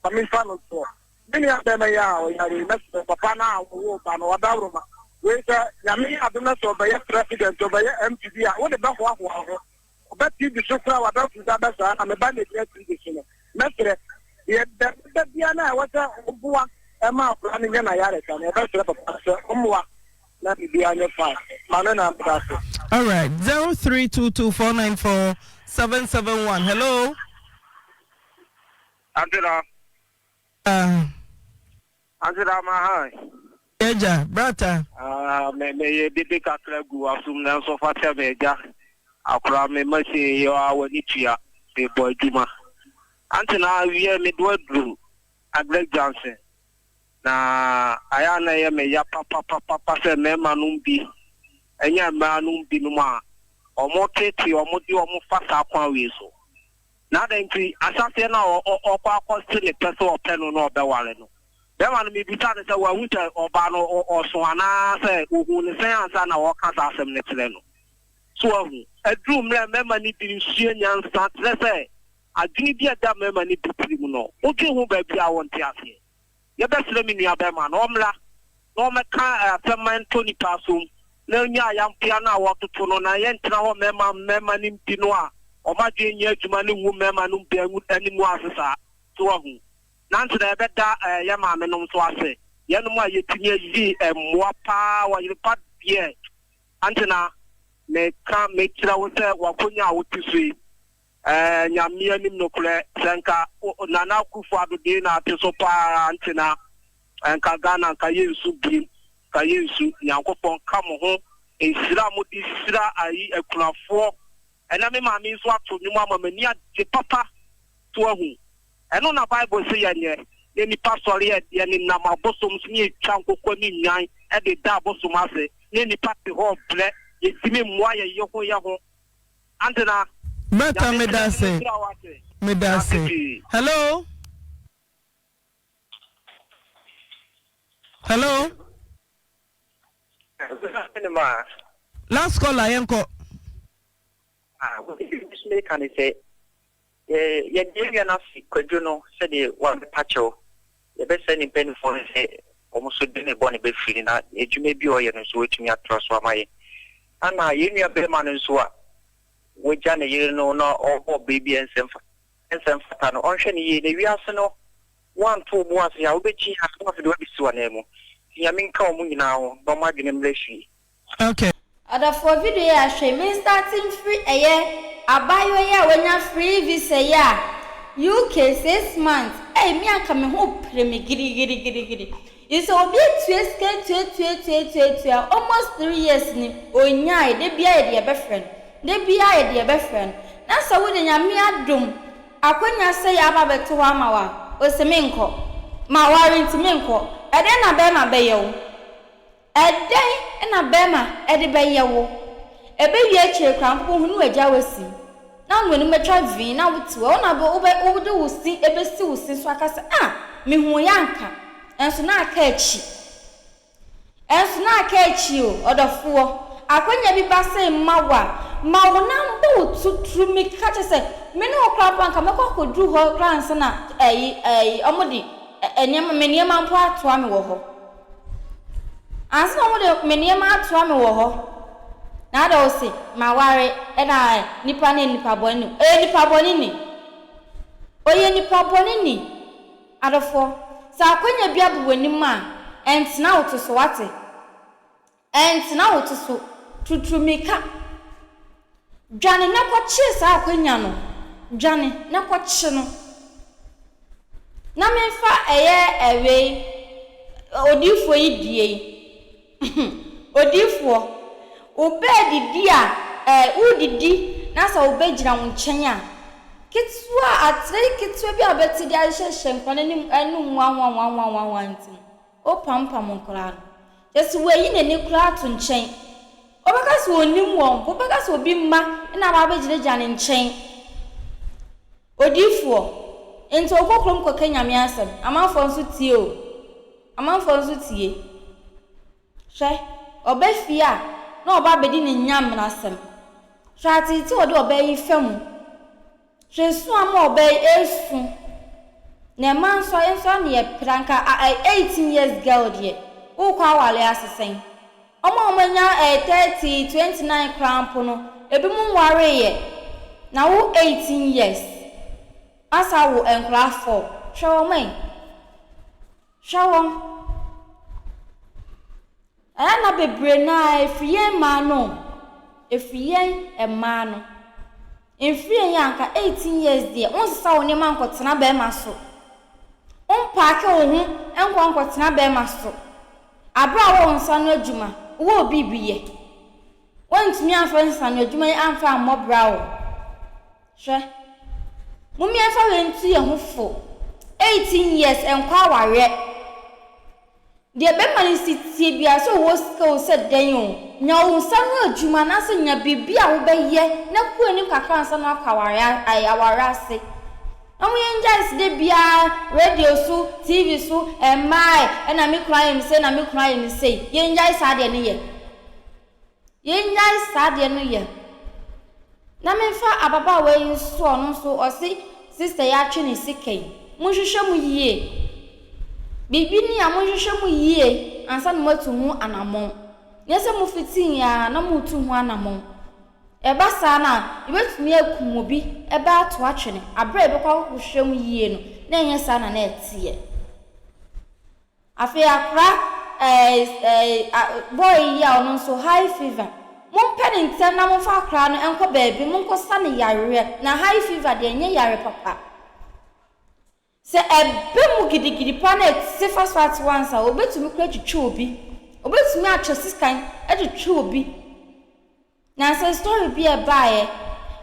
Ma memfa no ntoɔ. Me nua bɛrima yi a ɔyare yi, mɛsrɛ papa no a ɔwoo ba no, ɔdawuroma. Wei sɛ Nyame yɛ adom na sɛ ɔbɛyɛ president, ɔbɛyɛ MP bi a, wode bɛhoahoa wo ho. Ɔba TV so koraa a, w'adamfo bi abɛsra na me ba na ɛgyina TV so no. Mɛsrɛ, deɛ bɛba biara no a ɛwɔ sɛ woboa ma akwadaa no nya n'ayaresa no, yɛbɛsrɛ papa no sɛ ɔmmoa na biribiara nyɛ fine. Maame Naa, meda ase. Alright, 0322494771 hello. Adela. Ah. Adela ma hi. Agya, brata. Ah, me me yɛ dede kakra gu w'asom nanso fa kyɛ me agya. Akora me machine yɛ a w'ani tua mebɔ adwuma. Ante na awiɛ me do aduru Aggrey Junction. Na ayɛ a na ɛyɛ me ya papapapapa sɛ mmarima nom bi anya mmaa nom binom a wɔn tete wɔn de wɔn fa saa kwan wei so. Na adɛn nti ahyɛaseɛ no a ɔkɔ akɔse ne pɛ sɛ ɔpɛ no na ɔbɛware no, bɛrima no mebisa no sɛ wahu sɛ ɔbaa no ɔso anaa sɛ ɔhuu no sɛn ansa na ɔreka saa asɛm no kyerɛ no? So wahu? Aduru mmerɛ a mmarima no bi nsua nyansa, kyerɛ sɛ adwene bi a ɛda mmarima no bi tirim no, wodwen ho baabi a wonte aseɛ. Yɛbɛsrɛ me nuabarima no ɔmmra na ɔmmɛka asɛm ma ɛntɔ nnipa asom na ɔnnya ayamfea no a wɔtoto no na yɛntena hɔ mmarima mmarima no bi no a wɔn adwene nyɛ adwuma no ngu mmarima no bi anim ase saa. So wahu? Nanso na yɛbɛda yɛn maamenom nso ase, yɛnom a yɛtumi ayi mmoa paa wɔ yere pa deɛ. Ante na meka mekyerɛ wo sɛ w'akonya a wote so yi, Ɛɛ Nyame anim nokorɛ sɛ nka Nana Akufo Addo dee na ate so paa nti na nka Ghana nka yɛ nsu biem nka yɛ nsu Nyankopɔn nka mo ho nhyira a mode hyira ayi akunafoɔ ɛnɛ me maame yi nso ato nwom ama m'ani agye papa so ahu ɛno na Bible se yɛnyɛ na nipa sɔre yɛ yɛnenam abosom so ne yɛtwa nkokɔ ne nnwan de da abosom ase ne nipa te hɔ brɛ yɛntumi mmoa yɛ yɛ ho yɛ ho Antena. Bertha Nyame medase nhyira wo ase. medase Ase pii. hello hello. Last caller yɛnkɔ. Ah, nso meka ne sɛ yɛde awia no ase kwadwo no sɛdeɛ wabɛpa kyɛw yɛbɛsrɛ ne mpanimfoɔ no sɛ wɔn nso de ne bɔne bɛfiri no na adwuma bi a ɔyɛ no nso wɔatumi atoa so ama yɛn. Ana yɛn nua barima no nso a wagya ne yere no na ɔrebɔ ɔbaa bi a ɛnsɛ mfa ɛnsɛ mfata no, ɔnhwɛ no yie na wiase no woanto wo bo ase a wobɛkyi a na afei de woabɛsi w'ananmu. Nti Nyame nka wɔn nyinaa ho na wɔn adwene mmra fie. Okay. Ɔdɔfoɔ video yi a hwɛ me starte mfiri ɛyɛ abaayewa yi a wanya free visa yi a UK 6 months ei me anka me ho pere me girigirigirigiri yi sɛ obi atua sika atuatuatuatuatua almost 3 years ni ɔnyae da biara yɛde yɛbɛfrɛ no da biara yɛde yɛbɛfrɛ no na sɛ wode Nyame adom akwanya sɛ yɛaba abɛto hɔ ama wo a ose menkɔ maware nti menkɔ ɛdɛn na bɛɛma bɛyɛ wo Ɛdɛn na bɛrima de bɛyɛ wo? Ɛbɛwie akyire koraa mpo wobɛhu na wagya wo asi, na wode w'anim atwa vee na wote hɔ, wo na wobɛ wode wo se bɛsi wo se so aka sɛ, Ah, mehuu yɛ anka, nso na aka akyi. Nso na aka akyi o, ɔdɔfoɔ. Akwanya bi ba sɛ mma wo a, ma wo nan bɔ wo to turu mmirika kyerɛ sɛ, me ne wo koraa mpo anka mɛkɔ akɔduru hɔ koraa ansa na ɛyi ɛyi wɔde nneɛma me nneɛma mpo atoa me wɔ hɔ. Ansa na wɔde me nneɛma atoa me wɔ hɔ, na ada ose maware ɛna nipa no yɛ nipa bɔne ni. Ɔyɛ nipa bɔne ni. Ɔyɛ nipa bɔne ni. Adɔfoɔ, sɛ akwanya bi aba w'anim a, ɛntena wo to so, wate? Ɛntena wo to so. Tutu mmirika. Dwane na kɔkye saa akwanya no. Dwane na kɔkye no. Na memfa ɛyɛ ɛwei, odiyifoɔ yi die yi. Odiyifoɔ, wobɛɛdidi a, ɛɛ, woredidi na sɛ wobɛgyina wo nkyɛn a, ketewa, atere ketewa bi a wobɛte de ahyehyɛ nkwadaa no anim, anum mu anwanwanwanwanwa nti no, wopampam nkwadaa no. Kyerɛ sɛ wayi n'ani koraa ato nkyɛn. Wobɛka sɛ ɔnnim wɔn mpo, wobɛka sɛ obi mma na aba abɛgyinagyina ne nkyɛn. Odiyifoɔ, nti ɔkɔ kurom kɔka Nyame asɛm, amanfoɔ nso tie o, amanfoɔ nso tie. Hwɛ, ɔba fie a, na ɔba abɛdi ne Nyame asɛm. Hwɛ ateetee a ɔde ɔbaa yi fa mu. Hwɛ su ama ɔbaa yi esu. Na ɛma nso a yɛn nso ano yɛ pere anka a 18 years girl deɛ wokɔ aware ase sɛn? Wɔn a wɔanya ɛɛ 30, 29 koraa mpo no, ebinom nwareeɛ. Na wo 18 years, woasan awo nkwadaa four. Hwɛ wɔn ɛ. Hwɛ wɔn. Ɛyɛ a na bebree no ara ɛfiri yɛn mmaa no o, ɛfiri yɛn mmaa no. Mfiri yɛn a anka 18 years deɛ wonsesa wo nneɛma nkɔtena bɛrima so. Wompaake wo ho nkɔ nkɔtena bɛrima so. Aberɛ a wowɔ wo nsa ano adwuma, wowɔ biribi yɛ. Woantumi amfa nsa ano adwuma yi amfa ammɔ bra o. Hwɛ. Mom yɛmfa wei ntu yɛn ho fo. 18 years nkɔ awareɛ. Deɛ bɛma no si tie biara sɛ ɔwɔ sika o sɛ dɛn o, nya wo nsa ano adwuma anaasɛ nya biribi a wobɛyɛ na kɔ anim kakra ansa na woakɔ awareɛ ae awareɛ ase. Na mo yɛngyae sɛ da biara radio so, TV so, mmaa ɛ, ɛna me kunu ayɛ me sei na me kunu ayɛ me sei. Yɛngyae saa adeɛ no yɛ. Yɛnnyae saa adeɛ no yɛ. Na memfa ababaawa yi nso ɔno nso ɔse sister yi atwe ne sika yi. Monhwehwɛ mu yie. Biribi ni a monhwehwɛ mu yie ansa na moatu ho anammɔn. Nyɛ sɛ mofitii ara na moretu ho anammɔn. Ɛba saa no a, yɛbɛtumi akum obi ba ato atwene. Aberɛ a yɛbɛkɔ akɔhwehwɛ mu yie no, na ɛnyɛ saa na na ɛteɛ. Afei akora ɛɛ ɛɛ boy yi a ɔno nso high fever mompɛ no ntɛm na momfa akora no nkɔ baabi monkɔ sa no yareɛ na high fever deɛ ɛnyɛ yare papa sɛ ɛbɛ mu gidigidi paa na ɛte fa so ate wansa obetumi kora twitwi obi obetumi atwa sikan atwitwi obi. Nansa story bi a ɛbaeɛ,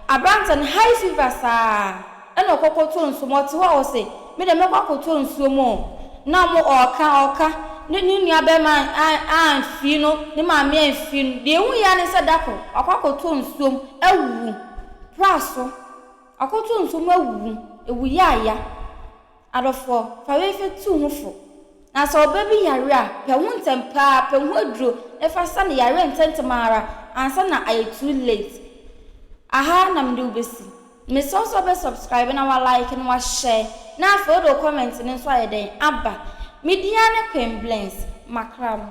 aberanteɛ no high fever saa ɛna ɔkɔ kɔtɔ nsuo mu, ɔte hɔ a ɔse me deɛ mɛkɔ akɔtɔ nsuo mu o, na ɔmo ɔɔka ɔɔka, ne ne nua bɛɛma amfii no, ne maame amfii no, deɛ ehu yɛ ara ne sɛ da koro wakɔ akɔtɔ nsuo mu awu, pra so, wakɔtɔ nsuo mu awu, ewu yaaya. Adɔfoɔ, fa wei fa tu wo ho fo. Na sɛ ɔba bi yare a, pɛ ho ntɛm pa ara, pɛ ho aduro na fa sa no yareɛ ntɛmntɛm ara ansa na ayɛ too late. Aha na mede wo bɛsi. Mesrɛ wo sɛ wobɛ subscribe na wa like na wa share na afei wode wo comment no nso ayɛ dɛn aba. Me din ara ne Queen Blings. Makra mo.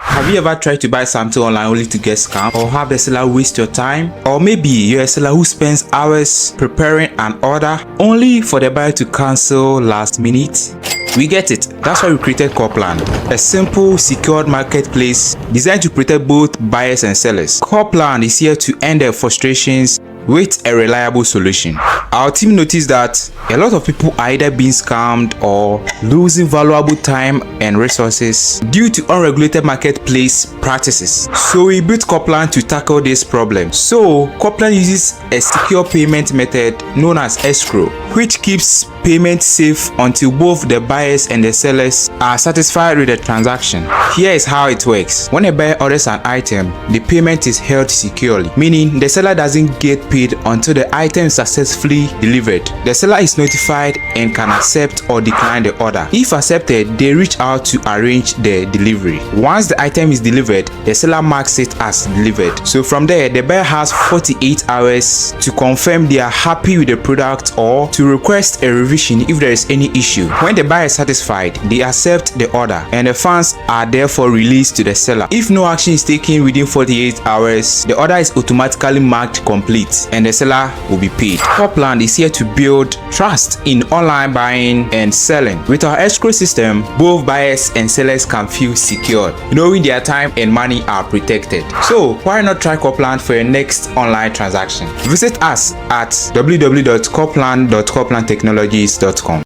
Have you ever tried to buy something online only to get scammed or have the seller waste your time? Or maybe you're a seller who spends hours preparing an order only for the buyer to cancel last minute? We get it. That's why we created Corplan, a simple, secured marketplace designed to protect both buyers and sellers. Corplan is here to end their frustrations with a reliable solution. Our team noticed that a lot of people are either being scammed or losing valuable time and resources due to unregulated marketplace practices. So we built Coplan to tackle this problem. So Coplan uses a secure payment method known as escrow, which keeps payment safe until both the buyers and the sellers are satisfied with the transaction. Here is how it works. When a buyer orders an item, the payment is held securely, meaning the seller doesn't get paid until the item is successfully delivered. The seller is notified and can accept or decline the order. If accepted, they reach out to arrange the delivery. Once the item is delivered, the seller marks it as delivered. So from there, the buyer has 48 hours to confirm they are happy with the product or to request a revision if there is any issue. When the buyer is satisfied, they accept the order and the funds are therefore released to the seller. If no action is taken within 48 hours, the order is automatically marked complete and the seller will be paid. Copland is here to build trust in online buying and selling. With our escrow system, both buyers and sellers can feel secured, knowing their time and money are protected. So why not try Copland for your next online transaction? Visit us at www.copland.coplandtechnologies.com.